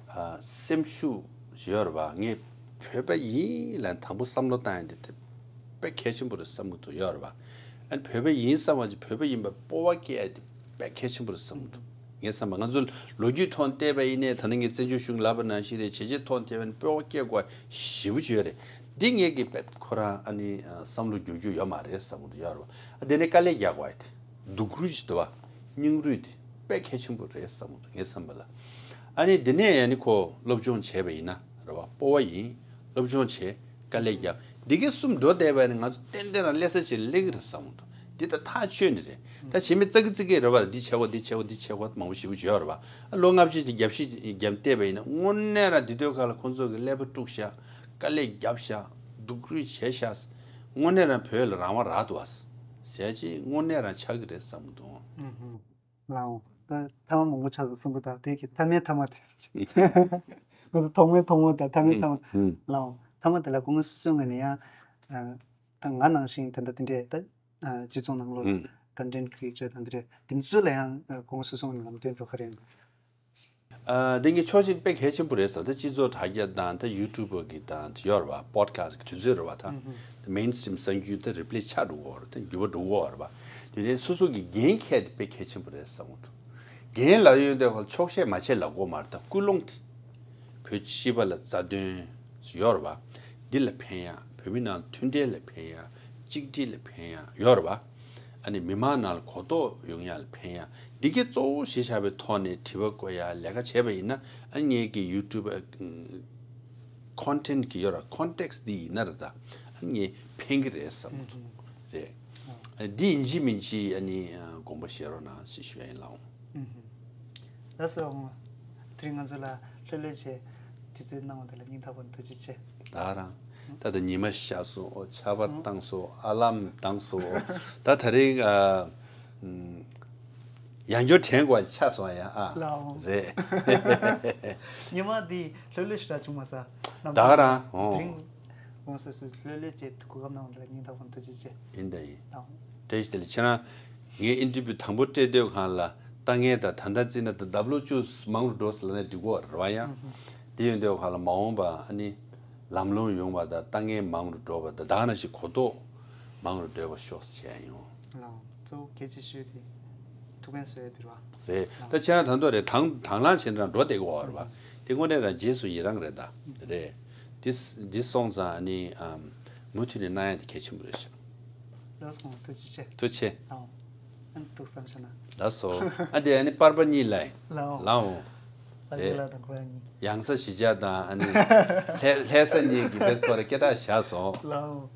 ཨ། སེམས་ཤུགས་ཡོད་རེད་བ། ངས་བོད་པ་ཡིན་ལབ་དང་པོ་བསམ་བློ་བཏང་ཡ་འདི་དེ་དཔེ་གལ་ཆེན་པོ་རེད་བསམ་གྱི་འདུག་ཡོད་རེད་བ། ཨ་ནི་བོད་པ་ཡིན་བསམ་པ་ཅིག་བོད་པ་ཡིན་པའི་སྤོབས་པ་སྐྱེ་ཡ་དེ་དཔེ་གལ་ཆེན་པོ་རེད་བསམ་གྱི་འདུག་ངས་བསམ་པ་ང་ཚོ་ལོ་རྒྱུས་ཐོག་བལྟས་པ་ཡིན་ནའི་ད་ནི་ངས་བཙན་བྱོལ་གཞུང་ལབ་པ་ནང་བཞིན་རེད། བྱས་རྗེས་ཐོག་བལྟས་པ་ཡིན་ན་སྤོབས་པ་སྐྱེ་དགོས་ཞེ་པོ་ཅིག་ཡོད་རེད། འདི་ངས་ཀྱི་དཔེ་ཁོ་རང་ཨ་ནི་བསམ་བློ་འགྱུར་རྒྱུ་ཡོད་མ་རེད་བསམ་གྱི་འདུག་ཡོད་རེད་བ། ཨ་དེ་ནས་དཀའ་ལས་རྒྱག་དགོས་ཡ་དེ་སྡུག་རུས་ཅིག་འདུག་བ། སྙིང་རུས་དེ་དཔེ་གལ་ཆེན་པོ་རེད་བསམ་གྱི་འདུག་ངས་བསམ་པ་ལ། ཨ་ནི་དེ་ནས་ཨ་ནི་ཁོ་སློབ་སྦྱོང་བྱས་པ་ཡིན་ན་རེད་བ། སྤོབས་པ་ཡིན། སློབ་སྦྱོང་བྱས། དཀའ་ལས་བརྒྱབ། འདི་གའི་གསུམ་འགྲོ་བསྡད་པ་ཡིན་ན་ང་ཚོ་ཏན་ཏན་རང་སླེབས་ས་ཅིག་ལ་སླེབས་ཀྱི་རེད་བསམ་གྱི་འདུག་འདི་ད་ཐག་ཆོད་ནི་རེད། ད་གཞན་མི་ཙག་གི་ཙིག་གི་རེད་བ། འདི་བྱེད་དགོས་འདི་བྱེད་དགོས་འདི་བྱེད་དགོས་མང་པོ་ཞེ་པོ་ཅིག་ཡོད་རེད་བ། ཨ་ལོ་ལྔ་བཅུ་ཅིག་རྒྱབ་ཤི་རྒྱབ་བལྟས་པ་ཡིན་ན་དངོས་གནས་རང་འདི་དུས་སྐབས་ལ་ཁོང་ཚོ་གིས་ཀླད་པ་དཀྲུགས་ཤག་དཀའ་ལས་བརྒྱབ་ཤག་སྡུག་རུས་བྱས་ཤག་དངོས་གནས་རང་བོད་ལ་རང་དབང་རག་འདུག་བ། ཟེར་ཅིག་དངོས་གནས་རང་ཆགས་ཀྱི་རེད་བསམ་གྱི་འདུག་ཨུ་ཧུ། ལའོ། ད་ཐ་མ་མང་པོ་ཆགས་སོང་གསུང་གི། ད་དེ་གི་ཐ་མའི་ཐ་མ་དེ། ང་ཚོ་ཐོག་མའི་ཐོག་མ་དང་ཐ་མའི་ཐ་མ། ཨུ་ཧུ། ལའོ། ཐ་མ་དེ་ལ་སྐུ་ངོ་སྲིད་སྐྱོང་ངོས་ནས་ཡང་ད་ང་ནང་བཞིན་ད་ལྟ་དེ་འདྲས་ད་སྤྱི་ཚོགས་ནང་ལོགས་ལ་ཨུ་ཀོན་ཊེན་ཊི་ཀི་རི་ཨེ་ཊར་དང་དེ་འདྲས་དེ་ཚོ་ལ་ཡང་སྐུ་ངོ་སྲིད་སྐྱོང་ངོས་ནས་ལམ་སྟོན་འགྲོ་ག་རེ་ཡོད། ཨ། དེ་ངས་ཕྱོགས་གཅིག་དཔེ་གལ་ཆེན་པོ་རེད་བསམ། ད་སྤྱི་ཚོགས་དྲ་རྒྱ་དང་ད་ཡུ་ཊུབ་གི་དང་ད་ཡོད་རེད་བ། པོ་ཌི་ཁ་སི་ཊི་གི་དུས་ཚོད་རེད་བ། ད་མེན་སི་ཊི་རིམ་གསར་འགྱུར་ད་རི་པི་ལེ་ཆགས་འགྲོ་གི་ཡོད་རེད། ད་འགྱུར་བ་འགྲོ་གི་ཡོད་རེད་བ། དེ་ནས་སོ་སོ་གི་འགན་འཁྱེར་དེ་དཔེ་གལ་ཆེན་པོ་རེད་བསམ་གྱི་འདུག་འགན་ལབ་ཡོང་དུས་ཕྱོགས་ཞེན་མ་བྱེད་ལབ་དགོས་མ་རེད། ད་ཀུན་སློང་དེ། བོད་སྤྱི་པ་ལ་རྩ་དོན་ཡོད་རེད་བ། འདི་ལ་ཕན་ཡག་བོད་མི་ནང་མཐུན་འབྲེལ་ལ་ཕན་ཡག་གཅིག་སྒྲིལ་ལ་ཕན་ཡག་ཡོད་རེད་བ། ཨ་ནི་མི་མང་ནང་ལ་གོ་རྟོགས་ཡོང་ཡག་ལ་ཕན་ཡག་འདི་གའི་གཙོ་བོ་གཞི་བཞག་པའི་ཐོག་ནས་དྲི་བ་བཀོད་ཡག་ལས་ཀ་བྱས་པ་ཡིན་ན། ཨ་ངེད་ཀྱི་ཡུ་ཊུབ་ཨ་ཀོན་ཊེན་ཊི་གི་ཡོད་ར་ཀོན་ཊེག་སི་འདི་ཡིན་ན་རེད། ད་ཨ་ངས་ཕན་གི་རེད་བསམ་གྱི་འདུག་རེད། ཨ་འདི་ཡིན་གཅིག་མིན་གཅིག་ཨ་ནི་དགོངས་པ་བཞེས་རོགས་གནང་ཞེས་ཞུ་ཡ་ཡིན། ལགས་འོང་། ལགས་སོ། འོང་། དེ་རིང་ང་ཚོ་ལ་ལྷོད་ལྷོད་བྱས་དུས་ཚོད་གནང་བ་དེ་ལ་སྙིང་ཐག་པ་ནས་ཐུགས་རྗེ་ཆེ། ད་རང་། ད་ལྟ་ཉི་མ་ཤར་སོང་། ཨོ་ཆར་པ་བཏང་སོང་། ཨ་ལམ་བཏང་སོང་། ད་ད་རིང་ཨ་ཡང་བསྐྱར་དྲན་དགོས་པ་ཆགས་སོང་ཡ། ཨ་ལའོ། རེད། ཉི་མ་འདི་ལྷོད་ལྷོད་ཞིག་ར་བྱུང་མ་ས། ད་ག་རང་། ཨོ། དེ་རིང་དགོང་སོ་སོས་ལྷོད་ལྷོད་བྱས་གོ་སྐབས་གནང་བ་ལ་སྙིང་ཐག་པ་ནས་ཐུགས་རྗེ་ཆེ། ཡིན་ད་ཡིན། ལའོ། བཀྲ་ཤིས་བདེ་ལེགས། ཁྱེད་རང་ངའི་ཨིན་ཊར་བིའུ་དང་པོ་སྤྲད་དུས་སྒང་ལ་ལྟ་མཁན་དང་ད་ལྟ་བརྩིས་ན་ད་ལྟ་བློ་ཅུང་མང་རུ་འགྲོ་ཟེར་ལབ་ན་འགྲིག་གོ་རེད་བ། ཡང་དེ་ཡོང་དུས་སྒང་ལ་མ་འོངས་པ་ཨ་ནི་ལམ་ལྷོང་ཡོང་བ་དང་ལྟ་མཁན་མང་རུ་འགྲོ་བ་དང་ད་ག་ནང་བཞིན་གོ་རྟོགས་མང་རུ་འགྲོ་བ་ཤོག་ཟེར་བྱས་ཡོང་། ལའོ། གཙོ་བོ་གལ་ཆེ་ཤོས་དེ་ཐུགས་ཕན་གསོས་ཡ་དེ་རེད་བ། རེད། ད་ཁྱེད་རང་ད་དུང་རེད། དང་དང་བླངས་བྱས་ནས་རང་འགྲོ་བསྡད་དགོས་པ་རེད་བ། དེ་དངོས་གནས་རང་རྗེས་སུ་ཡི་རང་རེད་ད། རེད། འདི་འདི་སོང་ཙང་ཨ་ནི་ཨམ་མུ་མཐུད་ནས་གནང་ཡ་དེ་གལ་ཆེན་པོ་རེད་ཤག། ལགས་སོ། ཐུགས་རྗེ་ཆེ། ཐུགས་ཆེ། ཨོ། ཨ་ནི་ཐུགས་བསམ་བཞེས་ན། ལགས་སོ། ཨ་དེ་ཨ་ནི་པར་པ་གཉིས་ལ། ལའོ། ལའོ། ལ་རེད། ལ་དང་ཁོ་རང་གཉིས། གཡང་ས་གཞིས་ཆགས་དང་ཨ་ནི་ལྷ་ལྷ་ས་གཉིས་ཀྱི་བེད་ཁོ་ར་སྐད་གྲགས་བཞག་སོང་། ལའོ།